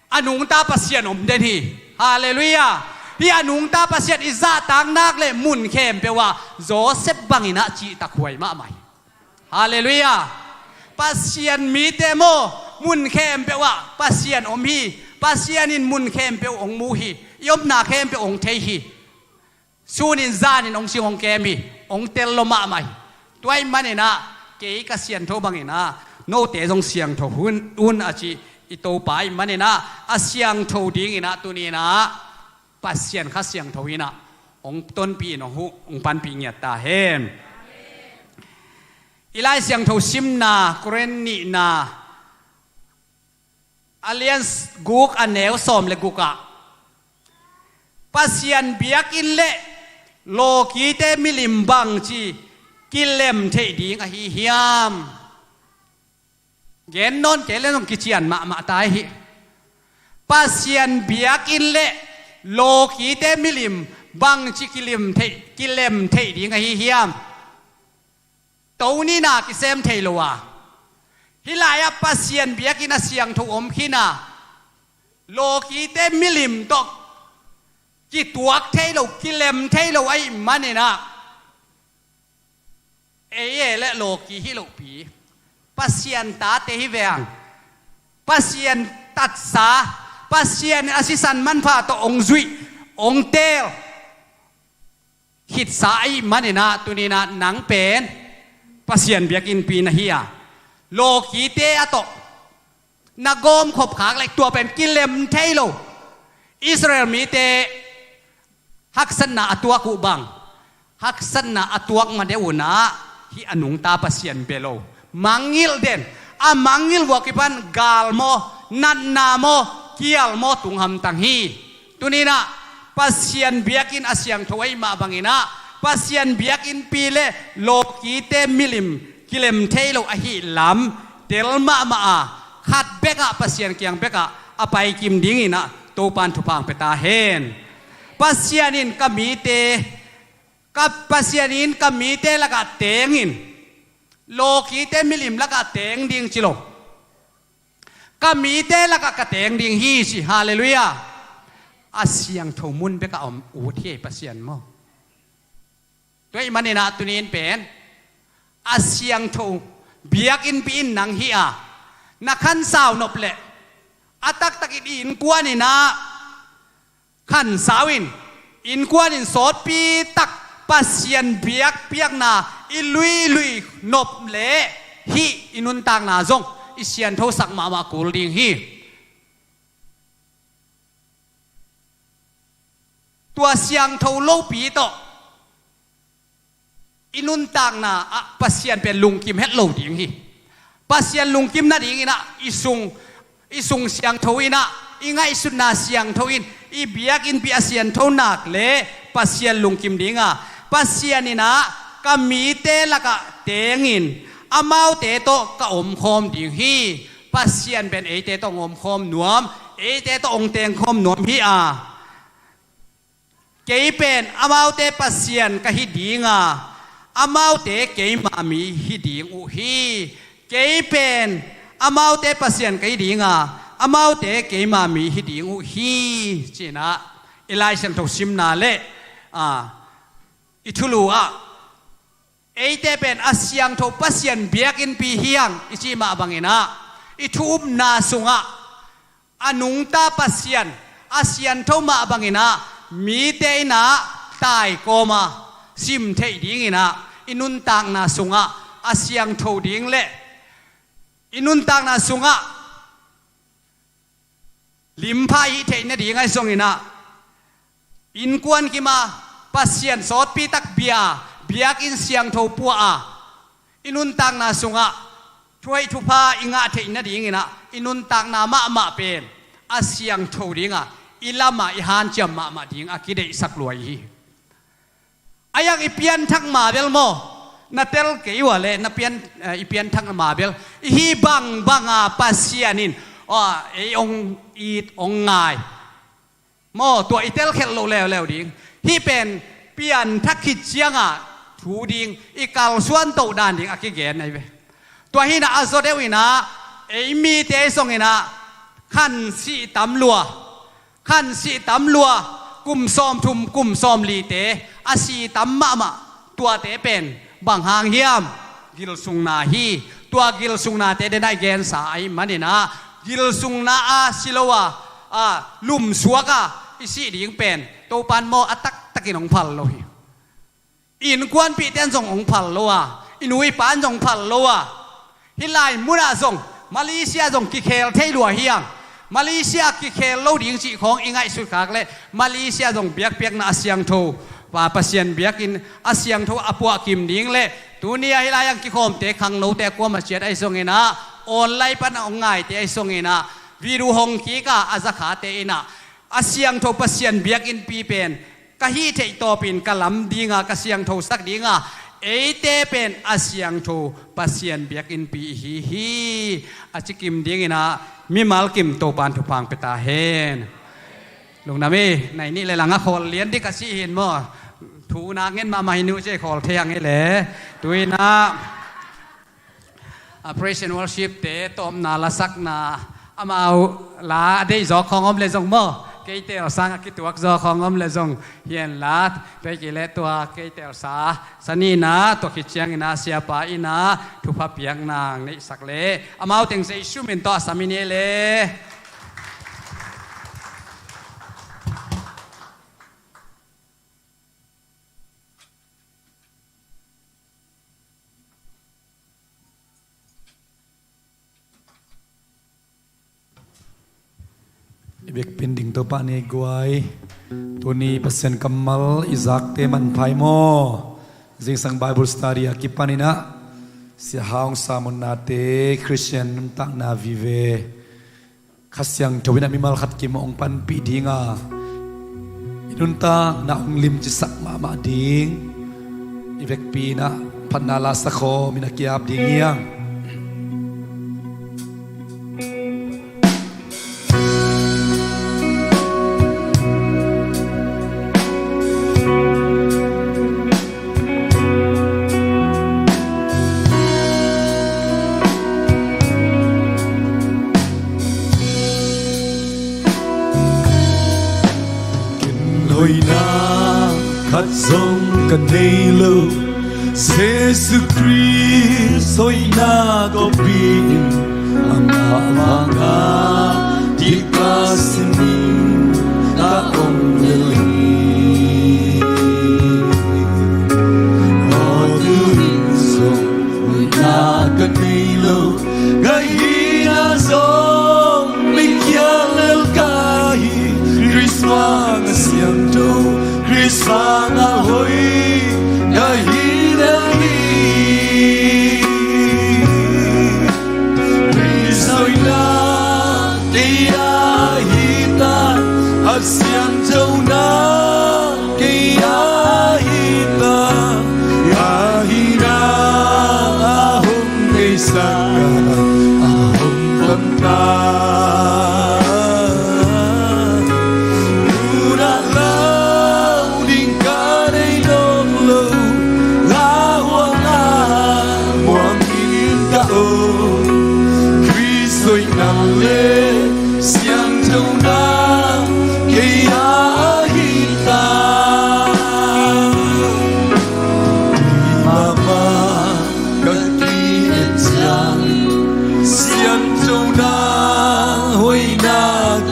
a nungta Pasian om den hi. Halleluiah. Hih a nungta Pasian i zahtak nak leh mun khempeuh ah Joseph bangin ah cihtakhuai mahmah hi. Halleluiah. Pasian mite maw, mun khempeuh ah Pasian om hi. Pasian in mun khempeuh hong mu hi. I omna khempeuh hong thei hi. Sun in zan in hong sing hong kem hi. Hong tel lo mahmah hi. Tua ahih manin ah, kei ka siangtho bangin ah, note zong siangtho un, un a ci i Topa ahih manin ah, a siangtho dingin ah tuni in ah Pasian Kha Siangtho in ah hong tonpih in hong huh, hong panpih ngiat ta hen. I Lai Siangtho simna, Korin nihna, a lian guk, a neu sawm le guk ah, Pasian biakinn le lawkite milim bangci kilem theih ding ahi hiam? Gen nawn kei leh zong kician mahmah ta hi. Pasian biakinn le lawkite milim bangci kilem theih, kilem theih ding ahi hiam? To nihna kisem thei lo a, hih lai-ah Pasian biakinn a siangtho om khin a, lawkite milim tawh kituak thei lo, kilem thei lo ahih manin ah, ei e le lawki hi lohpi, Pasian tate hi veng, Pasian tatsa, Pasian a sisan manpha tawh hong zuih, hong teel khitsa ahih manin ah, tuni in ah nang pen Pasian biakinnpi na hi a, lawkite a tawh na gawmkhop khak leh tua pen kilem thei lo. Israel mite haksatna a tuak uh bang, haksatna a tuak ma deuh un ah, hih a nungta Pasian bia lo, mangngilh den, a mangngilh uh a kipan gal maw, natna maw, kial maw tung hamtang hi. Tuni in ah Pasian biakinn a siangtho ahih mah bangin ah, Pasian biakinnpi le lawkite milim kilem thei lo ahih lam tel mahmah a, khat bek ah Pasian kiang bek ah a paikim dingin ah Topa'n thupha hong pia ta hen. Pasian in ka mite, ka, Pasian in ka mite lakah teng in, lawkite milim lakah teng ding ci lo. Ka mite lakah ka teng ding hi ci. Halleluiah. A siangtho mun bekah om ut hi ei Pasian maw. Tua ahih manin ah tuni in pen a siangtho biakinnpi in nang hi a, na khansau nop leh a taktak in i innkuan in ah khansau in, innkuan in sawtpi tak Pasian biakpiakna i luilui nop leh, hih i nuntakna zong i sianthosak mahmah kul ding hi. Tua siangtho lopi tawh i nuntakna ah Pasian pen lungkim het lo ding hi. Pasian lungkim nadingin ah i sung, i sung siangtho in ah, i ngaihsutna siangtho in, i biakinnpi a siantho nak leh Pasian lungkim ding a, Pasian in ah ka mite lakah tengin amaute tawh ka omkhawm ding hi. Pasian pen eite tawh hong omkhawm nuam, eite tawh hong tengkhawm nuam hi a, kei pen amaute Pasian ka hi ding a, amaute keima mi hi ding uh hi. Kei pen amaute Pasian ka hi ding a, amaute keima mi hi ding uh hi, ci-in ah i Lai Siangtho simna le, a, i thulu ah, eite pen a siangtho Pasian biakinnpi hi hang i cih mah bangin ah, i thu upna sungah a nungta Pasian, a siangtho mah bangin ah mite in ah taikawm a sim theih dingin ah, i nuntakna sungah a siangtho ding le i nuntakna sungah limpha i hih theih nading ahi zongin ah, innkuan kim a Pasian sawtpi tak bia, biakinn siangtho pua a, i nuntakna sungah thuhoih thupha i ngah theih nadingin ah, i nuntakna mahmah pen a siangtho ding a, i lam a i hanciam mahmah ding a kideihsak lua i hi. A yak i pianthak ma bel maw, na tel kei ua le na pian, eh, i pianthak ma bel, i hi bangbang a Pasian in, aw, ei hong it hong ngai maw, tua i telkhelh loh leuleu ding. Hih pen pianthak khit ciangah thu ding, i kalsuan toh dan ding a kigen ahi ve. Tua hi-in ah a zaw deuh in ah ei mite zongin ah khansih tam lua, khansih tam lua, kum sawmthum, kum sawmlite a si tam mahmah. Tuate pen bang hang hiam? Gilsungna hi. Tua gilsungnate den a i gensa ahih manin ah, gilsungna a si lo a, a, lumsuak a i sih ding pen Topa'n maw a taktakin hong phal lo hi. Innkuanpihte in zong hong phal lo a, i nu i pa in zong phal lo a, hih lai munah zong, Malaysia zong kikhel thei lua hi hang. Malaysia kikhel lo ding cih khawng i ngaihsut khak leh, Malaysia zong biakpiakna a siangtho, Pa, Pasian biakinn a siangtho a puahkim ding le, tuni a hih lai-ah kikhawmte, khangnote a kuamah ciat ahi zongin ah, online pan a hong ngaite ahi zongin ah, video hong kik a a zakhate in ah, a siangtho Pasian biakinnpi pen ka hih theih tawpin ka lam ding a, ka siangthosak ding a, eite pen a siangtho Pasian biakinnpi i hi hi, a ci kim dingin ah mimal kim Topa'n thupha hong pia ta hen. Lungdam hi. Nai nih le lang a khawl lian dik a si hi maw. Thu nak ngen mahmah hi, nu ci a khawl thei hang hi le. Tu-in ah, a, praise and worship-te tawpna lasakna, amau la a deih zaw khawng om leh zong maw, kei teel sang a kituak zaw khawng om leh zong hi hen la, tua hi kei leh tua kei teel sa, sa ni-in ah, tua khit ciangin ah siapa in ah thupha piakna neihsak leh, amau teng Zeisu min tawh a sam hi ni leh. I biakpiin ding Topa ni guai. Tuni Pasian kammal i zakte manpha hi maw. Zingsang Bible study a kipanin ah Sia Hau hong sam unnate, Khristian nuntakna vive, Kha Siangtho in ah mimal khat kim hong panpih ding a, i nuntakna hong limcisak mahmah ding, i vekpi in ah phatna la sakhawm in a ki-ap ding hi hang. Ken hoihna khat zong ka nei lo, Jesu Khrist hoihna kawpi in amah vanga dikpa simin ka om lel hi. Aw, tu-in zong hoihna ka nei lo, ka hihna zong mikhial lel ka hi. Khrist vanga siangtho, Khrist vanga hoih ka hi lel hi. Khrist hoihna kei a hi ta, Kha Siangtho na kei a hi ta, ka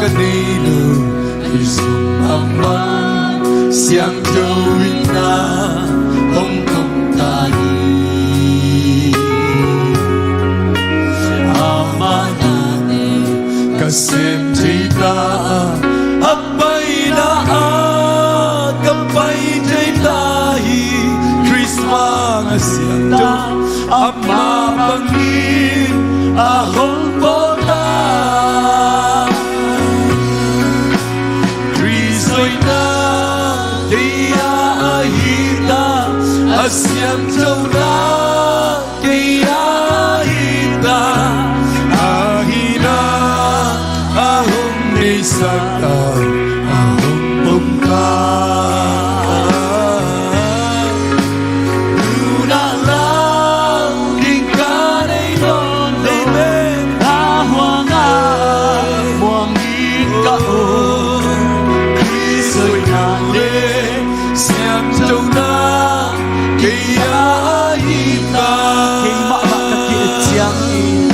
ka nei lo, i zong amah siangtho in na hong pom ta hi. Amah nate ka sem thei ta a, a paina ah ka pai thei ta hi. Christmas a siangtho amah bangin a hong pom ta. Khrist hoihna kei a ahi ta, a siangthona kei a ahi ta, ahi na a hong neisak a, a hong pom ta. Nunah lau ding ka nei nawn lo, a huang a muang in ka om. Khrist hoihna le siangthona kei a ahi ta. Keimah mah ka ki-et ciangin,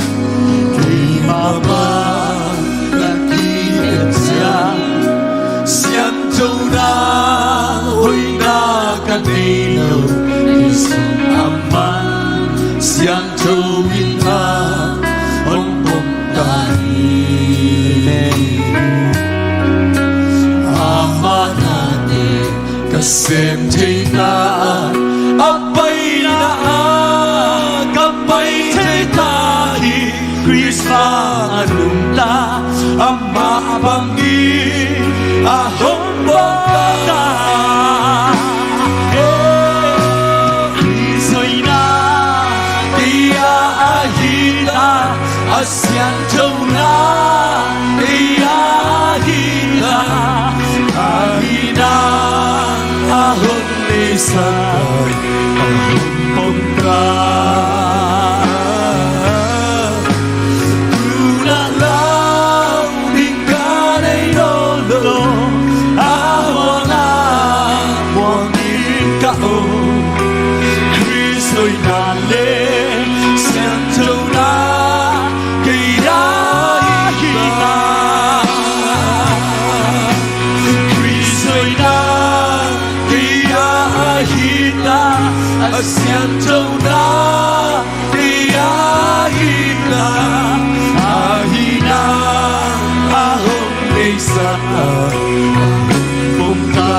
keimah mah ka ki-et ciang, siangthona hoihna ka nei lo, i zong amah siangtho in a hong pom ta hi. Amah nate ka sem thei ta a, a paina ah ka pai thei ta hi. Christmas a nungta amah bangin a hong pom ta. Khrist hoihna kei a ahi ta, a siangthona kei a ahi ta, ahi na a hong neisak a, a hong pom ta. Nunah lau ding ka nei nawn lo, a huang a muang in ka om. Khrist hoihna le siangthona kei a ahi ta. Khrist hoihna kei a ahi ta, a siangthona kei a ahi ta, ahi na a hong neisak a, a hong pom ta.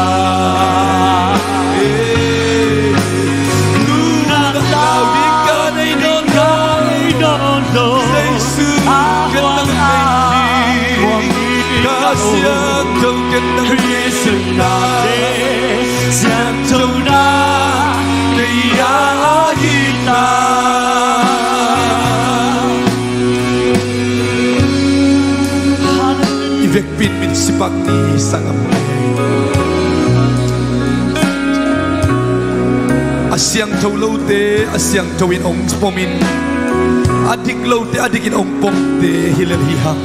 Nunah lau ding ka nei nawn lo, Jesu ka tang nei hi. Ka siangtho ka tang nei hi. Siangthona kei a ahi ta. I vekpi in min sipak ni, sanggam. A siangtho lote a siangtho in hong pom in, a dik lote a dik in hong pomte hi lel hi hang.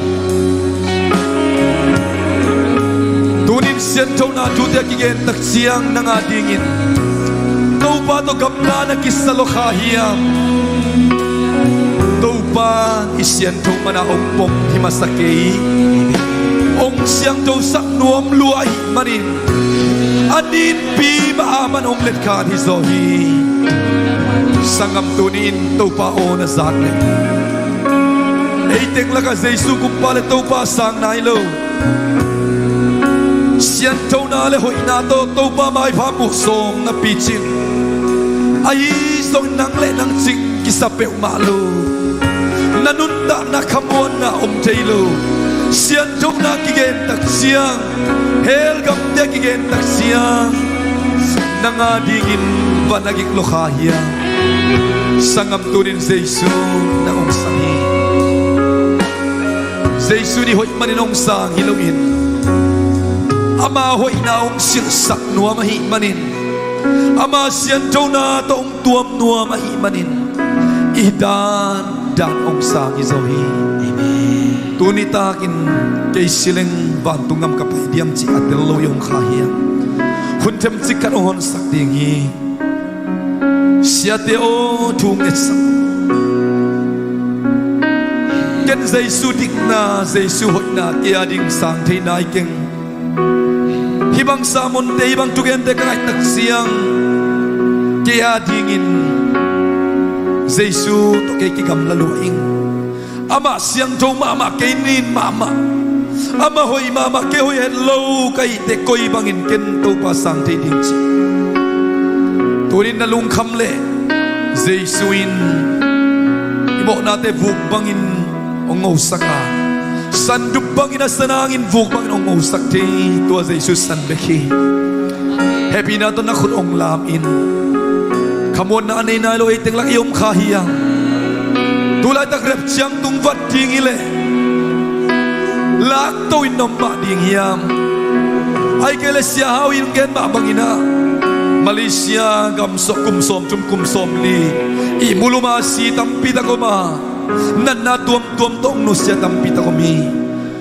Tunin sianthona thute a kigen tak ciang nang a dingin Topa tawh gamla na kisa lo kha hiam? Topa i siantho mana hong pom hi masa kei. Hong siangthosak nuam lua ahih manin a ninpi mah a man hong letkhan hi zaw hi. Sanggam, tunin Topa aw na zak leh, ei teng lakah Jesu kumpa le Topa sang nai lo. Sianthona le hoihna tawh Topa maipha muh sawm na picin, ahi zong nang le nang cik kisa peuhmah lo. Na nuntakna khamuanna om thei lo. Sianthona kigen tak ciang, hell gamte a kigen tak ciang, nang a dingin van a gik lo kha hiam? Sanggam, tunin Jesu nang hong sang hi. Jesu nih hoih manin hong sang hi loin, ama hoihna hong silhsak nuam ahih manin, ama sianthona tawh hong tuam nuam ahih manin, i dan dan hong sang hi zaw hi. Tuni takin kei sileng vantung gam ka pai diam cih a tel lo i hong kha hiam? Hun themcik khat hong honsak ding hi. Siate aw, thu ngetsak. Ken Jesu dikna, Jesu hoihna kei a ding sang thei nai keng. Hih bang sermonte, hih bang thugente ka ngaihtak ciang kei a dingin Jesu tawh kei kigamla lua ing. Amah siangtho mahmah, kei nin mahmah. Amah hoih mahmah, kei hoih het lo ka hih teh koi bangin ken Topa sang thei ding ci. Tunin na lungkham leh Jesu in i mawhnate vuk bangin hong ngosak a, sandup bangin a san hangin vuk bangin hong ngosak thei, tua Jesu san bek hi. Hehpihna tawh na khut hong lam in. Khamuanna a nei nai lo ei teng lak i om kha hiam? Tulaitak rapture tung vat ding hi leh lakto in na om mah ding hiam? Ahih kei leh Sia Hau in gen mah bangin ah, Malaysia gam sawh kum sawmthum kum sawmli ihmu lum a si tampi tak om a, natna tuamtuam tawh hong nusia tampi tak om hi.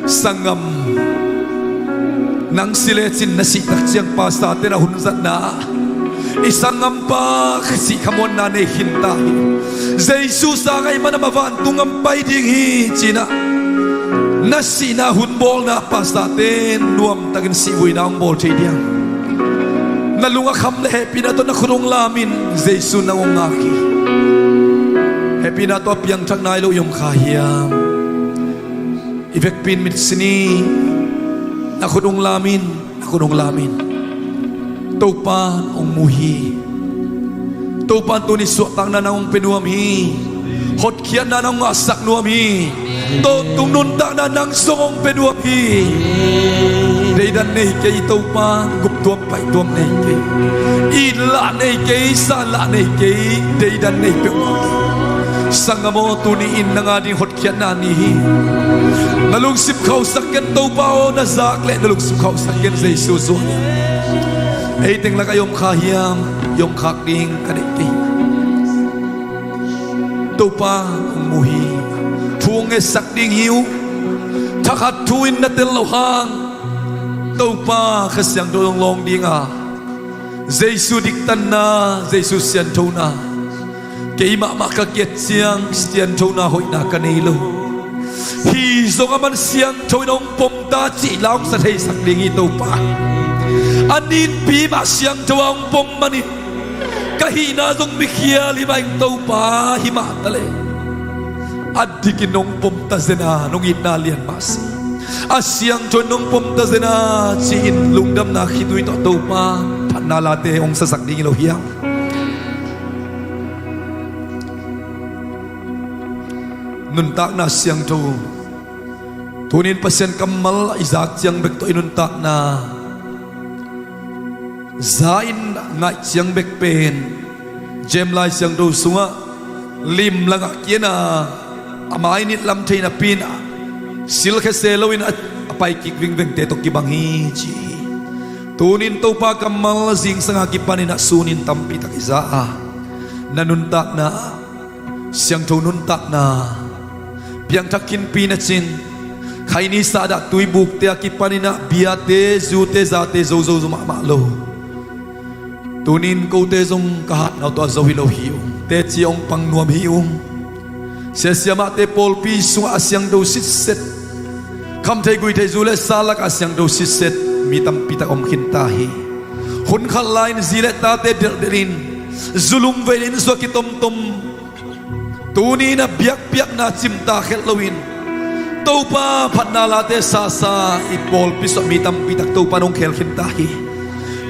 Sanggam, nang si lecin na sih tak ciang pastorte'n a hun zatna ah, i sanggampa sih khamuanna nei khin ta hi. Jesu sang ahih man amah vantung gam pai ding hi ci-in ah, na sihna hun bawlna ah pastorte'n nuamtakin sihvuina hong bawl thei diam? Na lung a kham leh hehpihna tawh na khut hong lam in, Jesu nang hong ngak hi. Hehpihna tawh a piangthak nai lo i om kha hiam? I vekpi in mit sin ni. Na khut hong lam in, na khut hong lam in. Topa'n hong mu hi. Topa'n tuni suahtakna nang hong pia nuam hi. Hotkhiatna nang hong ngahsak nuam hi. Tawntung nuntakna nang zong hong pia nuam hi. Deidan nei kei Topa'n, guptuam paihtuam nei kei. Itlah nei kei, sanlah nei kei, deidan nei peuhmah kei. Sanggam aw, tuni in nang a ding hotkhiatna ni hi. Na lungsim khauhsak ken Topa aw, na zak leh na lungsim khauhsak ken Jesu zuan. Ei teng lak a i om kha hiam? I om khak ding ka deih kei. Topa hong mu hi. Thu hong ngetsak ding hi uh. Thakhat thu in na tel loh hang Topa Kha Siangtho hong lawng ding a, Jesu diktanna, Jesu sianthona. Kei mahmah ka kiat ciang sianthona hoihna ka nei lo. Hih zong a man siangtho in hong pom ta cih la hong sa theisak ding hi Topa. A ninpi mah siangtho a hong pom manin ka hihna zong mikhial hi mah ing Topa, hi mah taleh a dikin nong pom ta zen a, nong itna lian mah si. A siangtho in nong pom ta zen a, ci-in lungdamna khitui tawh Topa phatna late hong sasak ding hi lo hiam? Nuntakna siangtho. Tunin Pasian kammal i zak ciang bek tawh i nuntakna za in ngaih ciang bek pen James Lai Siangtho sungah lim langah kian a, ama i nitlam thei napi in a silkhia se loin a, a paikik vingvengte tawh kibang hi ci hi. Tunin Topa kammal zingsang a kipanin a sunin tampi tak i za a, na nuntakna ah siangtho nuntakna piangthak khinpi na cin, khaini sahdah tuibukte a kipanin ah biate, zute, zate zozo mahmah lo. Tunin kote zong ka hatna uh tawh a zo hi lo hi ung. Teci hong pang nuam hi ung. Siasia mahte pawlpi sungah a siangtho sitset, khamtheih guihtheih zu le sa lakah a siangtho sitset mi tampi tak om khinta hi. Hun khat lai-in zi le tate delhdelhin, zulum vei le inn sungah kitomtom, tuni-in a biakpiakna cimta khelh loin Topa phatna late sasa i pawlpi sungah mi tampi tak Topa in hong khel khinta hi.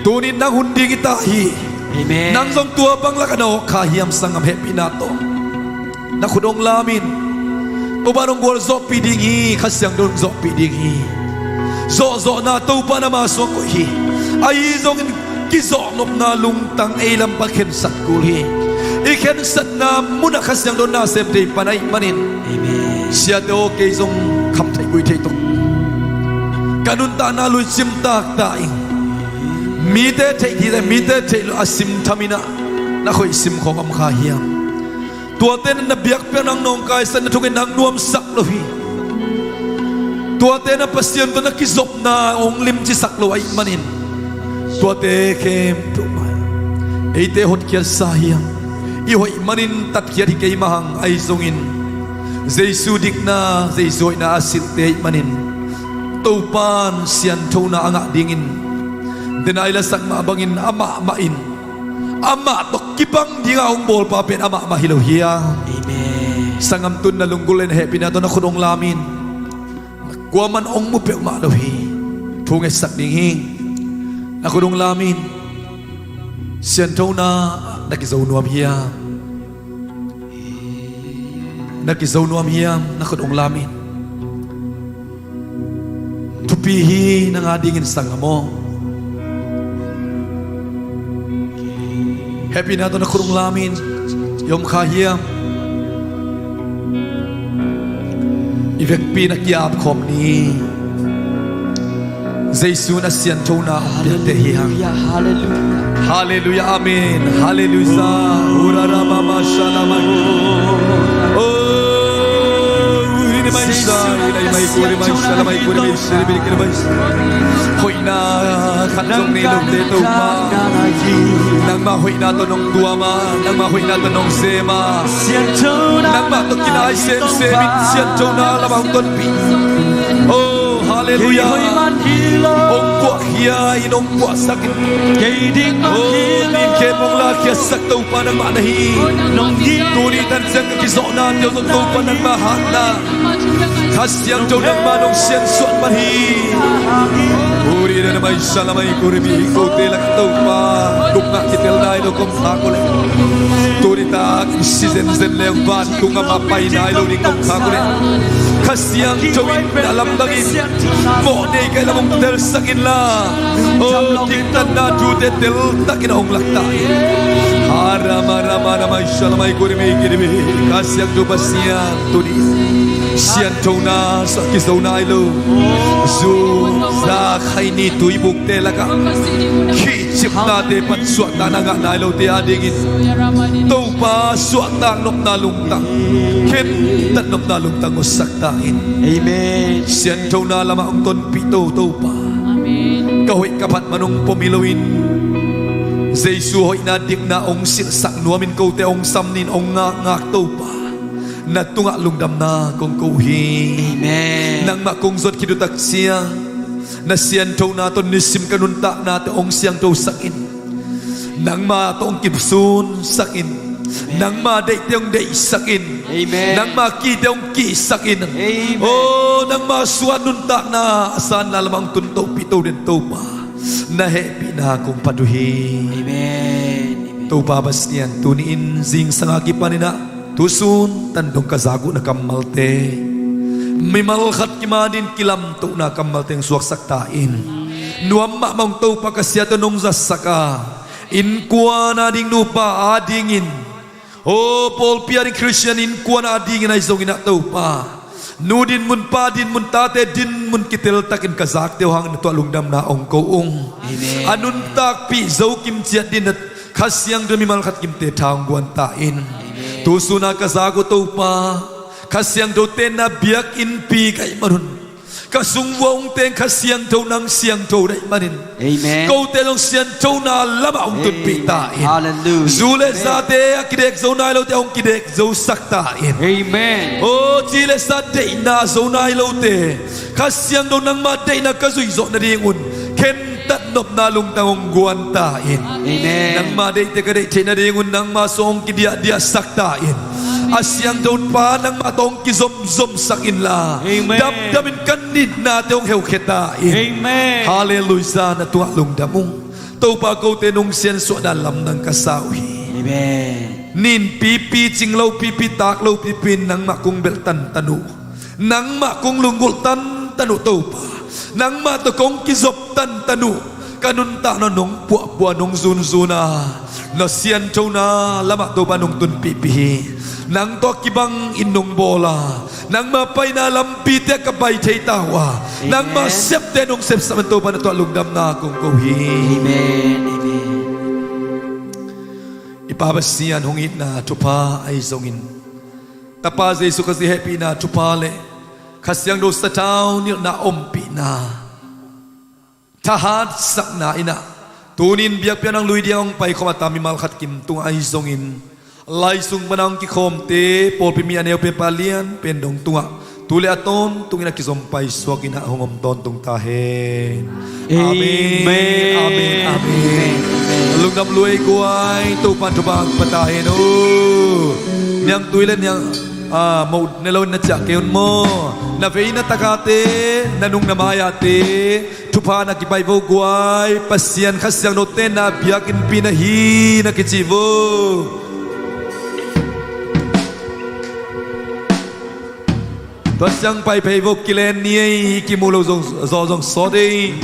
Tuni-in nang hun ding hi ta hi. Amen. Nang zong tua bang lakah na hawh kha hiam? Sanggam, hehpihna tawh na khut hong lam in. Topa in hong gualzawhpih ding hi. Kha Siangtho in hong zawhpih ding hi. Zawhzawhna Topa in ama sungah koih hi. Ahi zongin kizawhnopna lungtang ei lam pan khensat kul hi. I khensatna munah Kha Siangtho in na sem thei pan ahih manin. Amen. Siate aw, kei zong khamtheih guihtheih tawh ka nuntakna lui cimtak ta ing. Mite theih ding le mite theih loh a simtham in ah na khoih simkhawm om kha hiam? Tuate in na biakpiakna hong nawngkaisak, na thungen hong nuamsak lo hi. Tuate in ah Pasian tawh na kizopna hong limcisak lo ahih manin tuate khempeuh mah eite hotkhiatsa hiam? I hoih manin tatkhiat hi kei mah hang, ahi zongin Jesu dikna, Jesu hoihna a silhte ahih manin Topa'n sianthona a ngah dingin den a i lasak mah bangin amah mah in amah tawh kibang dinga hong bawlpa pen amah mah hi lo hi a. Amen. Sanggam, tun na lunggulh le na hehpihna tawh na khut hong lam in. Kuaman hong mu peuhmah lo hi. Thu ngetsak ding hi. Na khut hong lam in. Sianthona na kizo nuam hiam? Na kizo nuam hiam? Na khut hong lam in. Thupi hi nang a dingin, sanggam aw. Hehpihna tawh na khut hong lam in. I om kha hiam? I vekpi-in a ki-ap khawm ni. Jesu in a sianthona hong piakte hi hang. Halleluia, halleluia. Halleluia, amen. Halleluia. Urara mama shalama. Oh, uri ni mai sa, uri ni mai kuri mai shalama kuri mai shiri biri kiri mai. Hoihna khat zong nei lote Topa, nangmah hoihna tawh nong tuam a, nangmah hoihna tawh nong sem a, nangmah tawh kinai semsem in sianthona lamah hong tonpih. Oh, halleluia. Hong puahkhia in, hong puahsak in. Oh, nin khem hong lakhiatsak Topa nangmah na hi. Tuni tan ciang ka kizawhnate uh zong Topa nangmah hatna, Kha Siangtho nangmah nong siansuah mah hi. Uri na mai shalama kuri mi, kote lak Topa, kum ngah kitel nai lo kong khak uh leh, tuni tak in si zenzen leng vantung amah pai nai lo ding kong khak uh leh, Kha Siangtho in na lamdang in, mawh nei ka lam hong telsak inla, oh, diktatna thute teltak in hong lakta in. Harama rama rama isha lamai kuri mi kiri mi. Kha Siangtho Pasian, tuni sianthona suah kizo nai lo, zu, za, khaini, tuibukte lakah khihcipnate pan suahtakna ngah nai lote adingin Topa suahtak nopna lungtang, khentat nopna lungtang hong sak ta in. Amen. Sianthona lamah hong tonpih to Topa. Amen. Ka hoih ka phat man hong pom hi loin Jesu hoihna dikna hong silhsak nuamin kote hong sam nin hong ngakngak Topa, na tungah lungdamna kong ko uh hi. Amen. Nangmah kong zot khit uh tak ciang na sianthona tawh nisim ka nuntaknate hong siangthosak in. Nangmah tawh hong kisunsak in. Amen. Nangmah deihte hong deihsak in. Amen. Nangmah kihte hong kihsak in. Amen. Oh, nangmah suah nuntakna a sanna lamah hong tun tohpih to den Topa, na hehpihna kong phat uh hi. Amen. Topa Pasian, tuni-in zingsang a kipanin ah tusun tan dong ka zak uh na kammalte, mimal khat kim adingin kilamtohna kammalte hong suaksak ta in. Nuam mahmah ung Topa, ka siate nong zatsak a, innkuan ading, nupa adingin, oh, pawlpi ading, Khristian innkuan adingin ahi zongin ah Topa, nu dinmun, pa dinmun, tate dinmun kiteltakin ka zakte uh hangin na tuah lungdamna hong ko ung. Amen. A nuntakpih zo kim ciat dingin na Kha Siangtho mimal khat kimte tha hong guan ta in. Amen. Tusun a ka zak uh Topa, Kha Siangtho tenna biakinnpi ka hih manun, ka sung vua hong teng Kha Siangtho nang siangtho na hih manin, amen, kote zong sianthona lamah hong tunpih ta in. Amen. Hallelujah. Zu le, amen, zate a kidek zo nai lote hong kidek zosak ta in. Amen. Oh, ci le sa deihna zo nai lote Kha Siangtho nangmah deihna ka zuihzawh nadingun khentat nopna lungtang hong guan ta in. Amen. Nangmah deihte ka deih theih nadingun nangmah sung hong kidiahdiahsak ta in. A siangtho Pa, nangmah tawh hong kizomzomsak inla, amen, damdamin ka nitnate hong heukhia ta in. Amen. Halleluiah, na tungah lungdam ung. Topa, kote nong siansuahna lamdang ka sa uh hi. Amen. Nin pipi, cing lo pipi, tak lo pipi in nangmah kong belh tantan uh. Nangmah kong lunggulh tantan uh Topa. Nangmah tawh kong kizop tantan uh. Ka nuntakna nong puahpuah, nong zunzun a, na sianthona lamah Topa nong tunpihpih hi. Nang tawh kibangin nong bawl a, nangmah paina lampite ah ka pai thei ta uh a, amen, nangmah septe nong sepsap in Topa na tungah lungdamna kong ko hi. Amen. Amen. I Pa Pasian hong itna thupha ahi zongin, Tapa Jesu Khazih hehpihna thupha le Kha Siangtho sathau nilhna ompihna, thahatsakna in ah, tunin biakpiakna hong lui ding a hong paikhawm a ta mimal khat kim tungah ahi zongin, Lai sung pana hong kikhawmte pawlpi mi a neu pen pa lian pen dong tungah tu le a tawntungin a kizom paisuak in a hong om tawntung ta hen. Amen. Amen. Amen. Amen. Lungdam luai guai, Topan thupha pia ta hen uh. Niangtui le niang, ah, mo ne lo in na ciah kei un maw. Na vei na takate, na nung na mai-ate thupha na kipai vo guai. Pasian Kha Siangtho tenna biakinnpi na hi na kici vo. Tua siang pai phei vo, kilen ni ei, kimu lo zong, zaw zong sawt ei.